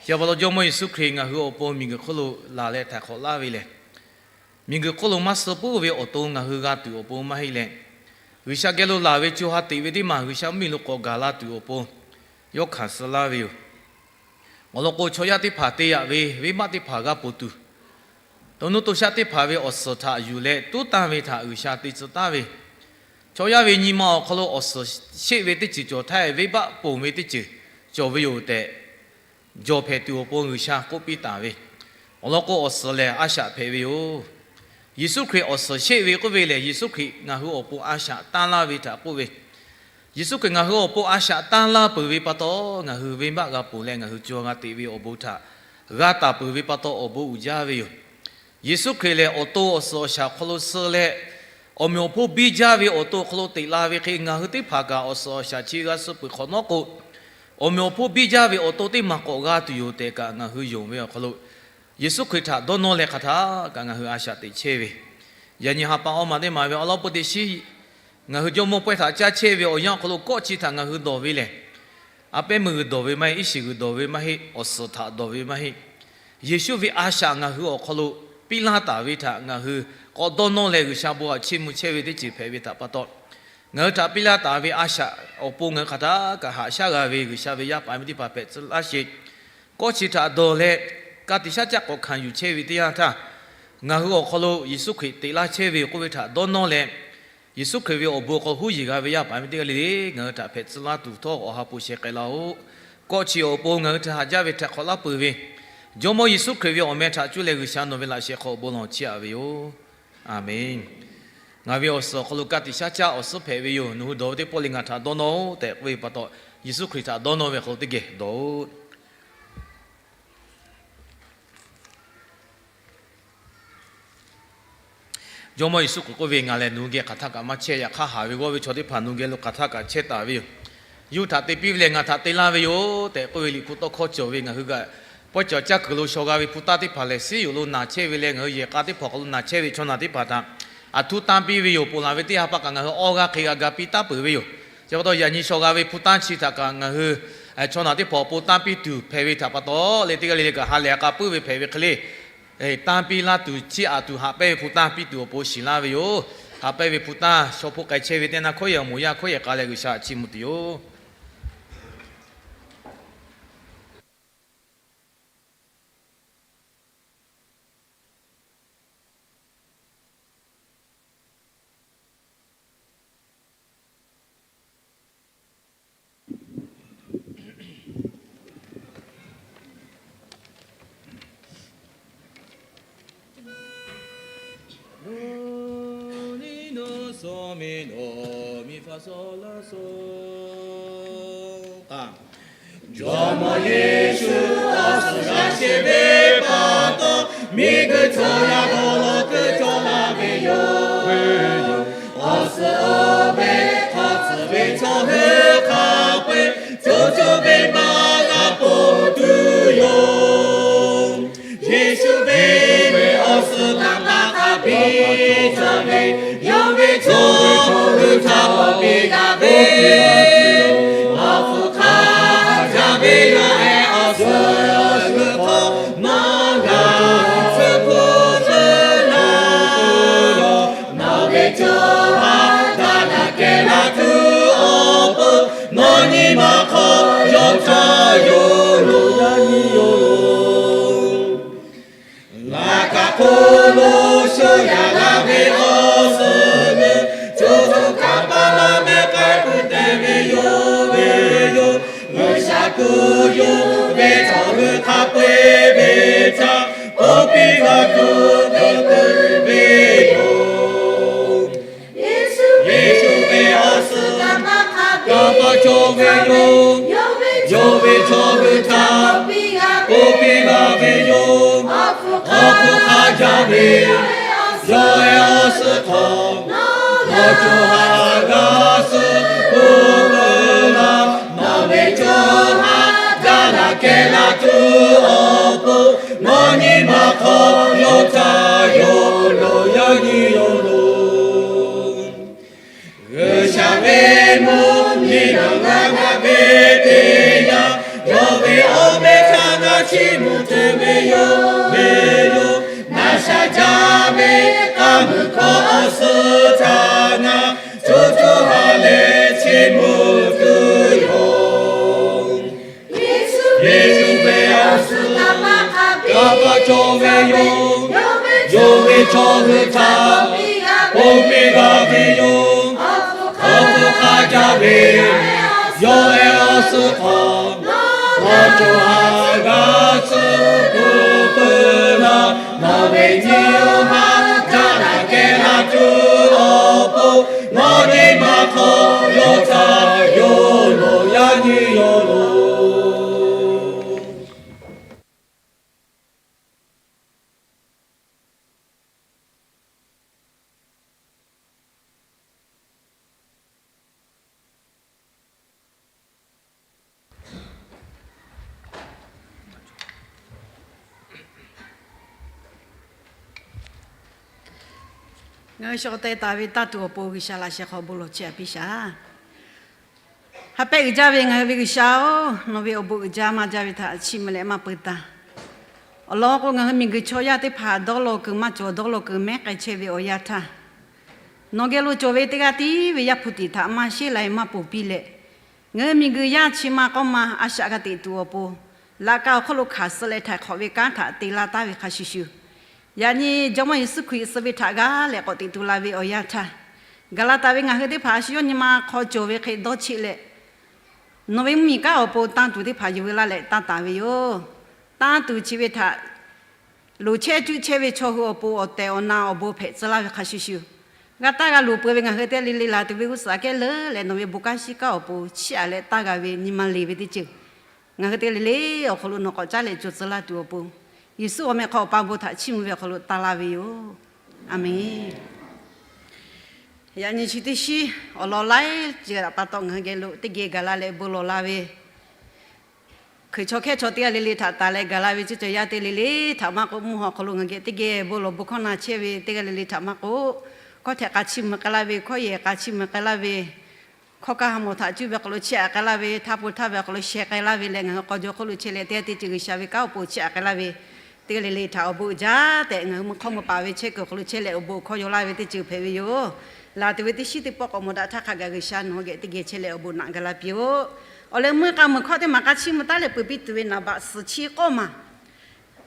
Chi pa taw, Jawˇmawˇ Yeˍsuˆ Hkriꞈ ngaˬ hui awˬ pon miˬguiˬ hk'oˆ lo laˬ leh htaiˍ hk'awꞈ laˇ ve lehˬ, miˬguiˬ hk'oˆ lo maˇ suh puiˉ ve awˬ to ngaˬ hui g'a tuˬ awˬ pon maˇ heˆ leh, G'uiˬsha geh lo laˬ ve co ha teꞈ ve teˇ maˬ G'uiˬsha mvuhˇmiˬ lo k'awꞈ gaˬ la tuˬ awˬ pon yawˇ hkanˍ suh laˇ ve yoˬ. Awˬ lawn k'o, chaw yaˇ teˇ hpaˍ te yaꞈ ve venˇbaˆ teˇ hpaˍ g'a ponˬ tuˬ, to nuˇ to shaˆ teˇ hpaˍ ve awˬ suhˍ htaꞈ yuˬ leh tuˉ tanˇ ve htaꞈ G'uiˬsha te tcuh taˍ ve, chaw yaˇ ve nyi ma awˬ hk'aw lo awˬ suhˍ sheˆ ve teˇ ceuˬ cawˬ htaˇ, venˇbaˆ ponˬ ve teˇ ceuˬ cawˬ ve yoˬ tehꞈ, jawˬ hpehꞈ tuˬ awˬ pon G'uiˬsha k'oˆ piˇ taˍ ve. Awˬ lawn k'o, awˬ suhˍ lehˬ a shaꞈ hpehꞈ ve yoˬ. Yeˍsuˆ Hkriꞈ awˬ suhˍ sheˆ ve k'oˆ ve lehˬ, Yeˍsuˆ Hkriꞈ ngaˬ hui awˬ pon a shaꞈ tanˇ laˇ ve htaꞈ k'oˆ ve, Yeˍsuˆ Hkriꞈ ngaˬ hui awˬ pon a shaꞈ tanˇ laˇ peuˬ ve pa taw, ngaˬ hui venˇbaˆ g'a ponˬ leh ngaˬ hui co ha g'a teꞈ ve awˬ bon htaꞈ g'a taˍ peuˬ ve pa taw, awˬ bon uiˍ jaˇ ve yoˬ. Yeˍsuˆ Hkriꞈ lehˬ, awˬ to awˬ suhˍ awˬ shaˍ awˬ hk'aw lo suh leh, awˬ meꞈ awˬ hponˇ biˇ jaˇ ve awˬ to awˬ hk'aw lo teꞈ la ve hk'e, ngaˬ hui teˇ hpaˍ kaꞈ awˬ suhˍ awˬ shaˍ chi g'a suh peuˬ hk'awꞈ nawˉ k'o, awˬ meꞈ awˬ hponˇ biˇ jaˇ ve awˬ to teˇ maˬ k'awꞈ g'a tuˬ yoˬ tehꞈ kaꞈ ngaˬ hui yonˍ ve awˬ hk'aw lo, Yeˍsuˆ Hkriꞈ htaꞈ dawˇ nawˇ leh hk'aˬ htaˇ kaꞈ ngaˬ hui a shaꞈ teꞈ chehˇ ve, yaꞈ nyi ha pa awˇ ma teˇ maˬ ve awˬ lawn peuˬ teꞈ shiˉ ngaˬ hui Jawˇmawˇ pawehˇ htaꞈ caˇ chehˇ ve awˬ yanˇ awˬ hk'aw lo kawˆ chi htaꞈ ngaˬ hui dawˬ ve lehˬ, a pehˉ meuˇ g'uiˬ dawˬ ve maˇ heˆ, iˉ shiˍ g'uiˬ dawˬ ve maˇ heˆ, awˬ suhˍ htaꞈ dawˬ ve maˇ heˆ. Yeˍsuˆ ve a shaꞈ ngaˬ hui awˬ hk'aw lo piˇ laˇ taˍ ve htaꞈ ngaˬ hui k'awꞈ dawˇ nawˇ leh G'uiˬsha bon htaꞈ chiˇ mvuh chehˇ ve teˇ ceuˬ hpehꞈ ve htaꞈ pa taw, ngaˬ hui htaꞈ piˇ laˇ taˍ ve a shaꞈ awˬ pon ngaˬ hui hk'aˬ htaˇ kaꞈ haꞈ shaˉ g'a ve G'uiˬsha ve yaˇ paˍ miˇ teˇ hpaˍ hpehꞈ tcuh laˇ sheˍ. Kawˆ chi htaꞈ dawˬ leh, ka tiꞈ shaˉ caˆ k'awꞈ hkanˍ yuˬ chehˇ ve teˇ yanˇ htaˇ, ngaˬ hui awˬ hk'aw lo Yeˍsuˆ Hkriꞈ teꞈ laˇ chehˇ ve k'oˆ ve htaꞈ dawˇ nawˇ leh, Yeˍsuˆ Hkriꞈ ve awˬ bon hk'aw huˉ yiˬ g'a ve yaˇ paˍ miˇ teˇ g'aˇ le le ngaˬ hui htaꞈ hpehꞈ tcuh laˇ tuˬ htawˇ awˬ ha hpu sheh k'ai laˇ-oˆ. Kawˆ chi awˬ pon ngaˬ hui htaꞈ haꞈ jaˇ ve htaꞈ hk'awꞈ laˇ peuˬ ve, Jawˇmawˇ Yeˍsuˆ Hkriꞈ ve awˬ meh htaꞈ cuˇ leh G'uiˬsha nawˬ ve laꞈ shehˍ hk'aw awˬ bon lawˬ chiˇ aꞈ ve yoˬ. Aˬmenˍ. Ngaˬ ve awˬ suhˍ awˬ hk'aw lo ka tiꞈ shaˉ caˆ awˬ suhˉ hpehꞈ ve yoˬ. Nawˬ hui dawˬ ve teˇ pawˆ le ngaˬ htaꞈ dawˇ nawˇ-oˆ tehꞈ k'oˆ ve pa taw, Yeˍsuˆ Hkriꞈ htaꞈ dawˇ nawˇ ve awˬ hk'aw lo teˇ geh dawˬ-oꞈ. Jawˇmawˇ Yeˍsuˆ Hkriꞈ k'oˆ ve, Ngaˬ lehˬ nawˬ hui geh hk'aˬ htaˇ kaꞈ maˇ chehˇ. Yaꞈ hk'aˇ, haˍ ve g'awˇ ve chaw teˇ hpaˍ nawˬ hui geh lo hk'aˬ htaˇ kaꞈ chehˇ taˍ ve yoˬ. Yawˇ hui htaꞈ te piˇ ve lehˬ, ngaˬ htaꞈ te laˇ ve yoˬ tehꞈ k'oˆ ve Liꞈ hpu tawˇ hkawˇ cawˬ ve, ngaˬ hui kaꞈ pawehˇ cawˬ caˇ kuiˬ lo shaw g'a ve hpu tanˇ teˇ hpaˍ lehˬ, siˉ yoˍ lo naˬ chehˇ ve leh, ngaˬ hui yehˬ k'a teˇ hpaˍ awˬ hk'aw lo naˬ chehˇ ve chaw naˬ teˇ hpaˍ htaꞈ aˬ htoꞈ tanˇ piˇ ve yoˬ. Ponˬ laˬ ve teˇ ha pa kaꞈ ngaˬ hui awˇ g'aˇ hk'e g'a ga piˇ taˉ peuˬ ve yoˬ. Chi pa taw, yaꞈ nyi shaw g'a ve hpu tanˇ chi htaꞈ kaꞈ ngaˬ hui chaw naˬ teˇ hpaˍ awˬ pon tanˇ piˇ tuˬ hpehꞈ ve htaꞈ pa taw leh, teˇ g'aˇ le le kaꞈ ha lehˬ a k'a puiˉ ve hpehꞈ ve hk'e le, tanˇ piˇ laˇ tuˬ, chiˇ aꞈ tuˬ, haꞈ pehnˇ ve hpu tanˇ piˇ tuˬ awˬ pon shiˍ laˇ ve yoˬ. Haꞈ pehnˇ ve hpu tanˇ shaw hpoˆ k'ai chehˇ ve teˇ naˇ hkawˉ yehˬ awˬ moˍ yaˇ hkawˉ yehˬ k'a leh G'uiˬsha htaꞈ chiˇ mvuh tuˬ yoˬ. Jawˇmawˇ Yeˍsuˆ awˬ suhˍ g'a sheˍ ve pa taw, miˬguiˬ chaw yaˇ hk'aw lo keu cawˇ laˇ ve yoˬ. Awˬ suhˍ oˇ ve hk'aw tcuhˍ ve chaw hui hk'a peu-eˬ, co co ve maˇ g'a ponˬ tuˬ yoˬ. Yeˍsuˆ ve awˬ suhˍ htaꞈ hk'a biˇ cawˬ ve, yawˇ ve chaw hui htaꞈ piˇ g'a ve, awˬ hpfuhˇ hk'a jaˇ ve yoˬ. Awˬ suhˍ hui hk'aw nawˬ g'a tcuh hpu tcuh laˇ, nawˬ ve co ha daꞈ daꞈ kehˬ la tuˬ awˬ pon, nawˬ nyi ma hk'aw yawˇ htaꞈ yawˇ loꞈ yaˇ nyi yoˬ. Laꞈ ka hk'oˆ lo shu yaꞈ la ve awˬ suhˍ hui, co co kaˇ paˇ laˇ mehˆ k'ai kuiˬ te ve yoˬ ve yoˬ. G'uiˬsha kuˬ yoˬ ve chaw hui hk'a peu-eˬ ve htaꞈ k'oˆ piˇ g'a tuˬ keu keu ve yoˬ. Yeˍsuˆ ve awˬ suhˍ htaꞈ hk'a pa cawˇ ve yoˬ. Yawˇ ve chaw hui htaꞈ k'oˆ piˇ g'a ve yoˬ. Awˬ hpfuhˇ hk'a jaˇ ve yawˇ ve awˬ suhˍ hk'aw, nawˬ co ha g'a suh peuˬ laˇ. Nawˬ ve co ha daꞈ daꞈ kehˬ la tuˬ awˬ pon, nawˬ nyi ma hk'aw yawˇ htaꞈ yawˇ loꞈ yaˇ nyi yoˬ loˬ. G'uiˬsha ve mvuhˇ miˬ nawˬ g'a g'a ve teˇ yanˇ, yawˇ ve awˬ meh htaꞈ g'a chiˇ mvuh tuˬ ve yoˬ ve yoˬ. Naˬ sha jaˇ ve k'aˇ muiˬ hkawˇ awˬ suhˍ htaꞈ ngaˬ co co ha leh chiˇ mvuh tuˬ yoˬ. Yeˍsuˆ ve awˬ suhˍ htaꞈ hk'a pa cawˇ ve yoˬ. Yawˇ ve chaw hui htaꞈ k'oˆ piˇ g'a ve yoˬ. Awˬ hpfuhˇ hk'a jaˇ ve yawˇ ve awˬ suhˍ hk'aw, nawˬ co ha g'a suh peuˬ peuˬ laˇ. Nawˬ ve nyi ma htaꞈ daꞈ kehˬ la tuˬ awˬ pon, nawˬ nyi ma hk'aw yawˇ htaꞈ yawˇ loꞈ yaˇ nyi yoˬ loˬ. Ngaˬ hui shawˍ teh taˍ ve tanˇ tuˬ awˬ pon G'uiˬsha laꞈ sheh hk'aw bon lawˬ chehˇ a piˇ shaˍ. Ha pehˇ uiˍ jaˇ ve ngaˬ hui ve G'uiˬsha-oˬ, nawˬ ve awˬ bon uiˍ jaˇ maˇ jaˇ ve htaꞈ chiˇ mvuh leh maˇ peu taˇ. Awˬ lawn k'o, ngaˬ hui miˬguiˬ chaw yaˇ teˇ hpaˍ dawˇ law kuiˬ maˇ cawˬ, dawˇ law kuiˬ mehˉ k'ai chehˇ ve awˬ yanˇ htaˇ, Nawˬ geh lo cawˬ ve teˇ g'aˇ tiˉ ve Yaˇ hpu tiꞈ htaꞈ maˇ sheˉ lai maˇ ponˬ piˇ leh, ngaˬ hui miˬguiˬ yaˇ chi ma k'awˇ ma a shaꞈ g'a teꞈ tuˬ awˬ pon, laꞈ ka awˬ hk'oˆ lo hkanˍ suh leh htaiˍ hk'awꞈ ve kanˉ htaꞈ te la taˍ ve hk'a shuˍ shuˍ, yaꞈ nyi Jawˇmawˇ Yeˍsuˆ Hkriꞈ suh ve htaꞈ g'a leh k'awꞈ teꞈ tu la ve awˬ yanˇ htaˇ, gaˬ la taˍ ve ngaˬ hui teˇ hpaˍ a shu yawˇ nyi ma hk'aw cawˬ ve hk'e dawˇ cheˆ leh, nawˬ ve mvuhˇmiˬ kanˉ awˬ pon tanˇ tuˬ teˇ hpaˍ yuˬ veu laˇ leh tanˇ taˍ ve yoˬ. Tanˇ tuˬ chi ve htaꞈ loˍ chehˇ cuˆ chehˇ ve chaw hui awˬ pon awˬ tehˬ awˬ na awˬ bon hpehꞈ tcuh laˇ ve hk'a shuˍ shuˍ, g'a taˇ g'a loˍ peuˬ ve ngaˬ hui teˇ g'aˇ le le laˬ tuˬ ve g'uˇ suhˍ aꞈ kehˉ leuˉ leh nawˬ ve bon kanˉ shiˉ kanˉ awˬ pon chiˇ aꞈ leh taˇ g'a ve nyi ma le ve teˇ ceuˬ, ngaˬ hui teˇ g'aˇ le le awˬ hk'aw lo nawˬ k'awꞈ caˉ leh cawˬ tcuh laˇ tuˬ awˬ pon, Yeˍsuˆ awˬ meh hk'aw Awˬ pa bon htaꞈ chiˇ mvuh ve awˬ hk'aw lo taˇ laˇ ve yoˬ. A menˬ. Yaꞈ nyi chi teˇ shiˉ awˬ lawn laiˉ ceuˬ pa taw ngaˬ hui geh lo teˇ geh gaˬ la leh bon lawˬ la ve, Hkriꞈ chaw hkehˇ chaw teˇ g'aˇ le le htaꞈ tanˬ leh gaˬ la ve ceˇ cawˬ yaˇ teˇ g'aˇ le le htaꞈ maˇ k'oˆ, mvuhˇ haw hk'aw lo ngaˬ geh teˇ geh bon lawˬ bon hkawˇ na chehˇ ve teˇ g'aˇ le le htaꞈ maˇ k'oˆ, hkawˇ htehꞈ k'a chiˇ mvuh k'ai laˇ ve, hkawˇ yehˬ k'a chiˇ mvuh k'ai laˇ ve, hkawˇ kaˇ ha mawˬ htaꞈ cuˇ ve awˬ hk'aw lo chiˇ aꞈ k'ai laˇ ve, htaˇ po htaˇ ve awˬ hk'aw lo sheh k'ai laˇ ve leh, ngaˬ hui k'aw jaw hk'oˆ lo chehˇ leh teˇ g'aˇ teˇ ceuˬ G'uiˬsha ve kanˉ awˬ pon chiˇ aꞈ k'ai laˇ ve teˇ g'aˇ le le htaꞈ awˬ bon uiˍ jaˇ tehꞈ ngaˬ hui mvuhˇ hk'awˇ mvuhˇ paˍ ve chehˇ kuiˬ awˬ hk'aw lo chehˇ leh awˬ bon hkawˇ yaw laˇ ve teˇ ceuˬ hpehꞈ ve yoˬ. Laˬ tuˬ ve teˇ shiˉ teˇ pawˆ k'awꞈ mawˬ daꞈ htaˇ hk'a gaˬ G'uiˬsha nawˬ hui geh teˇ geh chehˇ leh awˬ bon naꞈ gaˬ la piˇ-oˆ. Awˬ leh meuˇ k'a meuˬ hkawˇ teˇ maˬ k'a chiˇ mvuh taˉ leh peuˬ piˇ tuˬ ve naˍ baꞈ suhˍ chi k'awˇ maˬ,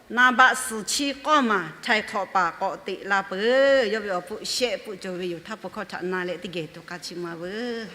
naˍ baꞈ suhˍ chi k'awˇ maˬ htaiˍ hk'awꞈ paˍ k'awꞈ teꞈ la peuˬ. Yawˇ ve awˬ hpfuhˆ shehˆ hpfuhˆ cawˬ ve yoˬ. Htaˇ po hkawˇ htaꞈ na leh teˇ geh tuˬ k'a chiˇ mvuh-a veuˬ.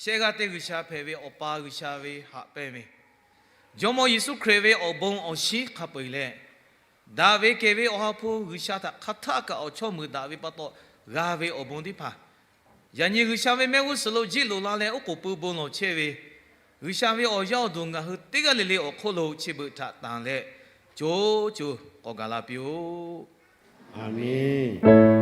Shehˆ g'aˇ teˇ G'uiˬsha hpehꞈ ve Awˬ pa G'uiˬsha ve haꞈ pehnˇ ve, Jawˇmawˇ Yeˍsuˆ Hkriꞈ ve awˬ bon awˬ shinˉ hk'a peu-eˬ leh, daꞈ ve kehˬ ve Awˬ ha hpu G'uiˬsha htaꞈ hk'a htaˆ kaꞈ awˬ chawˇ meuˍ daꞈ ve pa taw g'a ve awˬ bon teˇ hpaˍ, Yaꞈ nyi G'uiˬsha ve mehˆ g'uˇ suhˍ lo jiˆ loꞈ la leh oˉ k'oˍ pui bon lawˬ chehˇ ve G'uiˬsha ve awˬ yaˇ awˬ duˬ ngaˬ hui teˇ g'aˇ le le awˬ hk'oˆ lo chi beuꞈ htaꞈ tanˬ leh, co co k'awꞈ gaˬ la piˇ-oˆ. Aˍmenˍ.